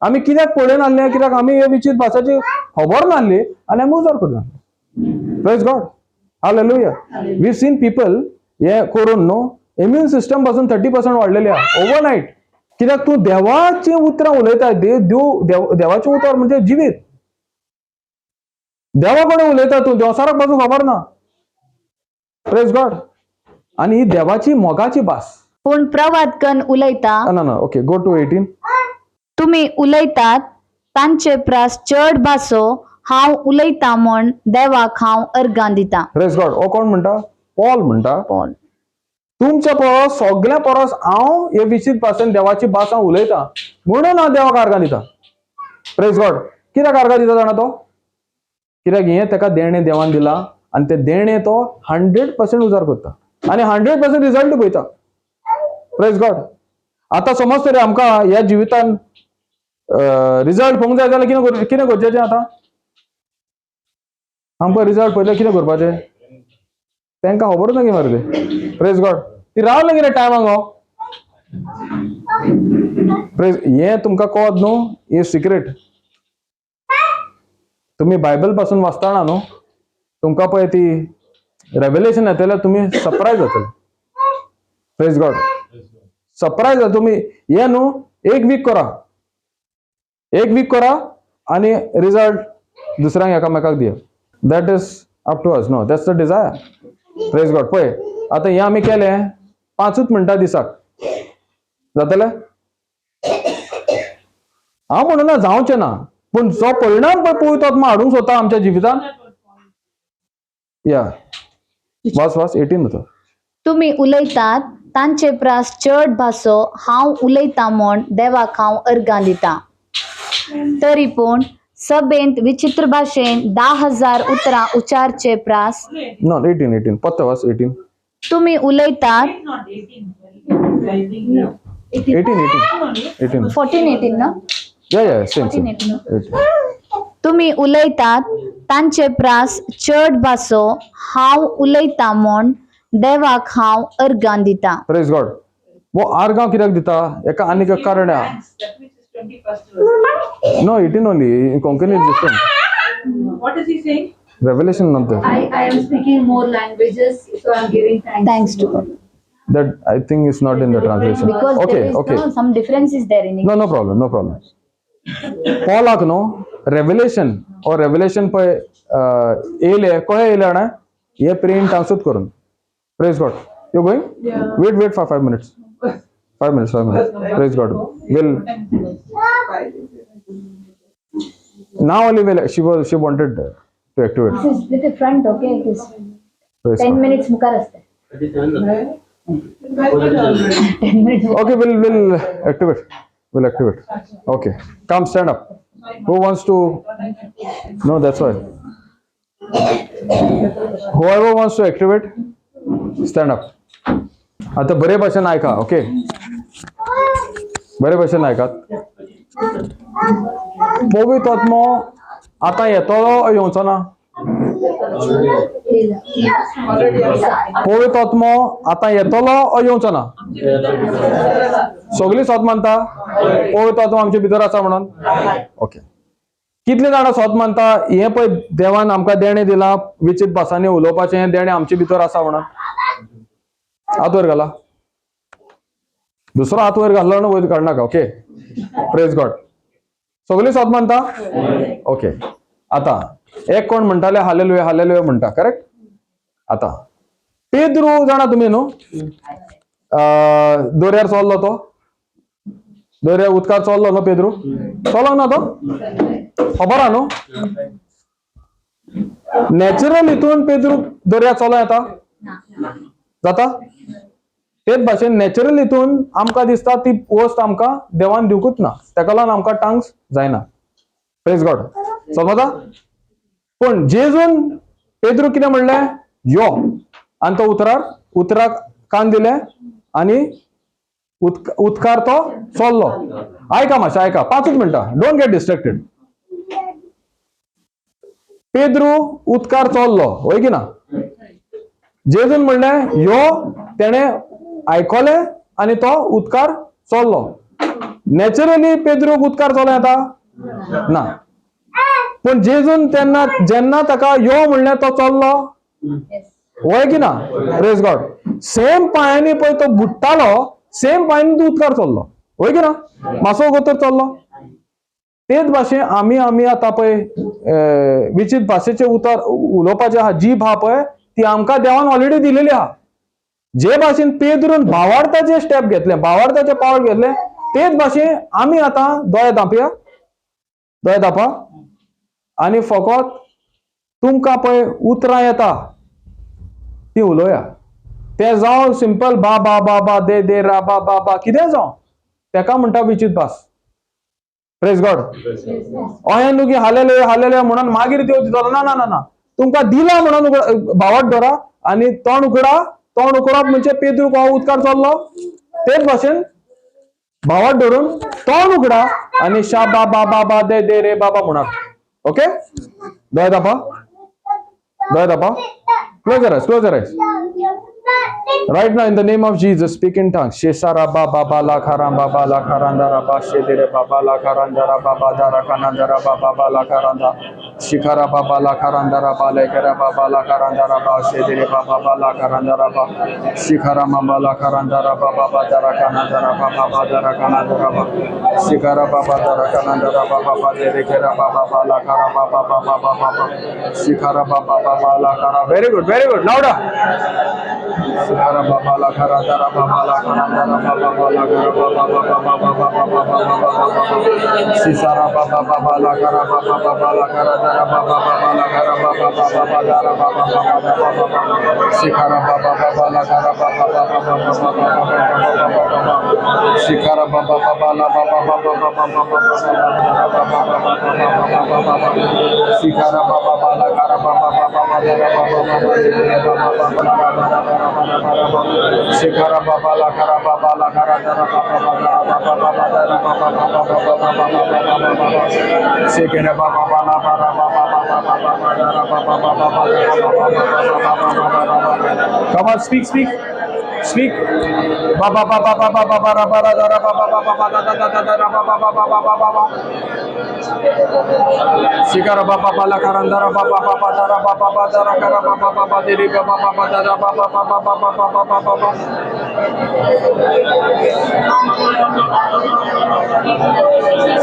आमी कित्याक पळयनासले? कित्याक आमी हे विचित भासाची खबर नासली आनी आमी उजार करना. Praise God. Hallelujah. We seen people हे करून न्हू इम्युन सिस्टम पासून 30% वाडलेली आहा ओवरनायट. कित्याक तूं देवाचीं उतरां उलयता. देव देवाचें उतर म्हणजे जिवीत. देवा कडेन उलयता तूं, देवसाराक पासून खबर ना. Praise God. आनी ही देवाची मोगाची भास. पूण प्रवादकन उलयता ना ना, ओके, गो टू 18. तुम्ही उलयतात तांचे प्रास चड भासो हांव उलयता म्हण देवाक हांव अर्गां दिता. प्रेज गॉड. हो कोण म्हणटा? पॉल म्हणटा. पॉल. तुमच्या परस, सगळ्या परस हांव हे विशीत भाशेन देवाची भास हांव उलयता म्हणून हांव देवाक आर्गां दिता. Praise God. कित्याक आर्गां दिता जाणा तो? कित्याक हें ताका देणें देवान दिलां आनी तें देणें तो 100% उजार करता आनी 100% रिजल्ट पळयता. Praise God. आतां समज तरी आमकां ह्या जिवितान रिजल्ट पळोवंक जाय जाल्यार कितें कितें करचें? आतां आमकां रिजल्ट पळयल्यार कितें करपाचें? तांकां खबरूच ना की मरे ते. Praise God. ती रावलें कितें टायमाक हो. प्रेज. हें तुमकां कळत न्हू, हें सिक्रेट. तुमी बायबल पासून वाचतना न्हू, तुमकां पळय ती रेवलेशन येतलें, तुमी सरप्रायज जातले. Praise God. Surprise जाता तुमी. हें न्हू एक वीक करा, एक वीक करा आनी रिजल्ट दुसऱ्यांक एकामेकाक दिया. That is up to us. No, that's the desire. Praise God. पळय आतां हें आमी केलें 5 मिनटां दिसाक जातलें. हांव म्हणना जावचें ना, पूण जो परिणाम पळय पवित्र आत्मा हाडूंक सोदता आमच्या जिवितान. या, वास वास 18 जाता. तुम्ही उलयतात तांचे प्रास चड भासो हांव उलयता म्हण देवाक हांव अर्गां दिता. तरी पूण सभेंत विचित्र भाशेन 10,000 उतरां उच्चारचे प्रास. नो, 18, 18 पत्तो वास 18. तुम्ही उलयतात Not 18. I think no. 18, 18, 18. 14 18 ना? या या, सेम सेम. 18. 18. तुम्ही उलयतात तांचे प्रास चड भासो हांव उलयता म्हण देवाक हांव अर्गां दिता. Praise God. वो आर्गां कित्याक दिता? एका आनीक एक कारण आहा. That means it's 21st verse. No, 18 only. Konkani is different. What is he saying? Revelation not there. I am speaking more languages, so I'm giving thanks. Thanks to God. That I think is not in the translation. Because okay, there is okay. no, some difference is there in No, no problem, no problem. पॉलाक न्हू revelation or revelation पळय येयलें, कशें येयलें जाणा? हे praying टांसूत करून. Praise God. You going? Wait, wait for 5 minutes. 5 minutes, 5 minutes. Praise God. Will now only will she was she wanted to activate. This is with the front, okay? It is Praise 10 God. minutes मुखार असते. 10 minutes. Okay, we'll activate. We'll activate. Okay. Come, stand up. Who wants to? No, that's why. Whoever wants to activate, stand up. आता बरे भाशेन आयका. Okay, बरे भाशेन आयकात. पवित्र आत्मो आतां येतलो येवचो ना? पवित्र आत्मो आतां येतलो येवचो ना? सगळीं सोत मानता पवित्र आत्मो आमचे भितर आसा म्हणून? ओके. कितले जाणां सोत मानता हें पळय देवान आमकां देणें दिलां विचित भासांनी उलोवपाचें, हें देणें आमचे भितर आसा म्हणून? हात वयर घाला. दुसरो हात वयर घातलो ना वयर काडनाका. ओके, प्रेज गॉड. सगळी सोद मानता? ओके. आता एक कोण म्हणटाले हालेलुया हालेलुया म्हणटा, करेक्ट? आता पेद्रू जाणा तुमी न्हू, दर्यार चल्लो तो, दर्या उदकार चल्लो न्हू पेद्रू, चलोंक ना तो, खबर आहा न्हू? नॅचरल हितून पेद्रू दर्या चलो येता जाता. तेच भाशेन नॅचरल हितून आमकां दिसता ती वस्त आमकां देवान दिवकूच ना, ताका लागून आमकां टांग्स जायना. प्रेज गॉड. समजता? पूण जेजून पेद्रू कितें म्हणलें, यो, आनी तो उतरार उतराक कान दिले आनी उदकार तो चल्लो. आयका मातशें आयका, 5 मिनटां, don't get distracted. Pedro उदकार चल्लो, हय की ना? जेजून म्हणलें यो, तेणें आयकलें आनी तो उदकार चल्लो. नॅचरली पेद्रूक उदकार चलो येता ना, पूण जेजून तेन्ना जेन्ना ताका यो म्हणलें तो चल्लो, वय की ना? Praise God. सेम पांयांनी पळय तो बुडटालो, सेम पांयांनी तूं उदकार चल्लो, वय की ना? मासो गोतर चल्लो. तेच भाशेन आमी आमी आतां पळय विचित भाशेचें उतर उलोवपाचें आहा, जीभ आहा पळय ती आमकां देवान ऑलरेडी दिलेली आहा. जे भाशेन पेद्रून भावार्थाचे स्टेप घेतले, भावार्थाचे पावल घेतले, तेच भाशेन आमी आतां दोळे धांपया, दोळे धांपा आनी फकत तुमकां पळय उतरां येता ती उलोवया. तें जावं सिंपल बा बा बा बा दे दे रा बा बा बा कितें जावं, तेका म्हणटा विचित भास. Praise God. अहें न्हू की हालेलुया हालेलुया म्हणून मागीर देव दितलो, ना ना ना ना, तुमकां दिला म्हणून भावार्थ धरा आनी तोंड उकडा. तोंड उकडप म्हणजे पेद्रूक हो उदकार चल्लो, तेच भाशेन भावार्थ धरून तोंड उकडा आनी शा बा बा बा बा दे दे रे बाबा म्हणात. ओके, दोळे धापा, दोळे धापा, close your eyes, close your eyes. Right now, in the name of Jesus, speak in tongues. Shesara ba ba ba la karam ba ba la karandara ba shedere ba ba la karandara ba ba dara kanandara ba ba ba la karanda shikara ba ba la karandara ba le kara ba ba la karandara ba shedere ba ba ba la karandara ba shikara ma ba la karandara ba ba ba dara kanandara ba ba ba dara kanandara ba shikara ba ba dara kanandara ba ba ba dere kara ba ba ba la kara ba ba ba ba ba ba ba shikara ba ba ba ba la kara. Very good, very good. Louder. Shikara baba la kara dara baba la kara dara baba ba la kara baba baba baba baba baba baba baba sisara baba baba la kara baba baba la kara dara baba baba la kara baba baba baba dara baba baba baba baba shikara baba baba la kara baba baba baba baba baba baba baba shikara baba baba la baba baba baba baba baba baba baba shikara baba baba la kara baba baba baba dara baba baba baba baba baba shikara baba la kara baba la kara dara baba baba baba baba dara baba baba baba baba baba baba shikara baba baba baba baba baba baba dara baba baba baba baba baba baba. Come on, speak, speak, speak. Baba baba baba baba baba dara baba baba baba da da da da baba baba baba baba shikara baba bala karandara baba baba dara baba baba dara kara baba baba deri baba baba dara baba baba baba baba baba baba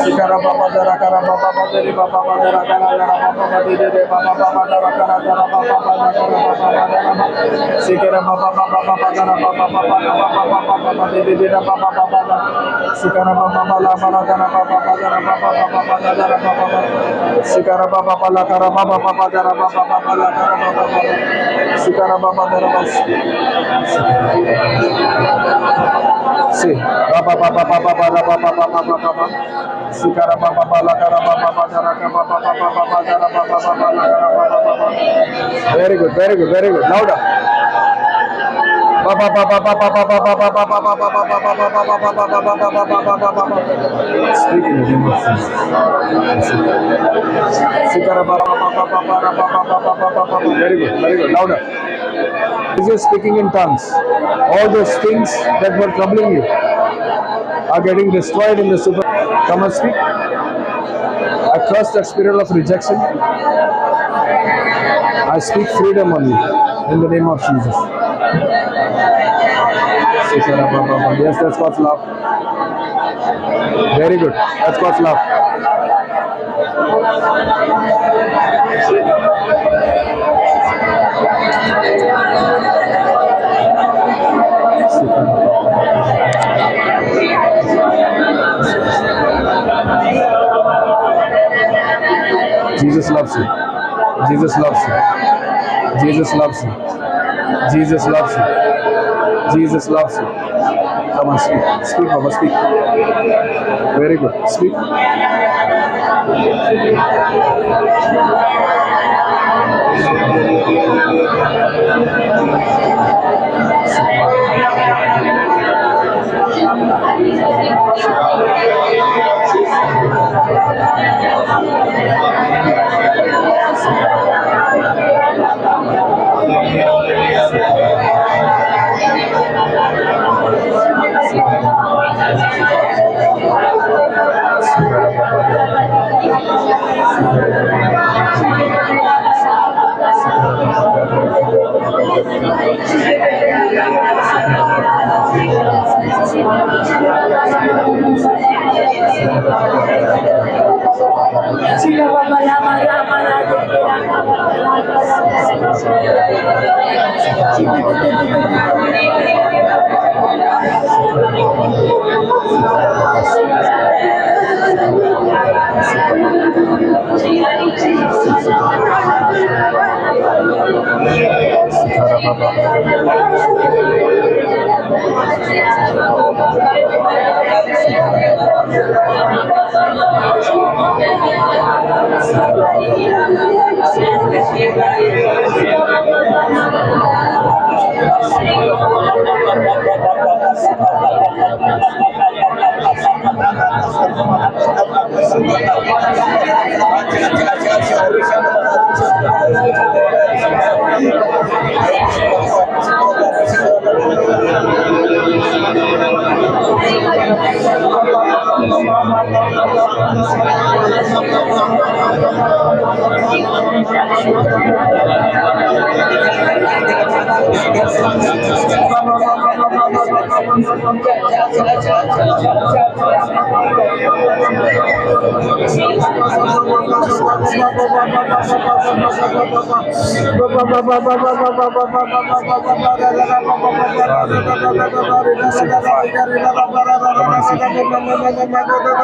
shikara baba dara kara baba baba deri baba baba dara kara dara baba baba deri baba baba dara kara dara baba baba dara baba baba dara shikara baba baba baba dara baba baba baba baba baba deri dera baba baba dara shikara baba bala bala dara baba baba dara baba baba dara baba baba shikara baba bala kara baba baba dara baba baba la kara baba baba shikara baba dara baba si baba baba baba baba baba baba baba shikara baba bala kara baba baba dara baba baba baba dara baba baba la kara baba baba. Very good, very good, very good. Louder. Baba baba baba baba baba baba baba baba baba baba baba baba baba baba baba. Speak in the name of Jesus. Shikara baba baba baba baba baba baba baba. Very good, very good. Louder. Jesus speaking in tongues. All those things that were troubling you are getting destroyed in the super. Come and speak. I curse that spirit of rejection. I speak freedom on you in the name of Jesus. Yes, that's God's love. Very good. That's God's love. Jesus loves you. Jesus loves you. Jesus loves you. Jesus loves you. Jesus loves you. Come on, speak. Speak, Baba, speak. Very good. Speak.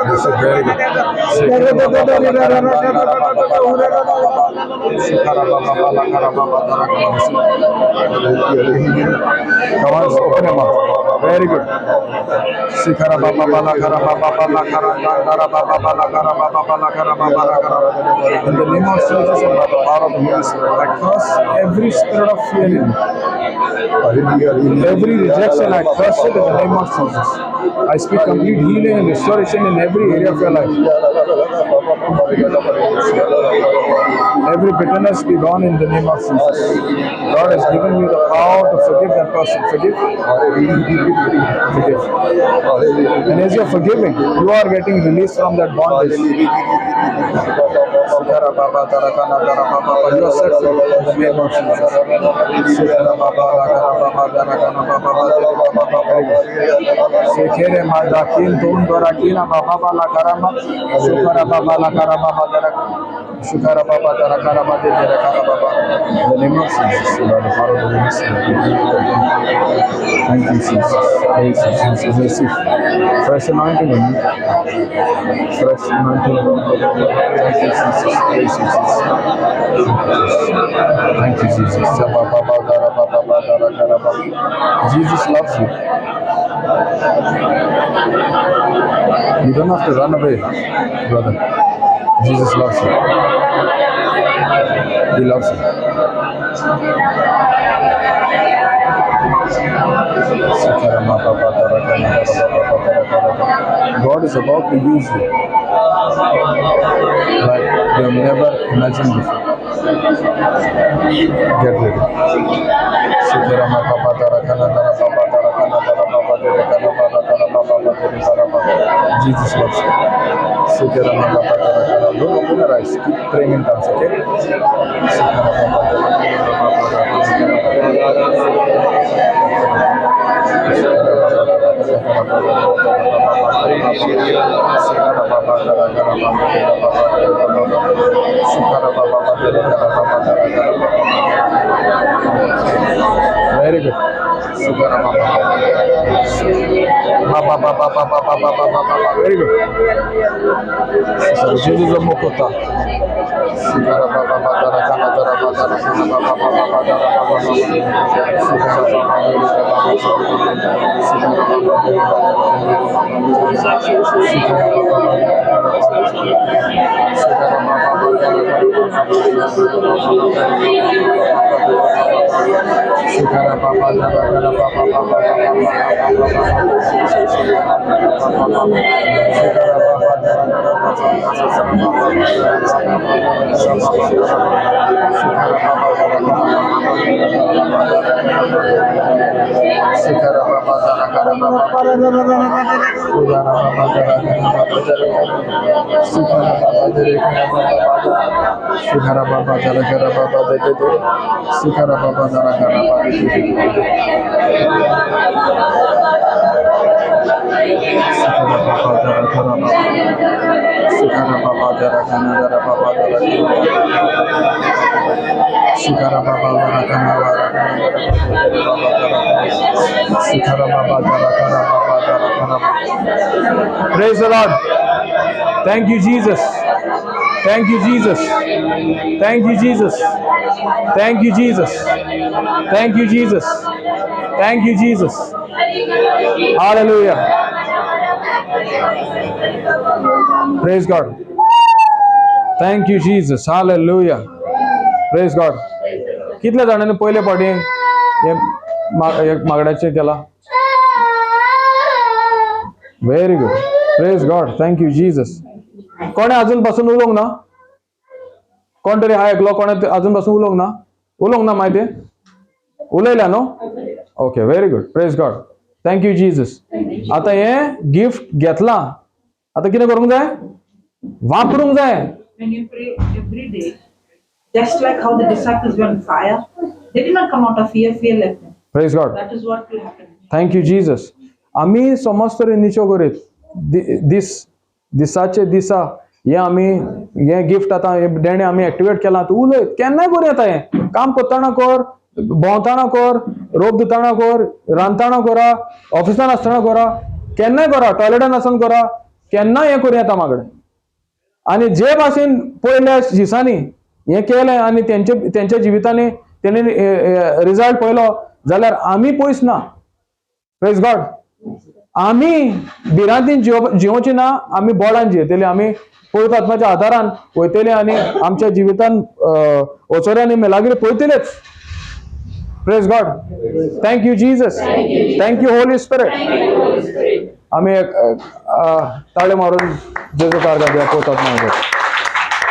This is very good. Come on, open your mouth. Very good. In the name of Jesus and by the power of the Holy Spirit, I curse every spirit of fear in you. Every rejection, I curse it in the name of Jesus. I speak complete healing and restoration in every area of your life. Every bitterness be gone in the name of Jesus. God has given you the power to forgive that person. Forgive. Forgive. And as you're forgiving, you are getting released from that bondage. You are set free in the name of Jesus. In the name of Jesus, by the power of the Holy Spirit. Thank you, Jesus. Praise you, Jesus. Receive fresh anointing on you. Fresh anointing on you. Thank you, Jesus. Praise you, Jesus. Thank you, Jesus. Jesus loves you. You don't have to run away, brother. Jesus loves you. He loves you. God is about to use you like you have never imagined before. Get ready. Jesus loves you. Don't open your eyes. Keep praying in tongues, okay? Very good. Very good. Jesus Mokota. Praise the Lord. Thank you, Jesus. Thank you, Jesus. Thank you, Jesus. Thank you, Jesus. Thank you, Jesus. Thank you, Jesus. Hallelujah. Praise God. Thank you, Jesus. Hallelujah. Praise God. कितल्या जाणांनी पयले फावटी हे मागण्याचें केलां? Very good. Praise God. Thank you, Jesus. कोणें अजून पासून उलोवंक ना? कोण तरी हा एकलो कोणें अजून पासून उलोवंक ना? उलोवंक ना मागीर ते उलयल्या न्हू? Okay, very good. Praise God. Thank you, Jesus. आतां हें गिफ्ट घेतलां, आतां कितें करूंक जाय? वापरूंक जाय. When you pray every day, just like how the disciples were on fire, they did not come out of fear, fear left them. Praise God. That is what will happen. Thank you, Jesus. आमी समज तरी निचो करीत दीस दिसाचे दिसा हें आमी हें गिफ्ट आतां हें देणें आमी एक्टिवेट केलां. तूं उलय केन्नाय करूं येता. हें काम करतना कर, भोंवतना कर, रोप दितना कर, रांदतना करा, ऑफिसान आसतना करा, केन्नाय करा, टॉयलेटान आसतना करा, केन्नाय हें करूं येता मागणें. आनी जे भाशेन पयल्या दिसांनी हें केलें आनी तेंच्या जिवितांनी तेणी रिजल्ट पळयलो जाल्यार आमी पयस ना. Praise God. आमी भिरांतीन जियोवची ना, आमी बोडान जियेतले. आमी पवित्र आत्म्याच्या आदारान वयतले आनी आमच्या जिवितान ओचोऱ्यांनी Melagiri पळयतलेच. Praise God. Thank you, Jesus. Thank you, Holy Spirit. आमी एक ताळे मारून जेजू कार घालया पवित्र आत्म्या.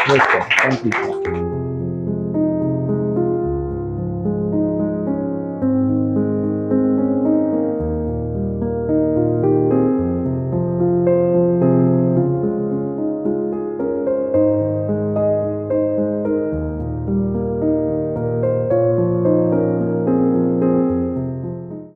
Thank you.